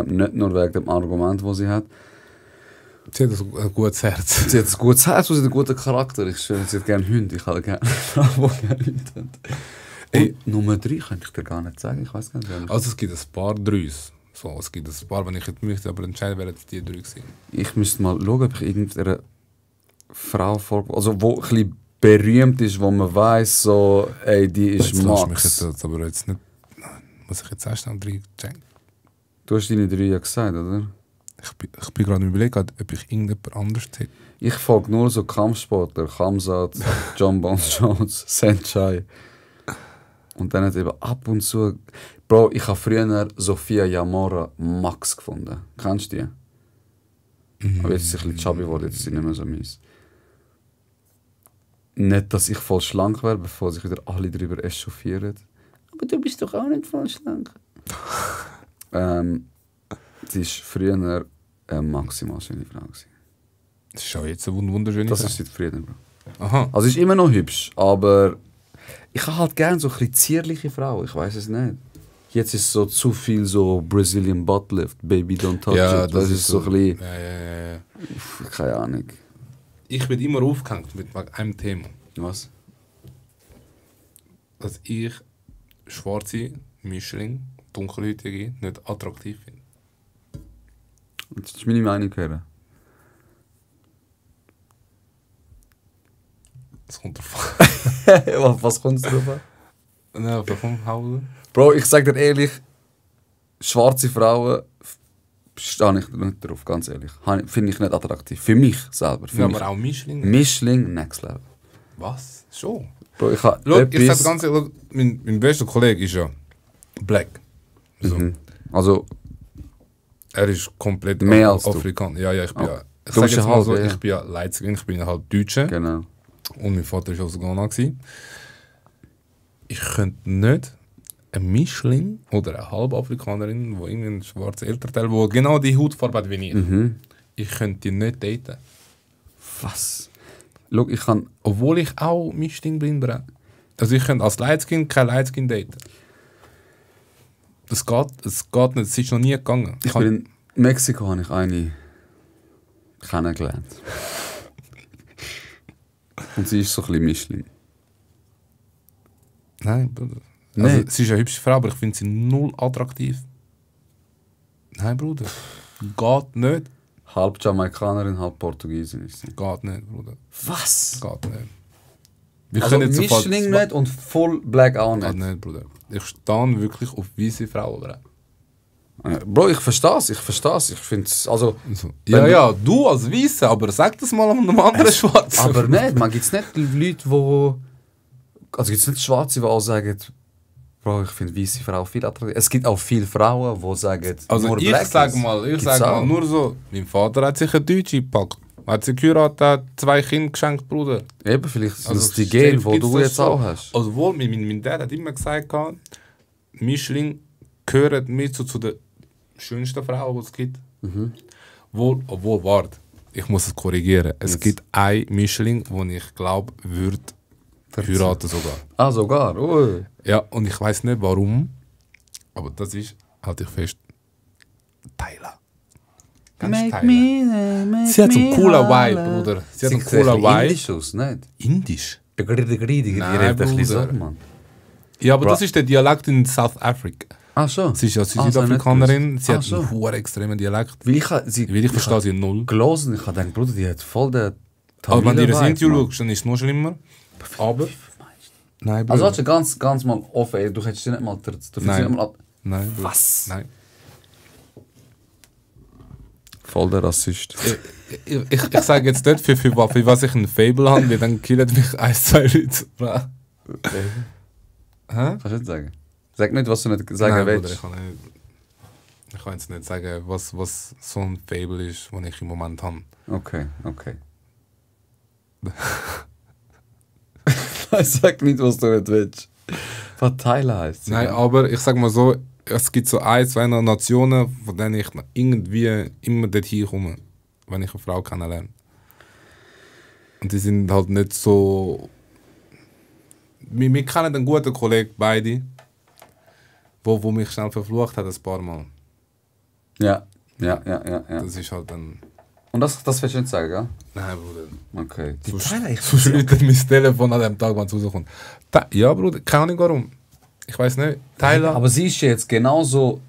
Nicht nur wegen dem Argument, das sie hat. Sie hat ein gutes Herz. Sie hat ein gutes Herz und sie hat einen guten Charakter. Ich schwöre, sie hat gerne Hunde. Ich habe gerne Frauen, die gerne Hunde haben. Ey. Und Nummer 3 könnte ich dir gar nicht sagen. Ich weiß gar nicht. Also es gibt ein paar Dreis. So, es gibt ein paar, wenn ich jetzt mich aber entscheiden wäre, es die 3 gewesen. Ich müsste mal schauen, ob ich irgendeine Frau folge, also wo ein bisschen berühmt ist, wo man weiss, so, ey, die ist Jetzt lass mich Max. jetzt aber jetzt nicht... Muss ich jetzt erst noch 3 checken? Du hast deine 3 ja gesagt, oder? Ich bin gerade überlegt, ob ich irgendjemand anders hätte. Ich folge nur so Kampfsportler, Khamzat, John Bones Jones, Senchai. Und dann hat eben ab und zu... Bro, ich habe früher Sophia Yamora Max gefunden. Kennst du die? Aber jetzt ist sie ein bisschen chubby geworden, jetzt ist sie nicht mehr so mies. Nicht, dass ich voll schlank wäre, bevor sich wieder alle darüber echauffieren. Aber du bist doch auch nicht voll schlank. Sie war früher maximal schöne Frau gewesen. Das ist auch jetzt eine wunderschöne Das Frau. ist seit früher, Bro. Aha. Also ist immer noch hübsch, aber ich habe halt gerne so ein bisschen zierliche Frauen, ich weiß es nicht. Jetzt ist so zu viel so Brazilian Butt Lift, Baby Don't Touch Ja, It. Das ist so ein bisschen, Ja. keine Ahnung. Ich bin immer aufgehängt mit einem Thema. Was? Dass ich schwarze Mischling, dunkelhäutige nicht attraktiv finde. Das ist meine Meinung hören. Das kommt drauf an. Was kommt es drauf an? Nein, vom Hause. Bro, ich sag dir ehrlich, schwarze Frauen stehe ich nicht drauf, ganz ehrlich. Finde ich nicht attraktiv. Für mich selber. Für Ja, mich. aber auch Mischling. Mischling, next level. Was? Schon? Bro, ich habe Schau, ich sag ganz ehrlich, mein bester Kollege ist ja black. So. Also, Er ist komplett Mehr als du. Afrikaner. Ja, ich bin ja... Ich Du sag bist jetzt ja mal halb, so, ja. ich bin ja Leipziger, ich bin ja halb Deutscher. genau. Und mein Vater war aus Ghana. Ich könnte nicht ein Mischling oder eine Halbafrikanerin, wo irgendwie ein schwarzer Elternteil, wo genau die Hautfarbe hat wie ich. Ich könnte die nicht daten. Was? Schau, ich kann... Obwohl ich auch Mischling bin. Also ich könnte als Lightskin kein Lightskin daten. Es geht nicht, es ist noch nie gegangen. In Mexiko habe ich eine kennengelernt. Und sie ist so ein bisschen Mischling. Nein, Bruder. Nein. Also, sie ist eine hübsche Frau, aber ich finde sie null attraktiv. Nein, Bruder. Geht nicht. Halb Jamaikanerin, halb Portugiesin ist sie. Geht nicht, Bruder. Was? Geht nicht. Wir Also können jetzt sofort- Mischling nicht und Full Black auch Geht nicht. nicht, Bruder. Ich stehe wirklich auf weiße Frauen, Bruder. Bro, ich verstehe es. Ich finde es... Also, Ja, ja, du als Weiße, aber sag das mal einem anderen Schwarzen. aber nicht. Man gibt es nicht Leute, die... Also gibt es nicht Schwarze, die auch sagen... Bro, ich finde weiße Frauen viel attraktiv. Es gibt auch viele Frauen, die sagen... Also nur ich Black sag ist. mal Gibt's mal auch. nur so, mein Vater hat sich eine Deutsche gepackt. Hat sie geheiratet, hat 2 Kinder geschenkt, Bruder. Eben, vielleicht sind Also, es die Gene, die gibt's du das jetzt so? auch hast. Also wohl, mein Dad hat immer gesagt, Mischling gehören mit zu den schönsten Frauen, die es gibt. Obwohl, warte, ich muss es korrigieren. Es Jetzt. gibt ein Mischling, wo ich glaube, würde heiraten sogar. Ah, sogar? Ui. Ja, und ich weiß nicht warum, aber das ist, halte ich fest, Tyla. Kennst du Tyla? Sie hat so einen coolen Vibe, Bruder. Sie hat einen coolen Vibe. Indisch aus, nicht? Indisch? Die redet ein bisschen so, Bruder. Mann. Ja, aber Bro. das ist der Dialekt in South Africa. Ah, schon? Sie ist ja Ah, Südafrikanerin, das sie hab hat ich nicht gewusst. einen hohen extremen Dialekt. Weil ich verstehe sie null. gelesen, ich habe gedacht, Bruder, die hat voll den Aber wenn du das Tamil-Vibe, Interview Mann. schaust, dann ist es noch schlimmer. Aber... Nein, Also Bruder. hast du ganz mal offen, ey, du hättest dich nicht mal... Du fühlst dich Nein. nicht mal... Nein, Bruder. Was? Nein. Voll der Rassist. Ich sage jetzt nicht, für was ich ein Fable habe, weil dann killen mich 1, 2 Leute. Hä? Kannst du nicht sagen? Sag nicht, was du nicht sagen Nein, Bruder, willst. ich kann jetzt nicht sagen, was so ein Fable ist, das ich im Moment habe. Okay. Sag nicht, was du nicht willst. Was Tyler heisst. Nein, aber ich sag mal so, es gibt so 1, 2 Nationen, von denen ich irgendwie immer dorthin komme, wenn ich eine Frau kennenlerne. Und die sind halt nicht so... Wir kennen einen guten Kollegen, beide, wo mich schnell verflucht hat ein paar Mal. Ja. Das ist halt dann... Und das willst du nicht sagen, ja? Nein, Bruder. Okay. Die Sonst Tyler, läutet mein Telefon an dem Tag, wenn es rauskommt. Ja, Bruder, keine Ahnung warum. Ich weiß nicht. Tyler, aber sie ist ja jetzt genauso...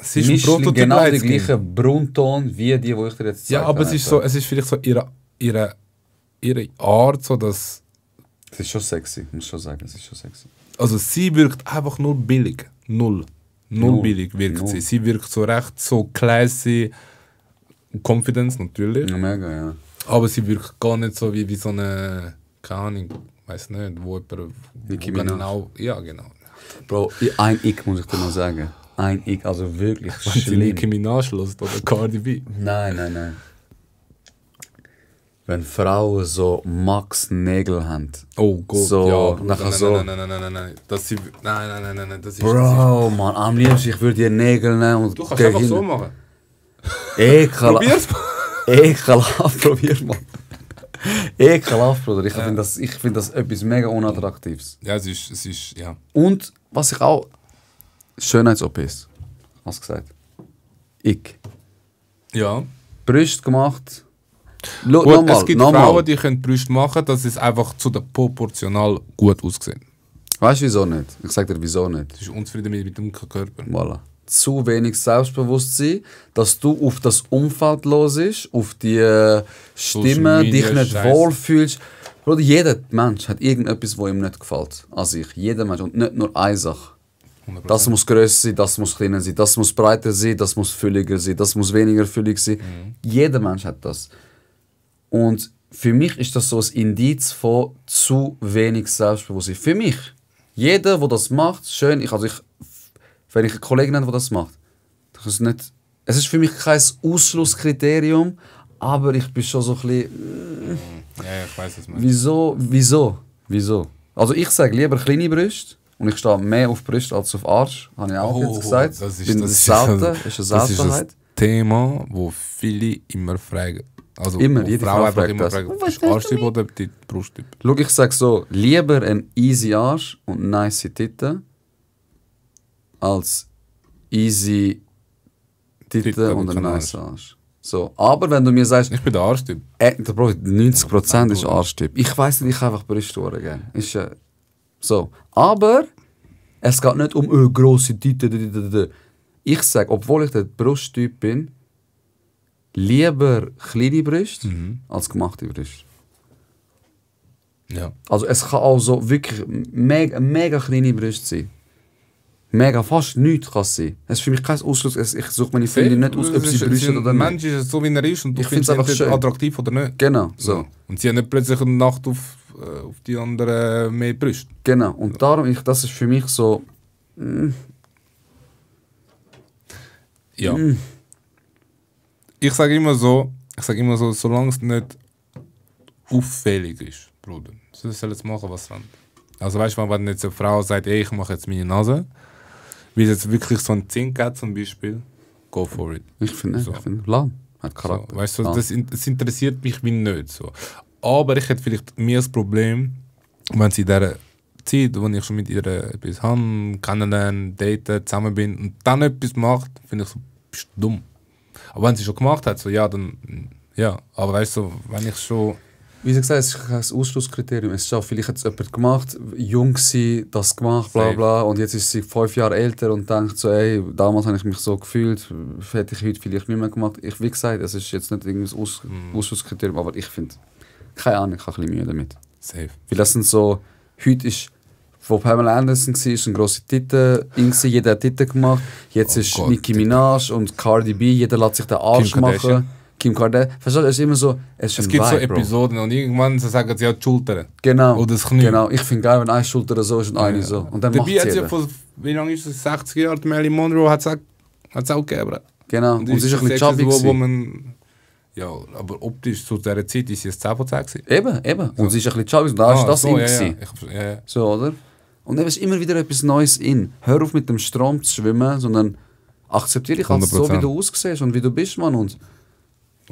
sie ist ein Mischling, Prototyp genau der Lightskin. gleiche Braunton wie die ich dir jetzt Ja, gezeigt aber habe. es ist vielleicht so ihre ihre Art, so dass... Es ist schon sexy, muss schon sagen, es ist schon sexy. Also sie wirkt einfach nur billig. Null billig wirkt sie. Sie wirkt so recht so classy. Confidence natürlich. Ja, mega, ja. Aber sie wirkt gar nicht so wie so eine... Keine Ahnung, weiß nicht, wo jemand... Nicki wo Minaj. genau, ja, genau. Bro, ein Ick muss ich dir noch sagen. Ein Ick, also wirklich Wenn sie schlimm. Nicki Minaj hört oder Cardi B. Nein. Wenn Frauen so Max-Nägel haben. Oh Gott, So, ja. Bruder, nachher so. Nein. Das sie, nein. Das ist... Bro, Mann, am liebsten, ich würde dir Nägel nehmen und Du kannst einfach so machen. Probier's mal. Ekelhaft, probier mal. Ekelhaft, Bruder. Ich find das etwas mega unattraktives. Ja, es ist, ja. Und was ich auch... Schönheits-OPs. Hast du gesagt? Ich. Ja. Brüste gemacht. Gut, es gibt Frauen, die können Brüste machen, dass es einfach zu der proportional gut aussieht. Weißt du wieso nicht? Ich sag dir wieso nicht. Du bist unzufrieden mit dem Körper. Voilà. Zu wenig Selbstbewusstsein, dass du auf das Umfeld los ist, auf die Stimme, dich nicht Scheiße. wohlfühlst. Bruder, jeder Mensch hat irgendetwas, was ihm nicht gefällt. An sich. Jeder Mensch. Und nicht nur eine Sache. 100%. Das muss grösser sein, das muss kleiner sein, das muss breiter sein, das muss fülliger sein, das muss weniger füllig sein. Jeder Mensch hat das. Und für mich ist das so ein Indiz von zu wenig Selbstbewusstsein. Für mich. Jeder, der das macht, schön. Wenn ich einen Kollegen habe, der das macht, das ist nicht, es ist für mich kein Ausschlusskriterium, aber ich bin schon so ein bisschen... Ja, ich weiß es nicht. Wieso? Also ich sage lieber kleine Brüste und ich stehe mehr auf Brüste als auf Arsch, habe ich auch jetzt gesagt. Das ist Bin das selten, ist ist eine das Seltenheit. Thema, wo viele immer fragen. Also Immer, wo jede Frauen Frau einfach fragt immer das. fragen, bist du Arschtyp oder die Brusttyp? Schau, ich sage so, lieber ein easy Arsch und nice Titten als easy Titten und ein kein nice Arsch. So, aber wenn du mir sagst, Ich bin der Arschtyp. der Bro, 90% ist Arschtyp. Ich weiss nicht, ich habe einfach Brüste gerne. Ist so. Aber es geht nicht um grosse Titten. Ich sage, obwohl ich der Brusttyp bin, lieber kleine Brüste als gemachte Brüste. Ja. Also es kann auch so wirklich mega kleine Brüste sein. Mega, fast nichts kann es sein. Es ist für mich kein Ausschluss. Ich suche meine Freundin nicht aus, ob sie Brüste oder Ein nicht. Mensch ist so, wie er ist und du Ich findest find's einfach entweder schön. attraktiv oder nicht. Genau, so. Und sie haben nicht plötzlich eine Nacht auf die anderen mehr Brüste. Genau. Und darum, das ist für mich so... Ja. Ich sage immer so, solange es nicht auffällig ist, Bruder. Sie soll jetzt machen, was sie wollen. Also weißt du, wenn jetzt eine Frau sagt, ey, ich mache jetzt meine Nase, wie es jetzt wirklich so ein Zink hat zum Beispiel, go for it. Ich finde, So. Lan hat Charakter. So, weißt du, Lan. das interessiert mich wie nicht so. Aber ich hätte vielleicht mehr das Problem, wenn sie in dieser Zeit, wo ich schon mit ihr etwas habe, kennenlernen, daten, zusammen bin und dann etwas macht, finde ich so, bist du dumm. Aber wenn sie schon gemacht hat, so ja, dann ja. Aber weißt du, wenn ich schon... Wie gesagt, es ist kein Ausschlusskriterium. Es ist auch, vielleicht hat es jemand gemacht, jung gewesen, das gemacht, bla Safe. bla, und jetzt ist sie 5 Jahre älter und denkt so, ey, damals habe ich mich so gefühlt, hätte ich heute vielleicht nicht mehr gemacht. Wie gesagt, es ist jetzt nicht irgendwie ein Ausschlusskriterium, aber ich finde, keine Ahnung, ich habe ein bisschen Mühe damit. Safe. Weil das sind so, heute ist, wo Pamela Anderson war, ist ein grosser Titel, jeder hat Titel gemacht, jetzt ist Gott, Nicki Minaj und Cardi B, jeder lässt sich den Arsch Kim Kardashian. machen. Kim Kardashian. Verstehst du, es ist immer so, es Es gibt so Episoden und irgendwann sagen sie ja die Schultern. Genau. Oder das Knie. Genau. Ich finde geil, wenn eine Schulter so ist und eine so. Und dann macht Dabei hat es sie ja jeder. vor, wie lange ist es, 60 Jahren, die Marilyn Monroe hat es auch gegeben. Genau. Und sie ist ein bisschen chubby wo gewesen. man, ja, aber optisch zu dieser Zeit ist sie ein 10 von 10 gewesen. Eben. Und sie ist ein bisschen chubby und da ist das in ja, gewesen. ja. So, oder? Und dann ist immer wieder etwas Neues in. Hör auf mit dem Strom zu schwimmen, sondern akzeptiere dich als so, wie 100%. du aussiehst und wie du bist, Mann. Und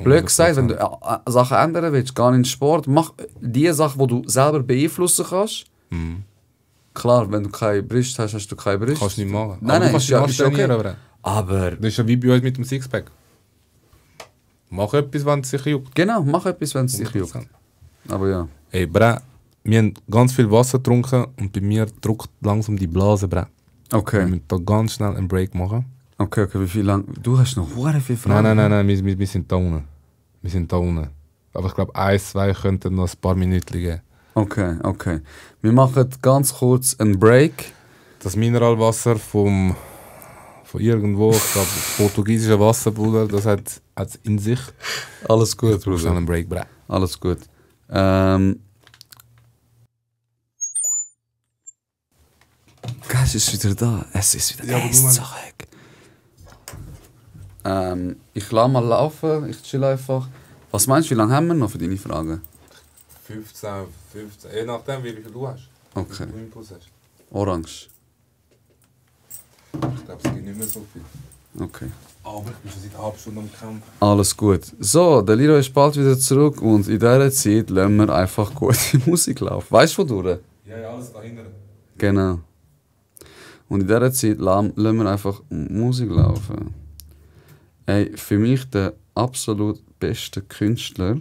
blöd gesagt, wenn du Sachen ändern willst, geh in den Sport, mach die Sachen, die du selber beeinflussen kannst. Klar, wenn du keine Brüste hast, hast du keine Brüste. Kannst du nicht machen. Nein, Aber du ist kannst ja dich trainieren, okay. Aber das ist ja wie bei uns mit dem Sixpack. Mach etwas, wenn es sich juckt. genau, mach etwas, wenn es dich juckt. 100%. Aber ja. Ey, Bre, wir haben ganz viel Wasser getrunken und bei mir drückt langsam die Blase, Bre. Wir Okay. müssen da ganz schnell einen Break machen. Okay, wie viel lang? Du hast noch hure viel Fragen. Nein, wir sind da unten. Wir sind da unten. Aber ich glaube, 1, 2 könnten noch ein paar Minuten geben. Okay. Wir machen ganz kurz einen Break. Das Mineralwasser von irgendwo, ich glaube, portugiesische Wasser, Bruder, das hat es in sich. Alles gut, Ich brauche Bruder. einen Break, Bruder. Alles gut. Es ist wieder da. Es ist wieder Ja, aber du, Mann. Ich lasse mal laufen, ich chill einfach. Was meinst du, wie lange haben wir noch für deine Fragen? 15, je nachdem, wie viel du hast. Okay. Wie viel du Input hast. Orange. Ich glaube, es gibt nicht mehr so viel. Okay. Aber ich bin schon seit einer halben Stunde am Kämpfen. Alles gut. So, der Liro ist bald wieder zurück und in dieser Zeit lassen wir einfach gute Musik laufen. Weißt du, wodurch? Ja, alles dahinter. Genau. Und in dieser Zeit lassen wir einfach Musik laufen. Ey, für mich der absolut beste Künstler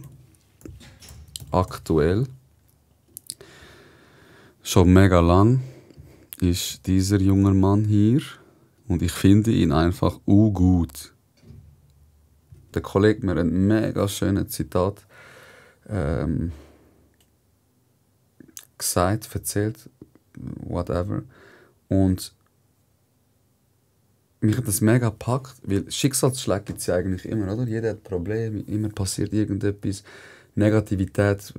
aktuell, schon mega lang, ist dieser junge Mann hier. Und ich finde ihn einfach gut. Der Kollege hat mir ein mega schönes Zitat gesagt, erzählt, whatever. Und mich hat das mega gepackt, weil Schicksalsschläge gibt es ja eigentlich immer, oder? Jeder hat Probleme, immer passiert irgendetwas. Negativität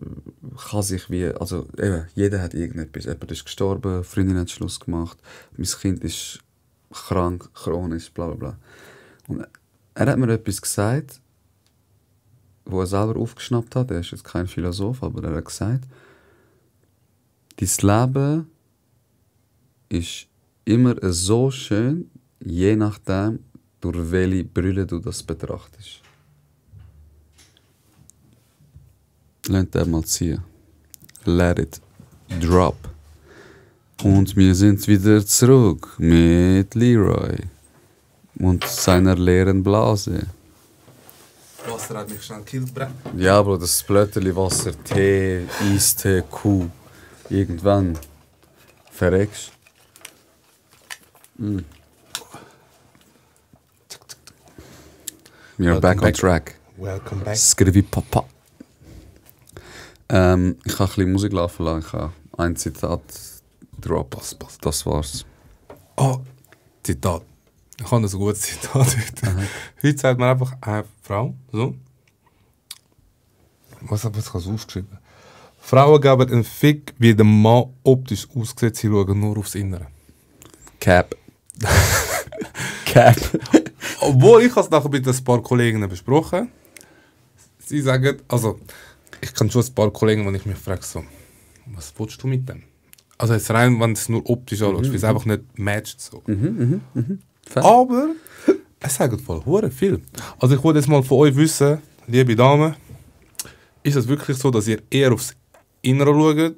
kann sich wie, also eben, jeder hat irgendetwas. Jemand ist gestorben, eine Freundin hat Schluss gemacht, mein Kind ist krank, chronisch, bla bla bla. Und er hat mir etwas gesagt, wo er selber aufgeschnappt hat. Er ist jetzt kein Philosoph, aber er hat gesagt, dein Leben ist immer so schön, je nachdem, durch welche Brille du das betrachtest. Lass den mal ziehen. Let it drop. Und wir sind wieder zurück mit Leroy und seiner leeren Blase. Wasser hat mich schnell gekillt, Bruder. Ja, Bro, das Blöterli Wasser, Tee, Eistee, Kuh. Irgendwann verreckst. We are Welcome back on back. track. Welcome back. Skrivi Papa. Ich habe ein bisschen Musik laufen lassen. Ich habe ein Zitat drop. Das war's. Oh, Zitat. Ich habe ein gutes Zitat heute. Heute sagt man einfach eine Frau, so. Was habe ich jetzt aufgeschrieben? Frauen geben einen Fick, wie der Mann optisch aussieht, sie schauen nur aufs Innere. Cap. Cap. Obwohl, ich habe es nachher mit ein paar Kollegen besprochen. Sie sagen, also, ich kann schon ein paar Kollegen, wenn ich mich frage, so, was willst du mit dem? Also jetzt rein, wenn du es nur optisch anschaust, weil es einfach nicht matcht so. Aber es sagt voll hure viel. Also ich wollte jetzt mal von euch wissen, liebe Damen, ist es wirklich so, dass ihr eher aufs Innere schaut,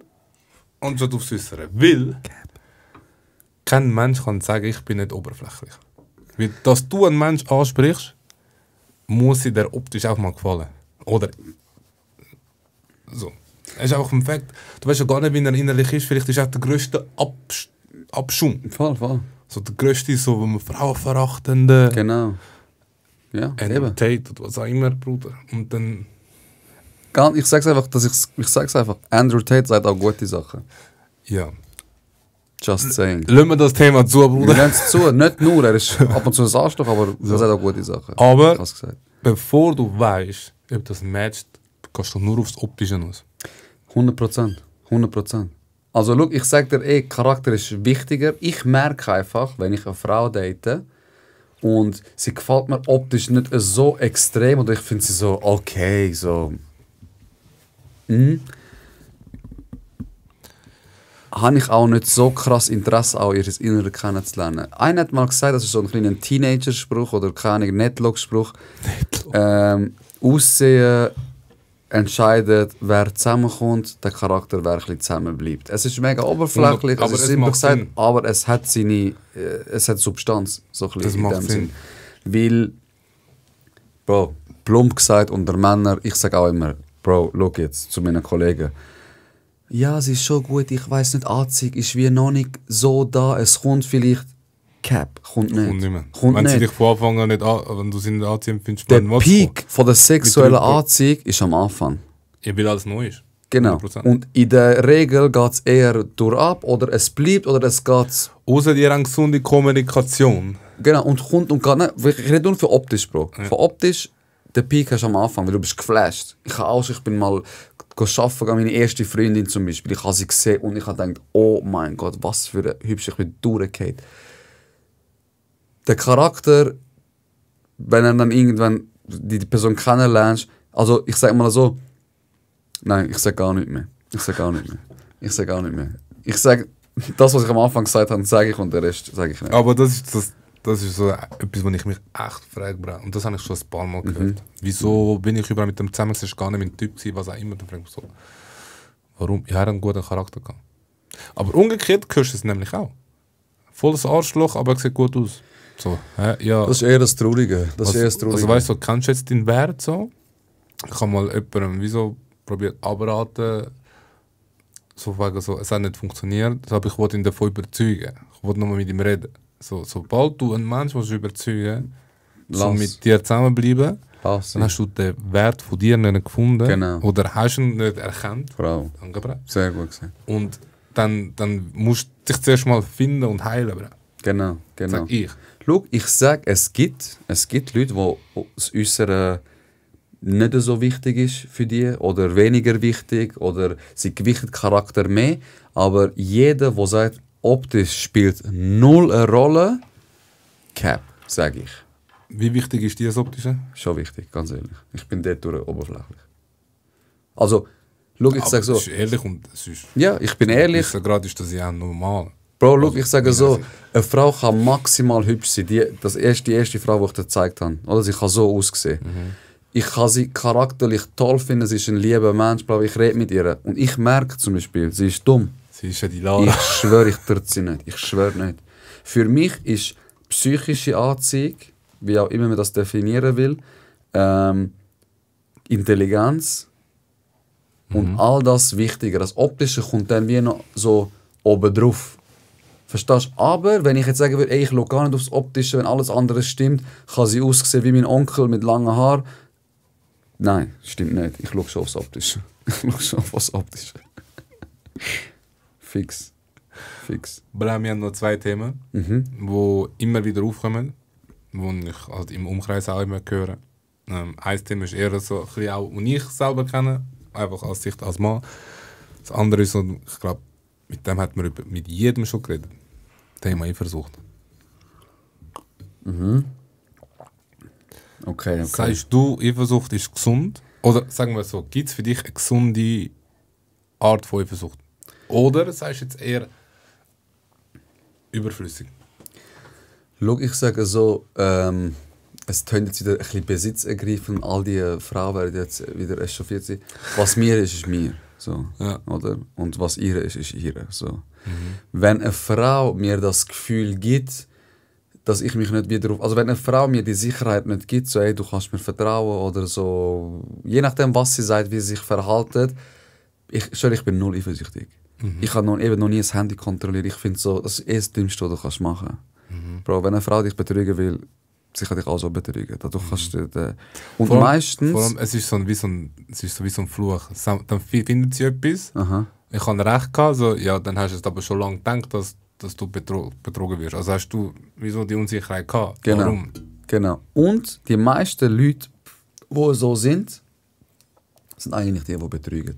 anstatt aufs Äußere? Weil kein Mensch kann sagen, ich bin nicht oberflächlich. Weil, dass du einen Mensch ansprichst, muss dir der optisch auch mal gefallen. Oder so. Es ist einfach ein Fakt. Du weißt ja gar nicht, wie er innerlich ist. Vielleicht ist er der grösste Abschum. Voll. So der grösste, so frauenverachtende Genau. Ja, Andrew eben. Tate oder was auch immer, Bruder. Und dann... Ich sag's einfach, ich sag's einfach. Andrew Tate sagt auch gute Sachen. Ja. Just saying. Lassen wir das Thema zu, Wir Bruder. lassen es zu. Nicht nur, er ist ab und zu ein Arschloch, aber er sagt auch gute Sachen. Aber Ich hab's gesagt. bevor du weißt, ob das matcht, gehst du nur aufs Optische aus. 100%. 100%. Also, schau, ich sag dir, Charakter ist wichtiger. Ich merke einfach, wenn ich eine Frau date und sie gefällt mir optisch nicht so extrem oder ich finde sie so okay, so. Habe ich auch nicht so krass Interesse, auch ihr Innere kennenzulernen. Einer hat mal gesagt, das ist so ein kleiner Teenager-Spruch oder keine Netlog-Spruch. Aussehen entscheidet, wer zusammenkommt, der Charakter, wer ein bisschen zusammenbleibt. Es ist mega oberflächlich, Aber es ist es simpel macht gesagt, Sinn. aber es hat es hat Substanz, so ein Das bisschen in macht dem Sinn. Sinn. Weil, Bro, plump gesagt, unter Männern, ich sage auch immer, Bro, schau jetzt zu meinen Kollegen. Ja, sie ist schon gut, ich weiß nicht, Anziehung ist wie noch nicht so da, es kommt vielleicht. Cap, kommt nicht. Und nicht mehr. Kommt wenn sie nicht. dich von Anfang an nicht wenn du sie nicht anziehen findest, Der dann was Peak von der sexuellen Mit drüber. Anziehung ist am Anfang. Ja, weil alles neu ist. Genau. 100%. Und in der Regel geht es eher durchab oder es bleibt oder es geht. Außer die haben gesunde Kommunikation. Genau, und kommt und geht nicht. Ich rede nur für optisch, Bro. Ja. Für optisch, der Peak hast du am Anfang, weil du bist geflasht. Ich bin mal arbeiten, meine erste Freundin zum Beispiel. Ich habe sie gesehen und ich habe gedacht, oh mein Gott, was für eine hübsche, ich bin durchgefallen. Der Charakter, wenn er dann irgendwann die Person kennenlernst, also ich sage mal so, nein, ich sage gar nicht mehr. Ich sage das, was ich am Anfang gesagt habe, sage ich und den Rest sage ich nicht. Aber das ist so etwas, was ich mich echt frage, Bro. Und das habe ich schon ein paar Mal gehört. Wieso bin ich überall mit dem zusammen? Es war gar nicht mein Typ, was auch immer. Dann frage ich mich so, warum? Ich habe einen guten Charakter gehabt. Aber umgekehrt hörst du es nämlich auch. Volles Arschloch, aber er sieht gut aus. So, ja. Das ist eher das Traurige. Also weißt du, kennst du jetzt deinen Wert so? Ich habe mal jemandem wieso probiert abraten, so wegen so, es hat nicht funktioniert. Aber ich wollte ihn davon überzeugen. Ich wollte nochmal mit ihm reden. So, sobald du einen Menschen überzeugen willst, so mit dir zusammenbleiben, dann hast du den Wert von dir nicht gefunden. Genau. Oder hast ihn nicht erkannt. Frau. Danke, Bro. Sehr gut gesagt. Und dann musst du dich zuerst mal finden und heilen, Bro. Genau. Sag ich. Schau, ich sage, es gibt Leute, wo das Äußere nicht so wichtig ist für die oder weniger wichtig oder sie gewichtet Charakter mehr, aber jeder, der sagt, optisch spielt null eine Rolle, Cap, sage ich. Wie wichtig ist dir das Optische? Schon wichtig, ganz ehrlich. Ich bin dort durch oberflächlich. Also, schau, ich sage so. Das ist ehrlich und es ist... Ja, ich bin ehrlich. Gerade ist das ja normal. Bro, schau, ich sage so, eine Frau kann maximal hübsch sein. Die erste Frau, die ich dir gezeigt habe. Oder sie kann so aussehen. Ich kann sie charakterlich toll finden, sie ist ein lieber Mensch, Bro, ich rede mit ihr. Und ich merke zum Beispiel, sie ist dumm. Sie ist ja die Lara. Ich schwöre, ich tue sie nicht. Ich schwöre nicht. Für mich ist psychische Anziehung, wie auch immer man das definieren will, Intelligenz und all das Wichtige. Das Optische kommt dann wie noch so oben drauf. Verstehst du? Aber wenn ich jetzt sagen würde, ey, ich schaue gar nicht aufs Optische, wenn alles andere stimmt, kann sie aussehen wie mein Onkel mit langen Haaren. Nein, stimmt nicht. Ich schaue schon aufs Optische. Ich schaue schon aufs Optische. Fix. Aber wir haben noch zwei Themen, die immer wieder aufkommen, die ich halt im Umkreis auch immer höre. Ein Thema ist eher so, ein bisschen auch, und ich selber kenne, einfach als Sicht als Mann. Das andere ist so, ich glaube, mit dem hat man mit jedem schon geredet. Thema Eifersucht. Okay. Sagst du, Eifersucht ist gesund? Oder sagen wir so, gibt es für dich eine gesunde Art von Eifersucht? Oder sagst du jetzt eher überflüssig? Schau, ich sage so, es tönt jetzt wieder ein bisschen besitzergreifend, all die Frauen werden jetzt wieder echauffiert sein. Was mir ist mir. So, Ja. oder? Und was ihre ist ihre. So. Wenn eine Frau mir das Gefühl gibt, dass ich mich nicht wieder also wenn eine Frau mir die Sicherheit nicht gibt, so, ey, du kannst mir vertrauen oder so, je nachdem, was sie sagt, wie sie sich verhalten, ich bin null eifersüchtig. Ich habe noch nie das Handy kontrolliert. Ich finde so, das ist das Dümmste, was du kannst machen. Bro, wenn eine Frau dich betrügen will, sie kann dich auch so betrügen. Dadurch kannst du, und Vor allem, meistens... es ist so wie so ein Fluch. Dann findet sie etwas. Aha. Ich habe recht gehabt, so, ja, dann hast du es aber schon lange gedacht, dass du betrogen wirst. Also hast du wieso die Unsicherheit gehabt? Genau. Warum? Genau. Und die meisten Leute, die so sind eigentlich die betrügen.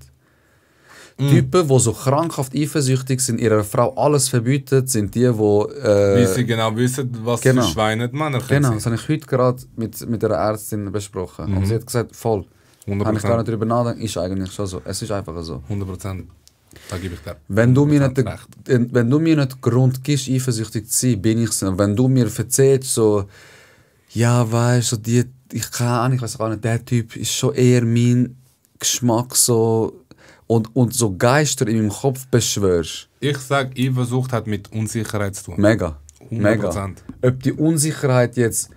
Typen, die so krankhaft eifersüchtig sind, ihrer Frau alles verbieten, sind die, Weil sie genau wissen, was genau. für Schweine die Männer Genau, sind. das habe ich heute gerade mit einer Ärztin besprochen. Und sie hat gesagt, voll. 100%. Habe ich gar nicht darüber nachgedacht, ist eigentlich schon so. Es ist einfach so. 100%. Da gebe ich dir. Wenn du mir nicht recht. wenn du mir nicht Grund gibst, eifersüchtig zu sein, bin ich es nicht. Wenn du mir erzählst, so, ja, weißt du, so ich weiß gar nicht, der Typ ist schon eher mein Geschmack, so, und so Geister in meinem Kopf beschwörst. Ich sage, Eifersucht hat mit Unsicherheit zu tun. Mega. 100%. Mega. Ob die Unsicherheit jetzt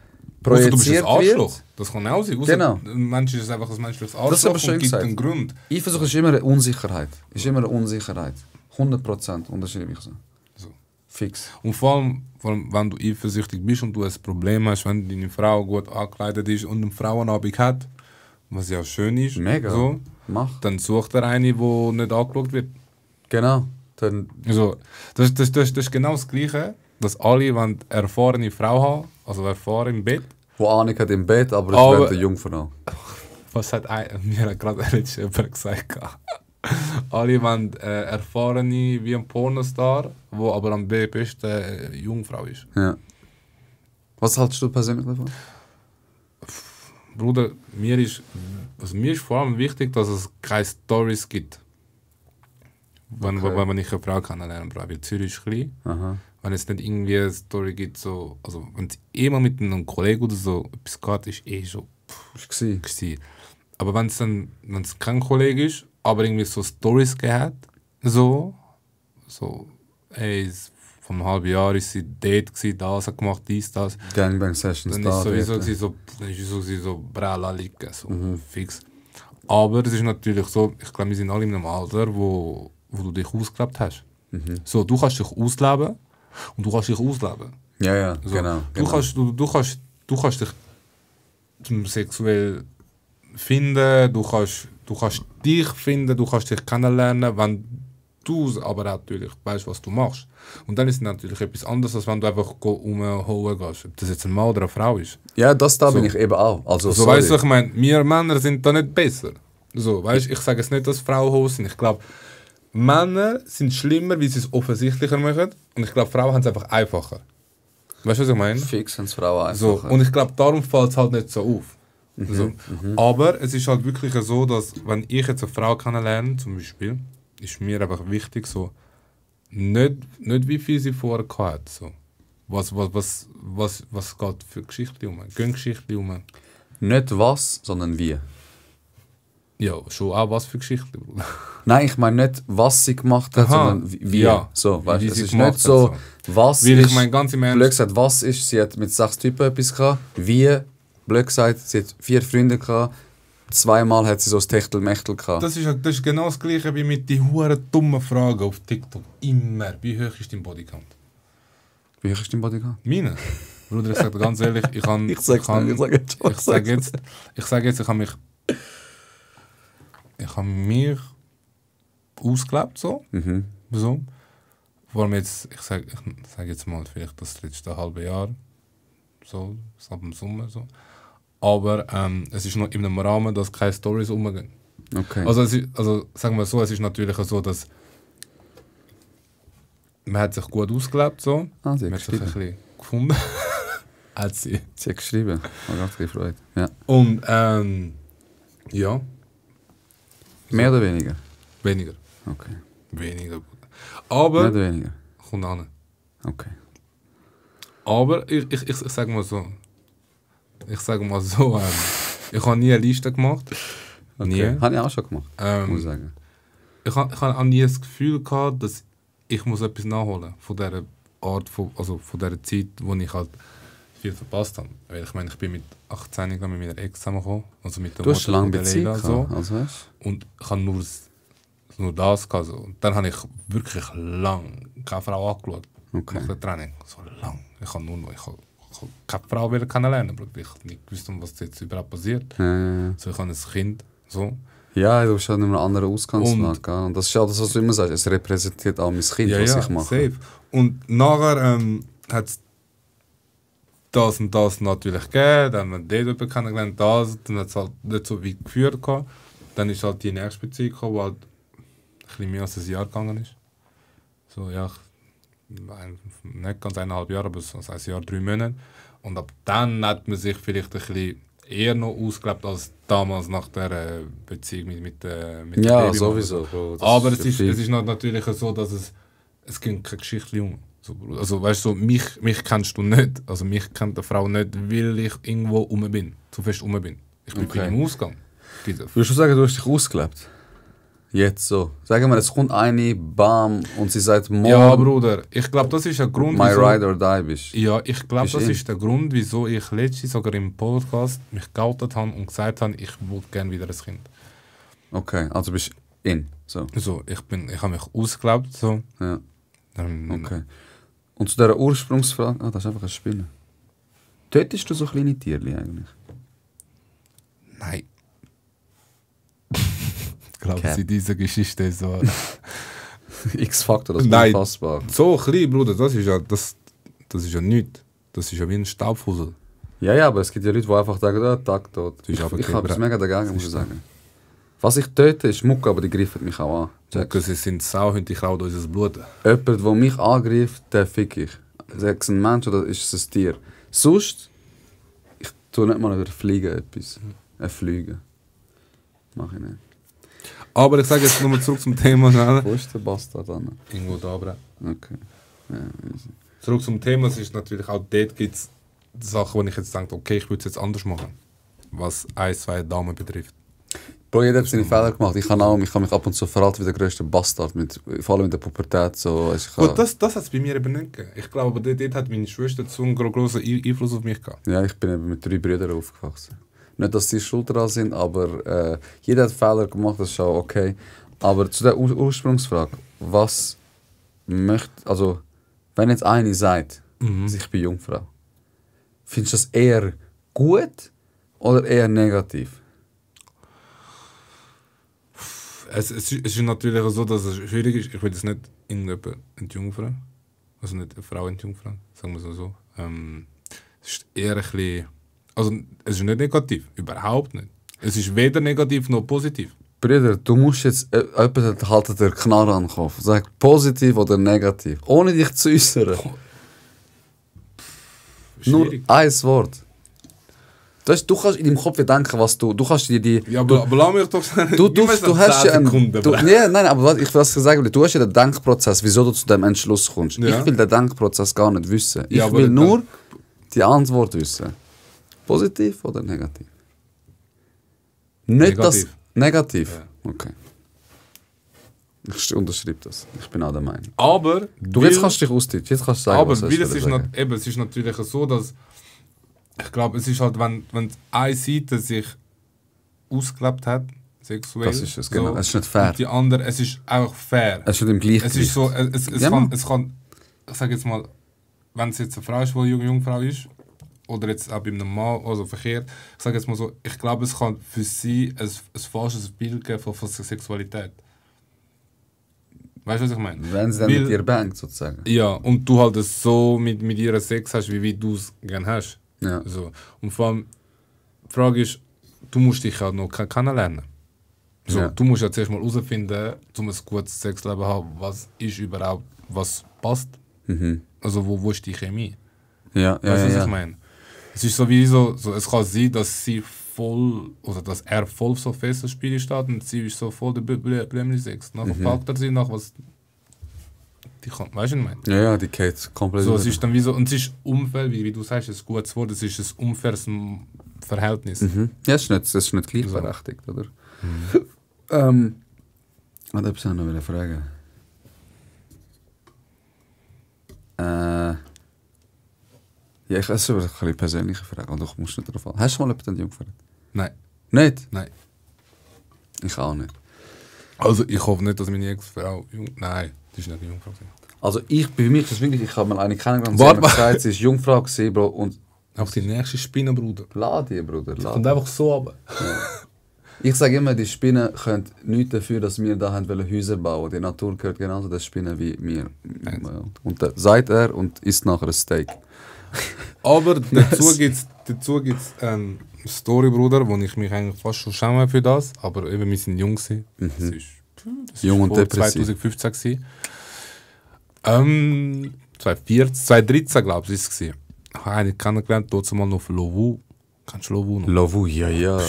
Ausser du bist ein projiziert Arschloch. wird. Das kann auch sein. Ausser Genau. ein Mensch ist einfach ein menschliches Das ist Arschloch aber schön und gibt gesagt. einen Grund. Eifersucht ist immer eine Unsicherheit. 100%. Unterschreibe ich so. So. Fix. Und vor allem, wenn du eifersüchtig bist und du ein Problem hast, wenn deine Frau gut angekleidet ist und einen Frauenabend hat, was ja schön ist, Mega. so, Mach. dann sucht er eine, die nicht angeschaut wird. Genau. Dann, Also, das ist genau das Gleiche, dass alle wollen eine erfahrene Frau haben, also erfahren im Bett. wo Ahnung hat im Bett, aber Aber- es wird eine Jungfrau. Was hat mir hat gerade letztens jemand gesagt? Alle wollen erfahrene wie ein Pornostar, wo aber am besten Jungfrau ist. Ja. Was hältst du persönlich davon? Bruder, mir ist vor allem wichtig, dass es keine Stories gibt. Wenn ich eine Frau kennenlernen, weil Zürich ist klein. Aha. Wenn es nicht irgendwie eine Story gibt, so, also wenn es immer mit einem Kollegen oder so etwas geht, ist schon Ist gewesen. gewesen. Aber wenn es kein Kollege ist, aber irgendwie so Stories gehabt, so, ey, vor einem halben Jahr ist sie dort gewesen, das hat gemacht, dies, das. Gangbang Sessions Dann da. ist sowieso dort. gewesen, so Brella liegen, so fix. Aber es ist natürlich so, ich glaube, wir sind alle in einem Alter, wo du dich ausgelebt hast. So, du kannst dich ausleben und du kannst dich ausleben. Ja, ja, So, genau. Du kannst dich sexuell finden, du kannst dich finden, du kannst dich kennenlernen, wenn du aber natürlich weißt, was du machst. Und dann ist es natürlich etwas anderes, als wenn du einfach umholen gehst. Ob das jetzt ein Mann oder eine Frau ist. Ja, das da So. bin ich eben auch. Also, So, sorry. weißt du, ich meine, wir Männer sind da nicht besser. So, weißt, ich sage jetzt nicht, dass Frauen hoch sind. Ich glaube, Männer sind schlimmer, wie sie es offensichtlicher machen. Und ich glaube, Frauen haben es einfach einfacher. Weißt du, was ich meine? Fix sind Frauen einfach. So, und ich glaube, darum fällt es halt nicht so auf. So. Aber es ist halt wirklich so, dass wenn ich jetzt eine Frau kennenlerne, zum Beispiel, ist mir einfach wichtig, so, nicht wie viel sie vorher hat. So. Was geht für Geschichten um? Gehen Geschichten um? Nicht was, sondern wie. Ja, schon auch was für Geschichten, Bruder. Nein, ich meine nicht, was sie gemacht hat, Aha, sondern wie. ja. So, weißt Wie du, es sie ist gemacht nicht so, hat, was Weil ist. ich meine, ganz im Blöd Ernst, gesagt, was ist, sie hat mit 6 Typen etwas gehabt. Wie, blöd gesagt, sie hat 4 Freunde gehabt. 2-mal hat sie so ein Techtelmechtel gehabt. das ist genau das Gleiche wie mit den huren dummen Fragen auf TikTok. Immer. Wie hoch ist dein Bodycount? Wie hoch ist dein Bodycount? Meine? Bruder, ich sage dir ganz ehrlich, ich habe... Ich sage jetzt. Ich habe mich ausgelebt, so. So. Vor allem jetzt, ich sage jetzt mal, vielleicht das letzte halbe Jahr, so, ab dem Sommer, so. Aber es ist noch in einem Rahmen, dass keine Storys umgehen. Okay. Also sagen wir so, es ist natürlich so, dass man hat sich gut ausgelebt, so. Ah, sie Man hat hat sich ein geschrieben. bisschen gefunden. Hat sie. Sie hat geschrieben. Hat ganz gefreut. Ja. Und ja, Mehr oder weniger? weniger. Okay. Weniger. Mehr Aber, oder weniger? kommt an. Okay. Aber ich sage mal so. Ich habe nie eine Liste gemacht. Nie. Habe ich auch schon gemacht, muss ich sagen. Ich habe nie das Gefühl gehabt, dass ich muss etwas nachholen von dieser Art, von dieser Zeit, wo ich halt viel verpasst habe. Weil ich meine, ich bin mit 18 mit meiner Ex zusammengekommen. Also mit der Du hast Mutter lange von der Beziehung Leila, gehabt, also weißt Und ich habe nur das gehabt. So. Und dann habe ich wirklich lange keine Frau angeschaut. Okay. Nach der Training. So lang. Ich habe keine Frau wieder kennenlernen. Ich habe nicht gewusst, was jetzt überhaupt passiert. du? So, ich habe ein Kind. So. Ja, du bist halt in einer anderen Ausgangslage. Und- gell? Und das ist ja das, was du immer sagst. Es repräsentiert auch mein Kind, was ich mache. safe. Und nachher hat es das und das natürlich gegeben. Dann haben wir dort jemanden kennengelernt, das. Dann hat es halt nicht so weit geführt. Gehabt. Dann ist halt die nächste Beziehung gekommen, die halt ein bisschen mehr als ein Jahr gegangen ist. So, ja, nicht ganz 1,5 Jahre, aber so ein Jahr, 3 Monate. Und ab dann hat man sich vielleicht ein bisschen eher noch ausgelebt als damals nach der Beziehung mit der Ja, Babymama. sowieso. Bro. Das Aber es ja ist viel. natürlich so, dass es gibt keine Geschichte um. So, also weißt du, so, mich kennst du nicht. Also mich kennt eine Frau nicht, weil ich irgendwo bin. Zu fest bin. Ich bin Okay. viel im Ausgang. Würdest du sagen, du hast dich ausgelebt? Jetzt so. Sagen wir, es kommt eine, bam, und sie sagt, Ja, Bruder, ich glaube, das ist ein Grund, my ride or die bist. Ja, ich glaube, Bist das in. ist der Grund, wieso ich letztens sogar im Podcast mich geoutet habe und gesagt habe, ich würde gerne wieder ein Kind. Okay, also bist in. So, So, ich habe mich ausgelebt. So. ja, Ähm, okay. Und zu dieser Ursprungsfrage, das ist einfach eine Spinne. Tötest du so kleine Tierchen eigentlich? Nein. Ich glaube, Cap. in dieser Geschichte ist so... X-Faktor, das ist Nein. unfassbar. So klein, Bruder, das ist ja nichts. Das ist ja wie ein Staubfussel. Ja, aber es gibt ja Leute, die einfach sagen, Tag tot. Du bist Ich aber habe es kein mega dagegen, muss ich sagen. Was ich töte, ist Mucke, aber die greifen mich auch an. Check, sie sind Sauhunde, die klauen unser Blut. Jemand, der mich angreift, den fick ich. Sei es ein Mensch oder ist es ein Tier. Sonst, ich tue nicht mal über Fliegen etwas. Fliegen. Mach ich nicht. Aber ich sage jetzt nochmal zurück zum Thema. Wo ist der Bastard an? Irgendwo da, Bro. Okay. Ja, easy. Zurück zum Thema, es ist natürlich auch dort gibt es Sachen, wo ich jetzt denke, okay, ich würde es jetzt anders machen. Was 1, 2 Damen betrifft. Bro, jeder hat seine Fehler gemacht. Ich kann mich ab und zu verraten wie der grösste Bastard, vor allem in der Pubertät. So, Gut, das hat es bei mir eben nicht gegeben. Ich glaube, aber dort hat meine Schwester so einen großen Einfluss auf mich gehabt. Ja, ich bin eben mit 3 Brüdern aufgewachsen. Nicht, dass sie schuld daran sind, aber jeder hat Fehler gemacht, das ist auch okay. Aber zu der Ursprungsfrage, was möchte, also wenn jetzt eine sagt, ich bin Jungfrau, findest du das eher gut oder eher negativ? Es ist natürlich so, dass es schwierig ist. Ich will jetzt nicht irgendjemand entjungfern. Also nicht eine Frau entjungfern, sagen wir so. Es ist eher ein bisschen... Also es ist nicht negativ, überhaupt nicht. Es ist weder negativ noch positiv. Brüder, du musst jetzt, jemand haltet der Knarre an den Kopf. Sag positiv oder negativ. Ohne dich zu äußern. Nur Schwierig. ein Wort. Du kannst in deinem Kopf denken, was du kannst dir die... Ja, aber lass mich doch sagen, Du hast ja einen... ja, Nein, aber was ich sagen will, du hast ja den Denkprozess, wieso du zu dem Entschluss kommst. Ja. Ich will den Denkprozess gar nicht wissen. Ich Ja, aber will dann- nur die Antwort wissen. Positiv oder negativ? Nicht das... Negativ? Ja. Okay. Ich unterschreibe das. Ich bin auch der Meinung. Aber... Jetzt kannst du dich austauschen. Jetzt kannst du sagen, Aber was weil hast es du ist, sagen. es ist natürlich so, dass... Ich glaube, es ist halt, wenn eine Seite sich ausgelebt hat, sexuell... Das ist es, genau. Es ist nicht fair. Und die andere, es ist auch fair. Es ist nicht im Gleichgewicht. Es ist so, Ja, Mann. es kann, ich sage jetzt mal, wenn es jetzt eine Frau ist, die eine Jungfrau ist, oder jetzt auch bei einem Mann, also verkehrt, ich sage jetzt mal so, ich glaube, es kann für sie ein falsches Bild geben von Sexualität. Weißt du, was ich meine? Wenn sie dann Weil- mit dir bangt, sozusagen. Ja, und du halt es so mit ihr Sex hast, wie du es gerne hast. Ja. So. Und vor allem, die Frage ist, du musst dich halt noch kennenlernen. So, Ja. Du musst ja zuerst mal herausfinden, um ein gutes Sexleben zu haben, was ist überhaupt, was passt. Mhm. Also wo ist die Chemie? Ja, Weißt du, was ja. ich meine? Es ist so wie so, es kann sein, dass sie voll, oder dass er voll so fest das Spiel steht und sie ist so voll der Blümli-Sex. Nachher packt er sie nach was... Die kann, weißt du, was ich meine? Ja, die geht komplett So, über. es ist dann wie so, und es ist Umfeld, wie du sagst, ein gutes Wort, es ist ein unfaires Verhältnis. Mhm. Ja, das ist nicht gleichberechtigt, oder? Ich wollte etwas noch fragen. Ja, es ist eine bisschen persönliche Frage, und du musst nicht darauf an. Hast du mal jemanden Jungfrau? Nein, Nicht? nein. Ich auch nicht. Also ich hoffe nicht, dass meine Ex-Frau nein, die ist nicht eine Jungfrau. Also bei mir ist das wirklich, ich habe mal eine kennengelernt, Warte sie hat gesagt, sie ist Jungfrau gewesen, Bro, und Auch die nächste Spinne, Bruder. lad die, Bruder, lad Kommt einfach so ab. Ich sage immer, die Spinnen können nichts dafür, dass wir da haben wollen Häuser bauen. Die Natur gehört genauso der Spinnen wie wir. Und dann sagt er und isst nachher ein Steak. Aber dazu gibt's eine Story, Bruder, wo ich mich eigentlich fast schon schäme für das. Aber eben, wir sind jung gewesen. Das ist Jung und vor depressiv. 2015 gewesen. 2013, glaube ich, ist es gewesen. Ich habe einen kennengelernt, dort mal noch auf Lovu. Kennst du Lovu noch? Lovu, ja.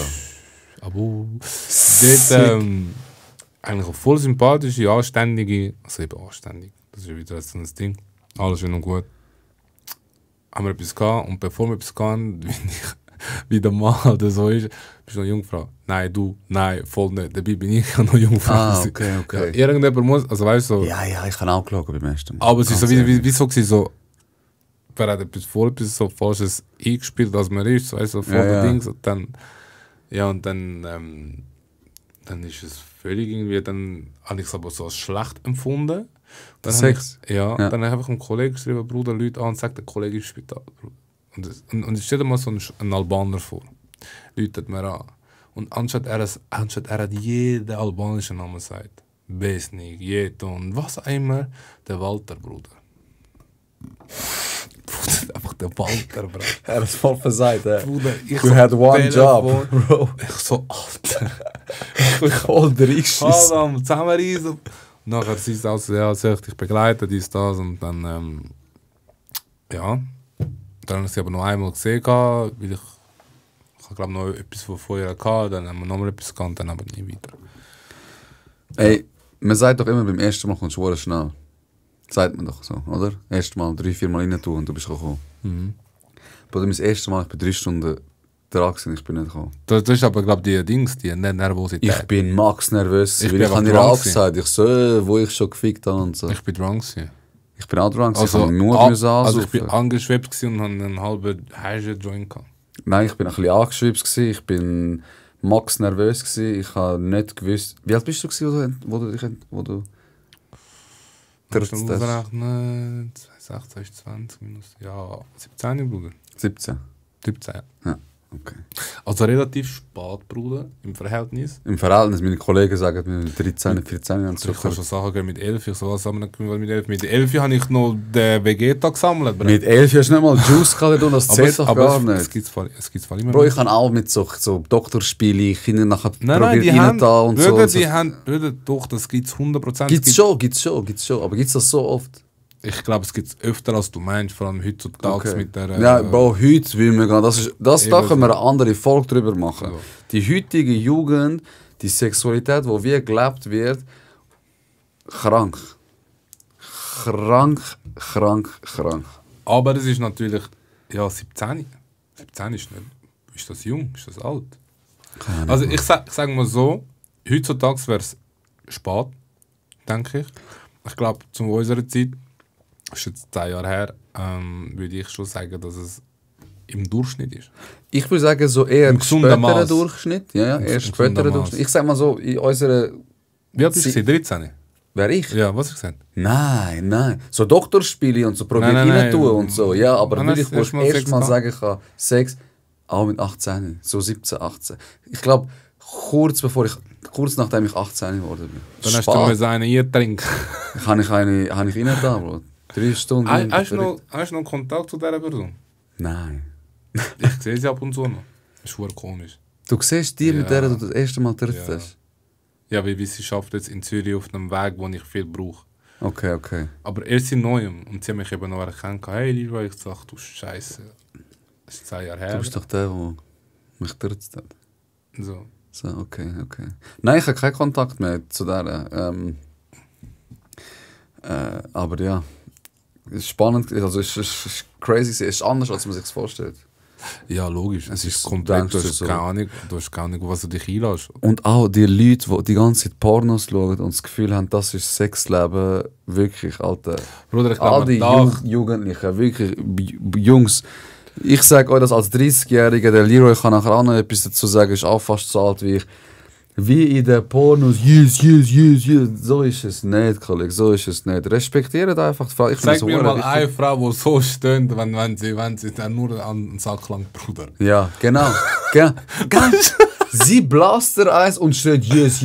Aber dort eigentlich auch voll sympathische, anständige, also eben anständig, das ist wieder so ein Ding, alles schön und gut. Haben wir etwas gehabt und bevor wir etwas hatten, wie der Mann oder so ist, bist du noch Jungfrau? Nein, du, nein, voll nicht, dabei bin ich ja noch Jungfrau. Ah, okay. Ja, irgendjemand muss, also weißt du, so, Ja, ich kann auch schauen beim ersten Mal. aber es ist so Ganz wie so gewesen, so, wer hat etwas so Falsches eingespielt, als man ist, so, weißt du, so voll Ja, der ja. Dings und dann, dann ist es völlig irgendwie, dann habe ich es aber so als schlecht empfunden. Dann Sex? Ja, dann habe ich einfach einem Kollegen geschrieben, Bruder, Leute an, sagt der Kollege im Spital. Und ich stell dir mal so einen Albaner vor. Läutet mir an. Und anstatt er jeden albanischen Namen sagt, Besnik, Jeton, was auch immer, der Walter, Bruder. Bruder, einfach der Walter, Bruder. Er hat es voll versagt, Bruder, ich You had one Telefon, job, bro. Ich so, Alter. Voll der Reichschiss. Adam, zusammenreisen. Und nachher sie es also, ja, soll ich dich begleiten, dies, das. Und dann, ja. Dann habe ich sie aber noch einmal gesehen, weil ich glaube noch etwas von vorher hatte, dann haben wir nochmal etwas gekannt, dann aber nie wieder. Ey, man sagt doch immer, beim ersten Mal kommst du schnell. Sagt man doch so, oder? Erst Mal 3-4 Mal rein tun und du bist gekommen. Aber mein erstes Mal, ich bin 3 Stunden dran gewesen, ich bin nicht gekommen. Das ist aber, glaube ich, die Nervosität. Ich bin max nervös, Ich weil bin ich habe aber dir drunk auch gesagt, ich so, wo ich schon gefickt habe und so. Ich bin drunk gewesen. Ich bin auch dran, Also, ich habe nur also ich bin angeschwebt gewesen und habe einen halben heißen Joint gehabt. Nein, ich bin ein bisschen angeschwipst gewesen, ich bin max nervös gewesen, ich habe nicht gewusst... Wie alt bist du gewesen, wo du Musst du ausrechnen, 16, 20 minus, ja, 17, Bruder. 17? 17, ja. Ja, okay. Also relativ spät, Bruder, im Verhältnis. Im Verhältnis, meine Kollegen sagen mir 13, 14 Jahren Ich kann zurück. schon Sagen gehen mit 11, ich so was haben wir mit 11. Mit 11 habe ich noch den Vegeta gesammelt, Bro. Mit 11 hast du nicht mal Juice gehabt und das zählt doch gar nicht. Es gibt zwar immer. Bro, ich habe auch mit so Doktorspielen, Kinder nachher Nein, die rein haben, da und Bruder, so. die haben, Bruder, doch, das gibt es 100%. Gibt's schon. Aber gibt's das so oft? Ich glaube, es gibt es öfter, als du meinst, vor allem heutzutage mit der... Ja, Bro, heute will wir gehen. Da können wir eine andere Folge drüber machen. Ja. Die heutige Jugend, die Sexualität, die wie gelebt wird, krank. Krank. Aber es ist natürlich, ja, 17. 17 ist nicht... Ist das jung? Ist das alt? Also ich sag mal so, heutzutage wäre es spät, denke ich. Ich glaube, zu unserer Zeit, das ist jetzt 10 Jahre her, würde ich schon sagen, dass es im Durchschnitt ist. Ich würde sagen, so eher gesunden späterer Maß. Durchschnitt. Ja, eher Im späterer gesunden Durchschnitt. Maß. Ich sag mal so, in unserer... Wie alt bist du? 13? Wer ich? Ja, was hast du gesagt? Nein. So Doktorspiele und so probiert Nein. rein tun und so. Ja, aber Nein, wirklich, wo hast ich du mal erst Sex mal gehabt? sagen kann, Sex, auch mit 18, so 17, 18. Ich glaube, kurz nachdem ich 18 geworden bin. Dann hast du mal seine eintrinken. Habe ich rein da, Bro. 3 Stunden. Hast du noch Kontakt zu dieser Person? Nein. Ich sehe sie ab und zu noch. Das ist verdammt komisch. Du siehst die, mit Ja. der du das erste Mal getroffen Ja. hast? Ja, weil sie schafft jetzt in Zürich auf einem Weg, wo ich viel brauche. Okay. Aber erst in Neuem. Und sie haben mich eben noch erkannt. Hey, Leroy, ich sag, du Scheiße. Das ist 10 Jahre her. Du bist doch der, der mich getroffen hat. So. So, okay. Nein, ich habe keinen Kontakt mehr zu der. Aber ja, es ist spannend, also es ist crazy, es ist anders, als man sich vorstellt. Ja, logisch. Es ist ist komplett, denkst du du hast so. keine Ahnung, was du dich einlässt. Und auch die Leute, die die ganze Zeit Pornos schauen und das Gefühl haben, das ist Sexleben, wirklich, Alter. Bruder, ich All glaube, die Jugendlichen, wirklich, Jungs, ich sage euch das als 30-Jähriger, der Leroy kann nachher auch noch etwas dazu sagen, ist auch fast so alt wie ich. Wie in den Pornos, yes. So ist es nicht, Kollege, so ist es nicht. Respektiert einfach die Frau. Ich finde zeig das mir so mal wichtig. eine Frau, die so stöhnt, wenn sie dann nur an den Sack langt, Bruder. Ja, genau. Ganz. Sie blast dir eins und steht yes.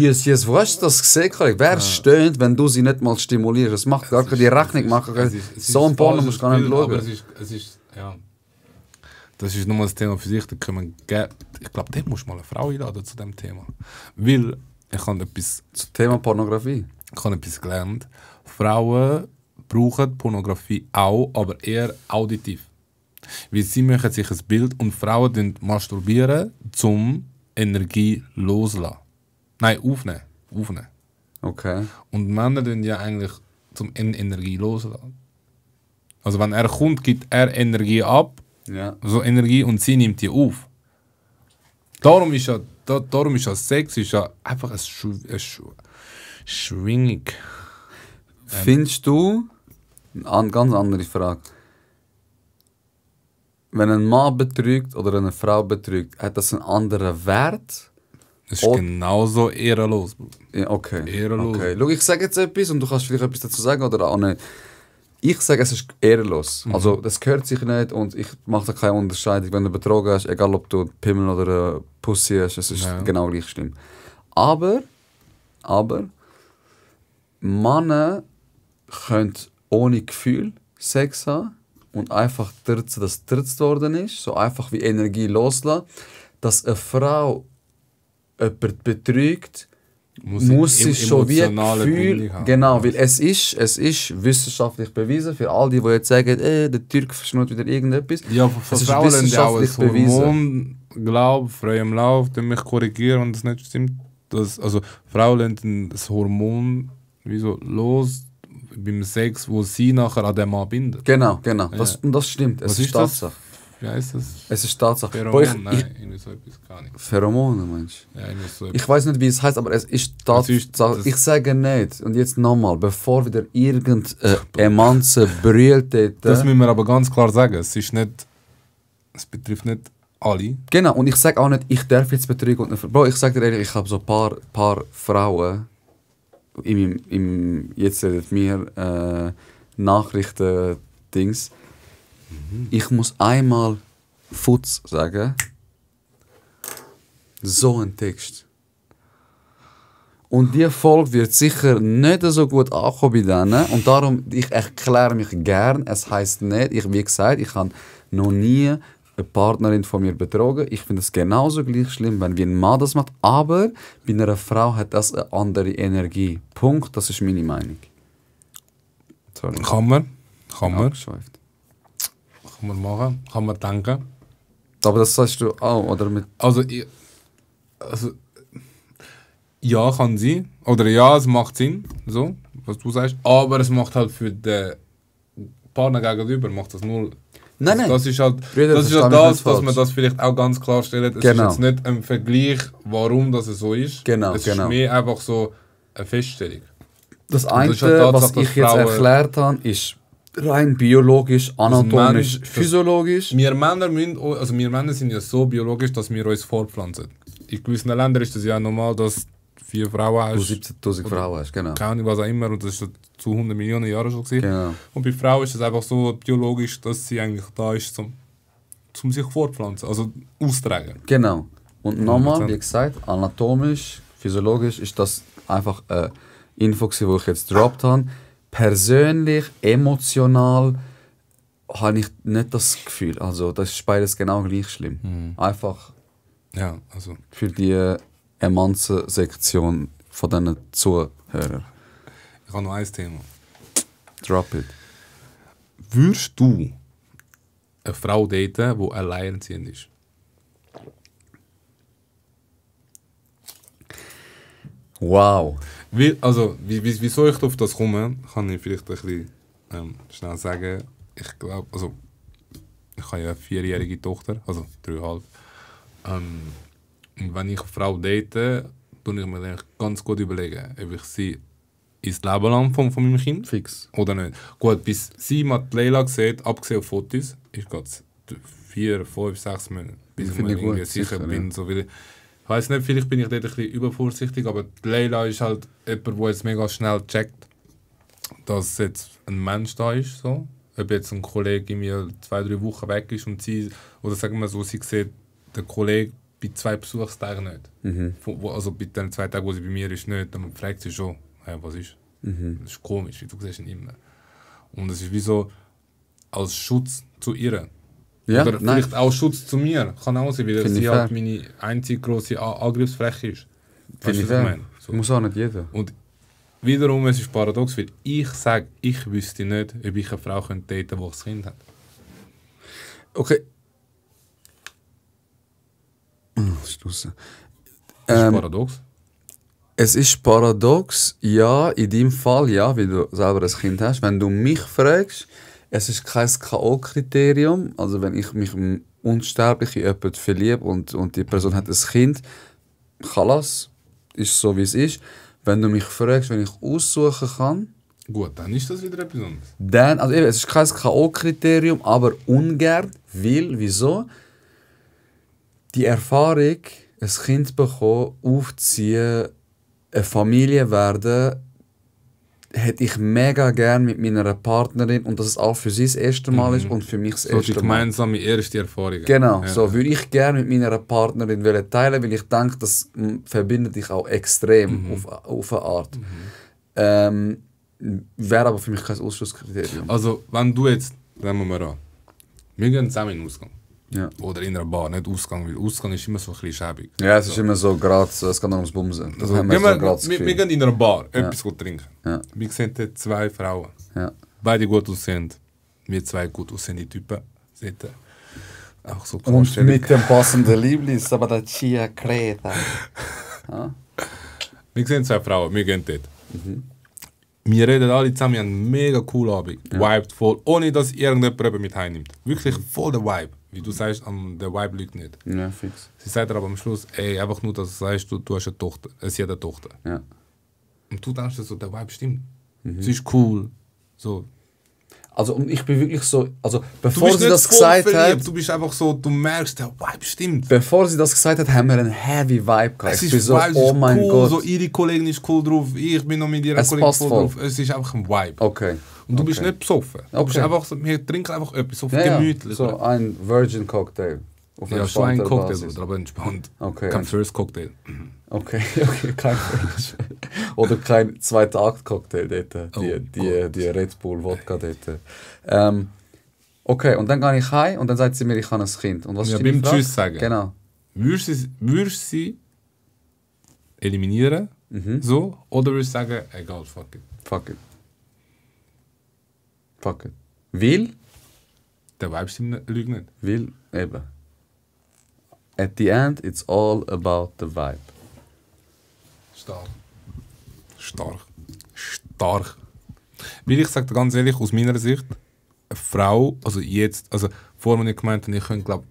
Wo hast du das gesehen, Kollege? Wer stöhnt, wenn du sie nicht mal stimulierst? Das macht gar keine Rechnung machen. So ein Porno musst du gar nicht Aber schauen. es ist, ja. Das ist nochmal das Thema für sich. Da können wir, ich glaube, da musst du mal eine Frau einladen zu dem Thema. Weil ich habe etwas Thema Pornografie. gelernt. Frauen brauchen Pornografie auch, aber eher auditiv. Weil sie machen sich ein Bild und Frauen masturbieren, zum Energie loslassen. Nein, aufnehmen. Okay. Und Männer tun ja eigentlich zum Energie loslassen. Also wenn er kommt, gibt er Energie ab, Ja. so Energie, und sie nimmt die auf. Darum ist ja Sex ist ja einfach eine Schwingung. Findest du, eine ganz andere Frage, wenn ein Mann betrügt oder eine Frau betrügt, hat das einen anderen Wert, Es ist genauso ehrenlos. Ja, okay. Ehrenlos. Okay. Schau, ich sage jetzt etwas und du kannst vielleicht etwas dazu sagen oder auch nicht. Ich sage, es ist ehrenlos. Also, das gehört sich nicht und ich mache da keine Unterscheidung. Wenn du betrogen hast, egal ob du Pimmel oder eine Pussy hast, es ist genau gleich schlimm. Aber, Männer können ohne Gefühl Sex haben und einfach dürzen, dass dürzt worden ist, so einfach wie Energie loslassen, dass eine Frau jemand betrügt, muss sie schon wie Gefühl, genau, weil es ist wissenschaftlich bewiesen, für all die jetzt sagen, der Türk verschnurrt wieder irgendetwas. Ja, für Frauen haben ja auch ein Hormon, glaube frei im Lauf, die mich korrigieren, wenn das nicht stimmt. Also Frauen lassen das Hormon wieso los beim Sex, wo sie nachher an den Mann bindet. Genau. Das stimmt. Was ist Tatsache. Wie heisst das? Es ist Tatsache. Pheromon? Nein, irgendwie so etwas gar nicht. Pheromone, meinst du? Ja, irgendwie so ich weiß nicht, wie es heißt, aber es ist Tatsache. Ich sage nicht. Und jetzt nochmal, bevor wieder irgendeine Emanze brüllt. Das müssen wir aber ganz klar sagen. Es betrifft nicht alle. Genau, und ich sage auch nicht, ich darf jetzt betrügen. Bro, ich sage dir ehrlich, ich habe so ein paar Frauen im jetzt redet mir Nachrichten-Dings. Ich muss einmal Futz sagen. So ein Text. Und die Folge wird sicher nicht so gut ankommen bei denen. Und darum, ich erkläre mich gern. Es heisst nicht, wie gesagt, ich habe noch nie eine Partnerin von mir betrogen. Ich finde es genauso gleich schlimm, wenn wie ein Mann das macht. Aber bei einer Frau hat das eine andere Energie. Punkt, das ist meine Meinung. Sorry. Kann man. Kann man machen, kann man denken. Aber das sagst du auch, oder? Also, ja, kann sein. Oder ja, es macht Sinn, so, was du sagst. Aber es macht halt für den Partner gegenüber, macht das null. Nein. Das ist halt, dass man das vielleicht auch ganz klarstellt. Es ist jetzt nicht ein Vergleich, warum das so ist. Es ist mehr einfach so eine Feststellung. Das Einzige, was ich jetzt erklärt habe, ist rein biologisch, anatomisch, physiologisch. Wir Männer sind ja so biologisch, dass wir uns fortpflanzen. In gewissen Ländern ist es ja normal, dass 4 Frauen hast. Du 17'000 Frauen hast, genau. Keine Ahnung, was auch immer. Und das ist schon zu 100 Millionen Jahren schon gewesen. Genau. Und bei Frauen ist es einfach so biologisch, dass sie eigentlich da ist, zum sich fortpflanzen, also austragen. Genau. Und nochmal, wie gesagt, anatomisch, physiologisch ist das einfach eine Info, die ich jetzt gedroppt habe. Persönlich, emotional habe ich nicht das Gefühl. Also das ist beides genau gleich schlimm. Einfach für die Emanze-Sektion von diesen Zuhörern. Ich habe noch ein Thema. Drop it. Würdest du eine Frau daten, die alleinerziehend ist? Wow. Wieso ich auf das komme, kann ich vielleicht ein bisschen schnell sagen. Ich glaube, also ich habe ja eine 4-jährige Tochter, also 3,5. Und wenn ich eine Frau date, tue ich mir ganz gut überlegen, ob ich sie ins Leben lang von meinem Kind Fix. Oder nicht. Gut, bis sie mal Leila sieht, abgesehen auf Fotos, ist es 4, 5, 6 Monate, bis ich mir irgendwie sicher bin. So, ich weiss nicht, vielleicht bin ich dort ein bisschen übervorsichtig, aber Leila ist halt jemand, der jetzt mega schnell checkt, dass jetzt ein Mensch da ist. So. Ob jetzt ein Kollege in mir 2-3 Wochen weg ist und sie, oder sagen wir so, sie sieht den Kollegen bei 2 Besuchstagen nicht. Also bei den 2 Tagen, wo sie bei mir ist, nicht. Dann fragt sie schon, hey, was ist? Das ist komisch, du siehst ihn immer. Und es ist wie so als Schutz zu ihr. Ja, oder vielleicht auch Schutz zu mir. Kann auch sein, weil Find sie halt meine einzige grosse Angriffsfläche ist. Weißt du, was ich meine? So. Muss auch nicht jeder. Und wiederum, es ist paradox, weil ich sage, ich wüsste nicht, ob ich eine Frau daten könnte, die ein Kind hat. Okay. Das ist paradox. Es ist paradox, ja, in deinem Fall, ja, weil du selber ein Kind hast. Wenn du mich fragst, es ist kein K.O.-Kriterium. Also wenn ich mich in unsterbliche jemanden verliebe und die Person hat ein Kind, Chalas, ist so wie es ist. Wenn du mich fragst, wenn ich aussuchen kann, gut, dann ist das wieder etwas anderes. Dann, also eben, es ist kein K.O.-Kriterium, aber ungern, wieso? Die Erfahrung, ein Kind bekommen, aufziehen, eine Familie werden, hätte ich mega gern mit meiner Partnerin und dass es auch für sie das erste Mal ist und für mich das So die erste Mal. gemeinsame erste Erfahrung. Genau, Ja. so würde ich gerne mit meiner Partnerin teilen, weil ich denke, das verbindet dich auch extrem auf eine Art. Wäre aber für mich kein Ausschlusskriterium. Also, wenn du jetzt, nehmen wir mal an, wir gehen zusammen in den Ausgang. Ja. Oder in einer Bar, nicht Ausgang, weil Ausgang ist immer so ein bisschen schäbig. Ja, es ist immer so gerade, es geht nur ums Bumsen. Das Also, haben wir so gerade das wir Gefühl. gehen in einer Bar, etwas gut trinken. Ja. Wir sehen dort 2 Frauen. Ja. Beide gut aussehend. Wir 2 gut aussehende Typen. Sitzen. Auch so Und mit dem passenden Lieblis, aber der Chia Creta. Wir sehen 2 Frauen, wir gehen dort. Wir reden alle zusammen, wir haben einen mega coolen Abend. Vibed voll, ohne dass irgendjemand mit heimnimmt. Wirklich voll der Vibe. Wie du sagst, der Vibe lügt nicht. Ja, fix. Sie sagt dir aber am Schluss, ey, einfach nur, dass du sagst, du hast eine Tochter. Sie hat eine Tochter. Ja. Und du denkst so, der Vibe stimmt. Sie ist cool. So. Also und ich bin wirklich so, also Du bevor bist sie nicht das voll gesagt verliebt, hat, du bist einfach so, du merkst, der Vibe stimmt. bevor sie das gesagt hat, haben wir einen heavy Vibe gehabt. Es Ich ist bin so, Vibe, es oh ist mein cool, Gott. so ihre Kollegin ist cool drauf, ich bin noch mit ihrer Es Kollegin passt voll voll. drauf. Es ist einfach ein Vibe. Okay. Und du bist okay. nicht besoffen. Du bist Okay. einfach so, wir trinken einfach etwas, so Ja, gemütlich. so ein Virgin Cocktail. Auf Ja, schon ein entspannter Cocktail, Basis. oder, aber entspannt. Okay, Kein ents- First Cocktail. Okay, kein First. Oder kein zweiter Akt-Cocktail dort. Die Red Bull Wodka dort. Okay, und dann gehe ich heim und dann sagt sie mir, ich habe ein Kind. Und was Ja, ist deine beim Frage? Tschüss sagen. Genau. Würdest du sie eliminieren? So? Oder würdest du sagen, egal, fuck it. Fuck it. Fuck it. Weil, Der Vibe stimmt lügt nicht. eben. At the end, it's all about the vibe. Stark. Stark. Stark. Weil ich sage dir ganz ehrlich, aus meiner Sicht, eine Frau, also jetzt, also vorher habe ich gemeint, ich könnte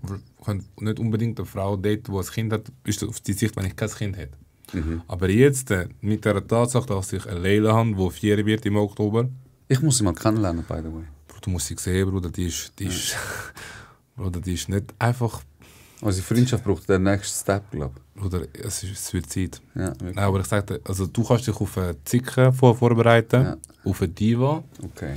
nicht unbedingt eine Frau daten, die ein Kind hat, ist auf die Sicht, wenn ich kein Kind hätte. Aber jetzt, mit der Tatsache, dass ich eine Leila habe, die 4 wird im Oktober, Ich muss sie mal kennenlernen, by the way. Bro, du musst sie sehen, Bruder, die ist Bruder, die ist nicht einfach, Unsere Freundschaft braucht den nächsten Step, glaube Bruder, es wird Zeit. ich. Ja, wirklich. Nein, aber ich sage dir, also du kannst dich auf eine Zicke vorbereiten, Ja. auf eine Diva, Okay.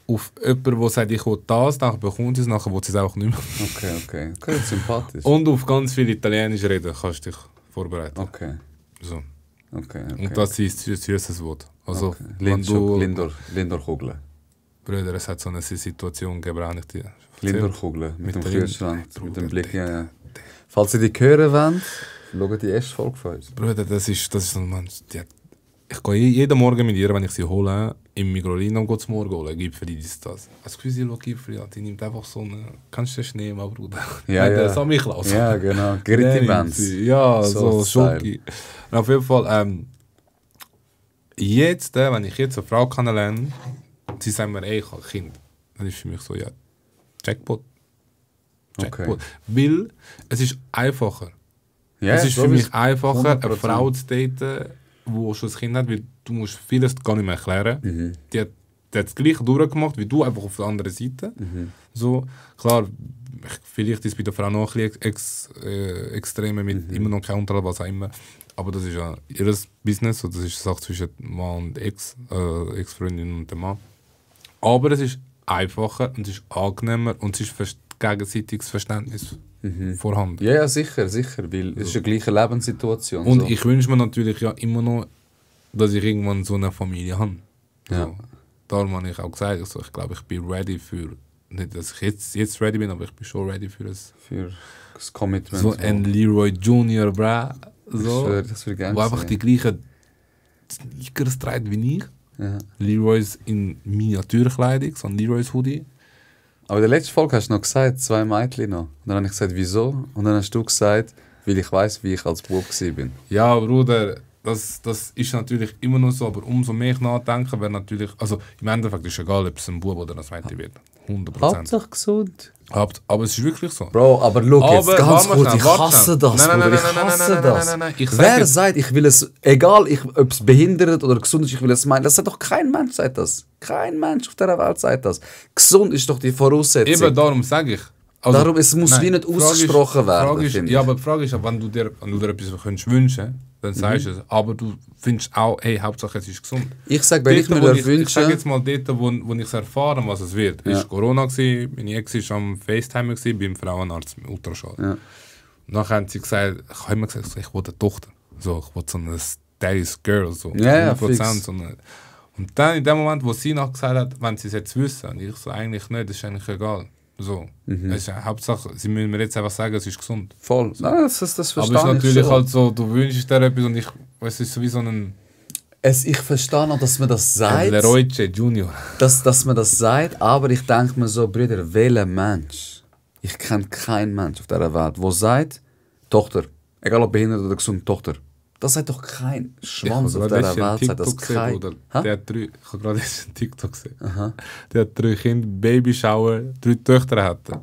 auf jemanden, der sagt, ich will das, nachher bekommt sie es, nachher will sie es auch nicht mehr. Okay, sympathisch. Und auf ganz viel Italienisch reden kannst du dich vorbereiten. Okay. So. Okay. Und das ist ein süßes Wort. Also, Okay. wenn du... Lindor-Kugeln. Brüder, es hat so eine Situation gegeben, habe ich dir erzählt. Lindor-Kugeln mit dem der Kühlschrank, Lind- mit dem Bruder, Blick. Ja. Falls ihr die hören wollt, schaut die erste Folge von uns. Bruder, das ist so ein Mensch, ich gehe jeden Morgen mit ihr, wenn ich sie hole, im Migrolino und gehe zum Morgen holen, Gipfeli, das. Als Gefühl, sie schaut Gipfeli an, die nimmt einfach so eine... Kannst du den Schnee mal, Bruder? Ja, Nein, ja. der Samichlaus. Ja, genau. Gritti Bands. Ja, So so Schoki. Und auf jeden Fall, jetzt, wenn ich jetzt eine Frau kennenlerne, sie sagen mir, ey, ich habe ein Kind. Dann ist für mich so, ja, Jackpot. Jackpot. Weil es ist einfacher. Ja, es ist für mich einfacher, 100%. eine Frau zu daten, die schon ein Kind hat, weil du musst vieles gar nicht mehr erklären. Die hat das Gleiche durchgemacht wie du, einfach auf der anderen Seite. So, klar, vielleicht ist es bei der Frau noch ein bisschen extreme mit immer noch kein Unterhalt, was auch immer. Aber das ist ja ihr Business, und das ist eine Sache zwischen Mann und Ex-Freundin und dem Mann. Aber es ist einfacher und es ist angenehmer und es ist gegenseitiges Verständnis vorhanden. Ja, sicher, weil es ist eine gleiche Lebenssituation. Und so. ich wünsche mir natürlich ja immer noch, dass ich irgendwann so eine Familie habe. Ja. So. Darum habe ich auch gesagt, also ich glaube, ich bin ready für, nicht dass ich jetzt ready bin, aber ich bin schon ready für Für das Commitment. so ein Leroy Junior, bra. So, Das will ich gerne wo einfach sehen. die gleichen Sneakers trägt wie ich. Ja. Leroy's in Miniaturkleidung, so ein Leroy's Hoodie. Aber in der letzten Folge hast du noch gesagt, 2 Mädchen noch. Und dann habe ich gesagt, wieso? Und dann hast du gesagt, weil ich weiss, wie ich als Bub war. Ja, Bruder, das ist natürlich immer noch so, aber umso mehr ich nachdenke, wäre natürlich, also im Endeffekt ist es egal, ob es ein Bub oder ein Mädchen wird. 100%. Hauptsache gesund. Aber es ist wirklich so. Bro, aber schau jetzt, Aber ganz warte kurz, ich schnell, hasse warte das, schnell. Bruder, Nein, ich nein, nein, hasse nein, das. nein, nein. Ich sag Wer jetzt- sagt, ich will es, egal ob es behindert oder gesund ist, ich will es meinen, das sagt doch kein Mensch, sagt das. Kein Mensch auf dieser Welt sagt das. Gesund ist doch die Voraussetzung. Eben darum sage ich, Also, Darum, es muss wie nicht ausgesprochen werden, finde ich. Ja, aber die Frage ist, wenn du dir etwas wünschen könntest, dann sagst du es. Aber du findest auch, hey, Hauptsache es ist gesund. Ich sage, wenn ich mir Ich wünsche... sage jetzt mal dort, wo ich es erfahren, was es wird. Ja. Ist Corona gewesen, meine Ex war am FaceTime gewesen, beim Frauenarzt im Ultraschall. Ja. Und dann haben sie gesagt, ich habe immer gesagt, ich will eine Tochter. So, ich will so eine Daddy's Girl. So, Ja, 100%. So eine. Und dann in dem Moment, wo sie noch gesagt hat, wenn sie es jetzt wissen, und ich so, eigentlich nicht, das ist eigentlich egal. So. Es ist Hauptsache, sie müssen mir jetzt einfach sagen, es ist gesund. Voll. Nein, das verstehe ich. Aber es ist natürlich schon. halt so, du wünschst dir etwas und es ist so wie so ein Ich verstehe noch, dass man das sagt. Leroy Junior. Dass man das sagt, aber ich denke mir so, Brüder, welcher Mensch? Ich kenne keinen Mensch auf dieser Welt, der sagt, Tochter, egal ob behindert oder gesund, Tochter. Das sagt doch kein Schwanz auf dieser Welt. Sagt das kein... Der hat ich habe gerade jetzt einen TikTok gesehen. Der hat 3 Kinder, Babyshower, 3 Töchter hatte.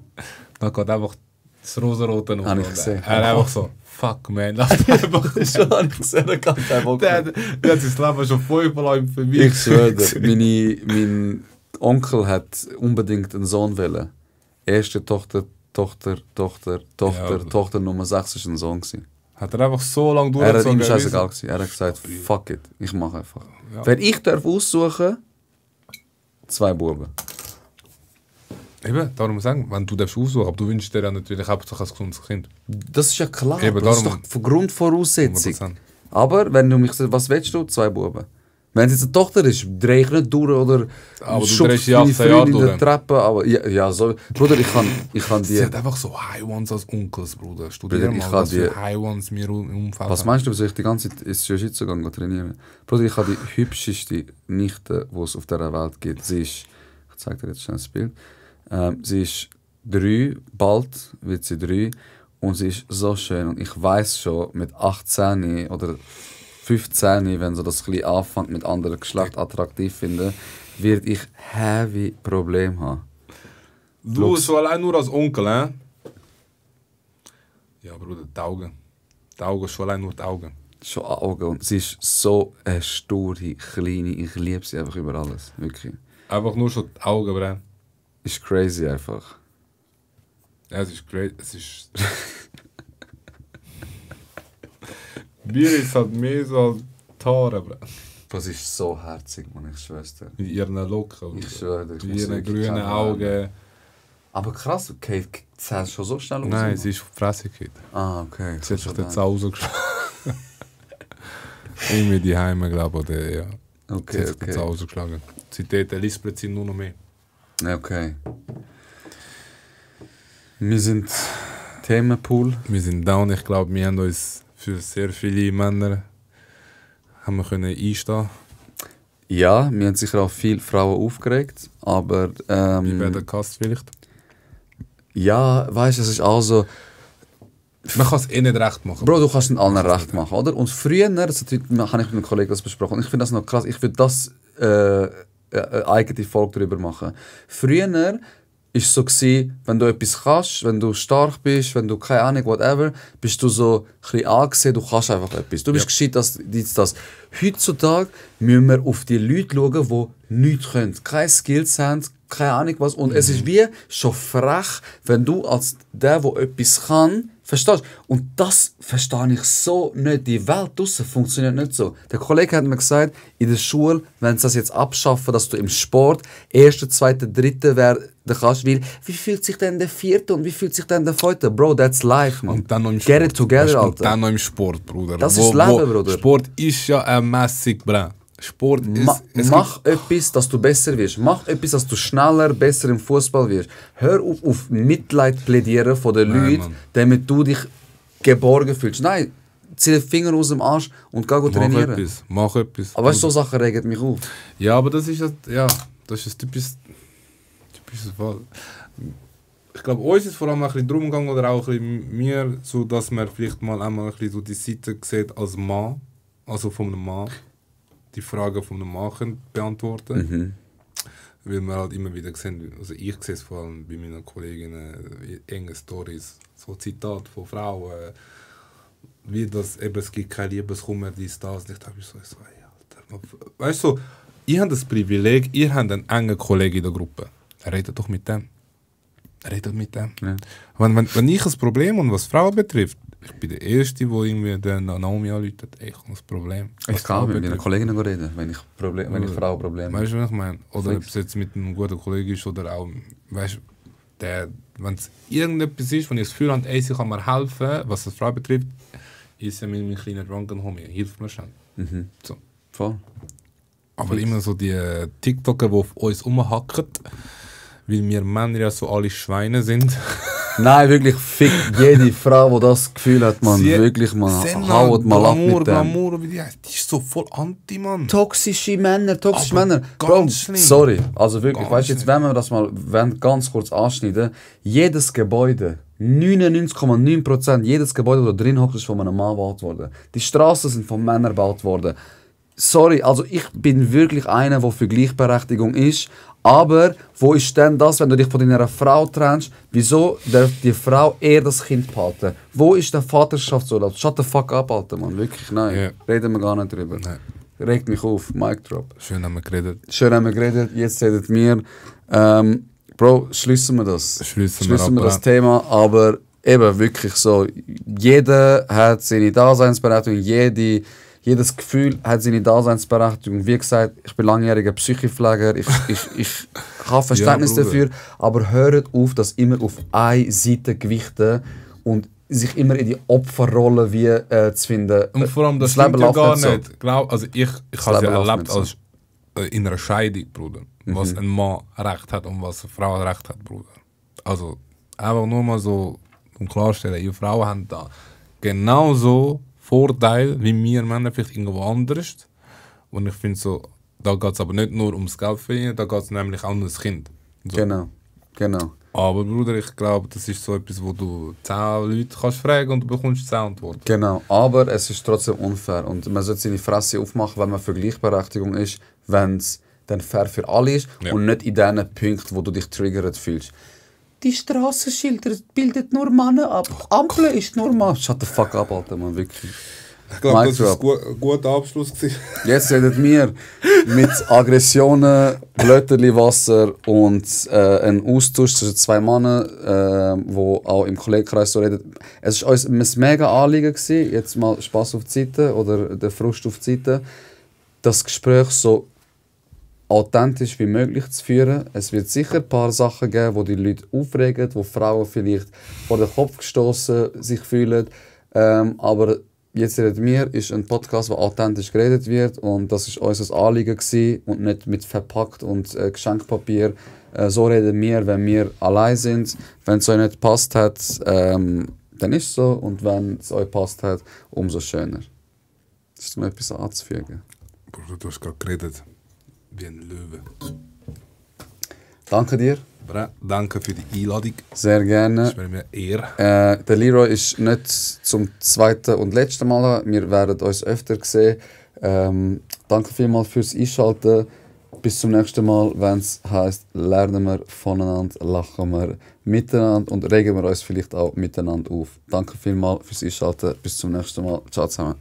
Dann geht einfach das rosarote um. Habe ich gesehen. Er hat einfach so, fuck man, lass einfach. Schon habe ich gesehen, er kann keinen Bock mehr. Der hat sein Leben schon 5-mal für mich. Ich schwöre dir, mein Onkel hat unbedingt einen Sohn wollen. Erste Tochter Nummer 6 war ein Sohn gewesen. Hat er einfach so lange Er hat durchgezogen? ihm scheißegal gewesen. Er hat gesagt, fuck it, ich mache einfach. Ja. Wenn ich darf aussuchen, 2 Buben. Eben, darum sagen, wenn du darfst aussuchen, aber du wünschst dir ja natürlich hauptsächlich ein gesundes Kind. Das ist ja klar, Eben, das ist darum- doch Grundvoraussetzung. 100%. Aber wenn du mich sagst, was willst du? 2 Buben. Wenn es jetzt eine Tochter ist, drehe ich nicht durch oder Aber du schubst drehst die meine 18 Jahre Freundin in der durch. Treppe. Aber ja, so. Bruder, ich kann die... Sie hat einfach so High Ones als Onkels, Bruder. Studier Bruder, ich mal, kann was für die- High Ones wir im Umfeld Was haben. meinst du, wieso ich die ganze Zeit ins Jiu-Jitsu gehen trainieren? Bruder, ich habe die hübscheste Nichte, die es auf dieser Welt gibt. Sie ist, ich zeige dir jetzt schnell das Bild, sie ist 3, bald wird sie 3 und sie ist so schön. Und ich weiß schon, mit 18 oder 15, wenn so das ein bisschen anfängt mit anderen Geschlecht attraktiv finden, werde ich heavy Probleme haben. Du schon allein nur als Onkel, hä? Ja, Bruder, die Augen. Die Augen, schon allein nur die Augen. Schon Augen. Und sie ist so eine sture, kleine, ich liebe sie einfach über alles. Wirklich. Einfach nur schon die Augen, Bruder. Ist crazy einfach. Ja, es ist great. Es ist. Bier ist halt mehr so als die Haare, Bruder. Das ist so herzig, man, ich schwör's dir. Mit ihren Locken. Ich schwöre dir. ich Mit muss ihren wirklich grünen keine Augen. Aber krass, okay, zählst schon so schnell aus? Nein, sie ist auf die Fresse gekriegt. Ah, okay. Sie hat sich jetzt auch rausgeschlagen. Irgendwie die Heime, glaube ich, oder ja. Sie Okay, hat sich jetzt auch rausgeschlagen. Seitdem lispelt sie nur noch mehr. Okay. Wir sind Themenpool. Wir sind down. Ich glaube, wir haben uns für sehr viele Männer haben wir können einstehen. Ja, wir haben sicher auch viele Frauen aufgeregt, aber Wie bei der Cast vielleicht. ja, weißt du, es ist auch so, Man kann es eh nicht recht machen. Bro, du kannst es allen recht machen, oder? Und früher, das habe ich mit einem Kollegen das besprochen, und ich finde das noch krass, ich würde das eine eigene Folge darüber machen. Früher war es so gewesen, wenn du etwas kannst, wenn du stark bist, wenn du keine Ahnung, whatever, bist du so ein bisschen angesehen, du kannst einfach etwas. Du bist gescheit, das. Heutzutage müssen wir auf die Leute schauen, die nichts können, keine Skills haben, keine Ahnung was. Und es ist wie schon frech, wenn du als der etwas kann, verstehst du? Und das verstehe ich so nicht. Die Welt draussen funktioniert nicht so. Der Kollege hat mir gesagt, in der Schule, wenn sie das jetzt abschaffen, dass du im Sport 1., 2., 3. werden kannst, weil wie fühlt sich denn der 4. und wie fühlt sich denn der 5.? Bro, that's life, man. Und dann noch im Get Sport. it together, Weißt du, und Alter. dann noch im Sport, Bruder. Das ist Leben, Bruder. Sport ist ja eine Messung, Bruder. Sport ist... Mach etwas, dass du besser wirst. Mach etwas, dass du schneller, besser im Fußball wirst. Hör auf Mitleid plädieren von den Nein, Leuten, Mann. damit du dich geborgen fühlst. Nein, zieh den Finger aus dem Arsch und geh trainieren. Mach etwas. Aber weißt du, so Sachen regen mich auf. Ja, aber das ist das ist typisches Fall. Ich glaube, uns ist vor allem ein bisschen drum gegangen, oder auch ein bisschen mir, so dass man vielleicht mal einmal ein bisschen so die Seite sieht als Mann, also von einem Mann, die Fragen von einem Mann können beantworten. Weil wir halt immer wieder sehen, also ich sehe es vor allem bei meinen Kolleginnen, enge Stories, so Zitate von Frauen, wie das eben, es gibt kein Liebeskummer, dies, das. Und ich dachte mir so, hey, Alter, weißt du, ihr habt das Privileg, ihr habt einen engen Kollegen in der Gruppe. Redet doch mit dem. redet mit dem. Ja. Wenn ich ein Problem und was Frauen betrifft, ich bin der Erste, der irgendwie den Naomi anruft, ich habe ein Problem. Ich kann mit meinen Kolleginnen reden, wenn ich Frau Probleme habe. Weißt du, was ich meine? Oder ob Fix. es jetzt mit einem guten Kollegen ist oder auch, weißt du, wenn es irgendetwas ist, wenn ich das Gefühl habe, ey, sie kann mir helfen, was das Frau betrifft, ist ja mit meinem kleinen Drunken Homie, hilft mir schon. Mhm. So. Voll. Aber immer so die TikToker, die auf uns rumhacken, weil wir Männer ja so alle Schweine sind. Nein, wirklich, fick jede Frau, die das Gefühl hat, man. Wirklich, man. Haut mal ab mit dem. Glamour, wie die heißt. Die ist so voll anti, Mann. Toxische Männer. Aber Bro, ganz schlimm. sorry. Also wirklich, Ganz weißt du, jetzt, wenn wir das mal ganz kurz anschneiden, jedes Gebäude, 99,9%, jedes Gebäude, das drin hockt, ist von einem Mann gebaut worden. Die Straßen sind von Männern gebaut worden. Sorry, also ich bin wirklich einer, der für Gleichberechtigung ist. Aber wo ist denn das, wenn du dich von deiner Frau trennst? Wieso darf die Frau eher das Kind behalten? Wo ist der Vaterschaftsurlaub? Shut the fuck up, Alter, Mann. Wirklich, nein. Ja. Reden wir gar nicht drüber. Nein. Regt mich auf. Mic drop. Schön haben wir geredet. Schön haben wir geredet, jetzt redet wir. Bro, schließen wir das. Schließen wir ab, das ja. Thema, aber eben wirklich so. Jeder hat seine Daseinsberechtigung, jedes Gefühl hat seine Daseinsberechtigung. Wie gesagt, ich bin langjähriger Psychopfleger, ich habe Verständnis Ja, Bruder. dafür, aber hört auf, das immer auf eine Seite gewichten und sich immer in die Opferrolle zu finden. Und vor allem, das Leben stimmt ja läuft gar nicht so. nicht. Glaub, also ich habe es Leben ja läuft erlebt nicht als in einer Scheidung, Bruder. Was ein Mann Recht hat und was eine Frau Recht hat, Bruder. Also einfach nur mal so um klarstellen, ihr Frauen haben da genauso Vorteile wie wir Männer vielleicht irgendwo anders. Und ich finde so, da geht es aber nicht nur ums Geld verdienen, da geht es nämlich auch um das Kind. So. Genau. Aber Bruder, ich glaube, das ist so etwas, wo du 10 Leute kannst fragen und du bekommst 10 Antworten. Genau, aber es ist trotzdem unfair und man sollte seine Fresse aufmachen, wenn man für Gleichberechtigung ist, wenn es dann fair für alle ist und nicht in den Punkten, wo du dich triggert fühlst. Die Strassenschilder bildet nur Männer ab. Ampel ist nur Mann. Shut the fuck up, Alter, man, wirklich. Ich glaube, Mic das war drop. ein guter Abschluss gewesen. Jetzt redet wir mit Aggressionen, Blöterli Wasser und ein Austausch zwischen zwei Männern, wo auch im Kollegenkreis so redet. Es war uns ein mega Anliegen gewesen, jetzt mal Spass auf die Seite oder der Frust auf die Seite, das Gespräch so authentisch wie möglich zu führen. Es wird sicher ein paar Sachen geben, wo die Leute aufregen, wo Frauen vielleicht vor den Kopf gestoßen sich fühlen, aber «Jetzt redet wir» ist ein Podcast, wo authentisch geredet wird und das ist unser Anliegen gewesen und nicht mit verpackt und Geschenkpapier. So reden wir, wenn wir allein sind. Wenn es euch nicht gepasst hat, dann ist es so und wenn es euch gepasst hat, umso schöner. Ist noch etwas anzufügen? Bruder, du hast gerade geredet wie ein Löwe. Danke dir. Bra, danke für die Einladung. Sehr gerne. Das wäre mir Ehre. Der Leroy ist nicht zum zweiten und letzten Mal da. Wir werden uns öfter sehen. Danke vielmals fürs Einschalten. Bis zum nächsten Mal, wenn es heisst, lernen wir voneinander, lachen wir miteinander und regen wir uns vielleicht auch miteinander auf. Danke vielmals fürs Einschalten. Bis zum nächsten Mal. Ciao zusammen.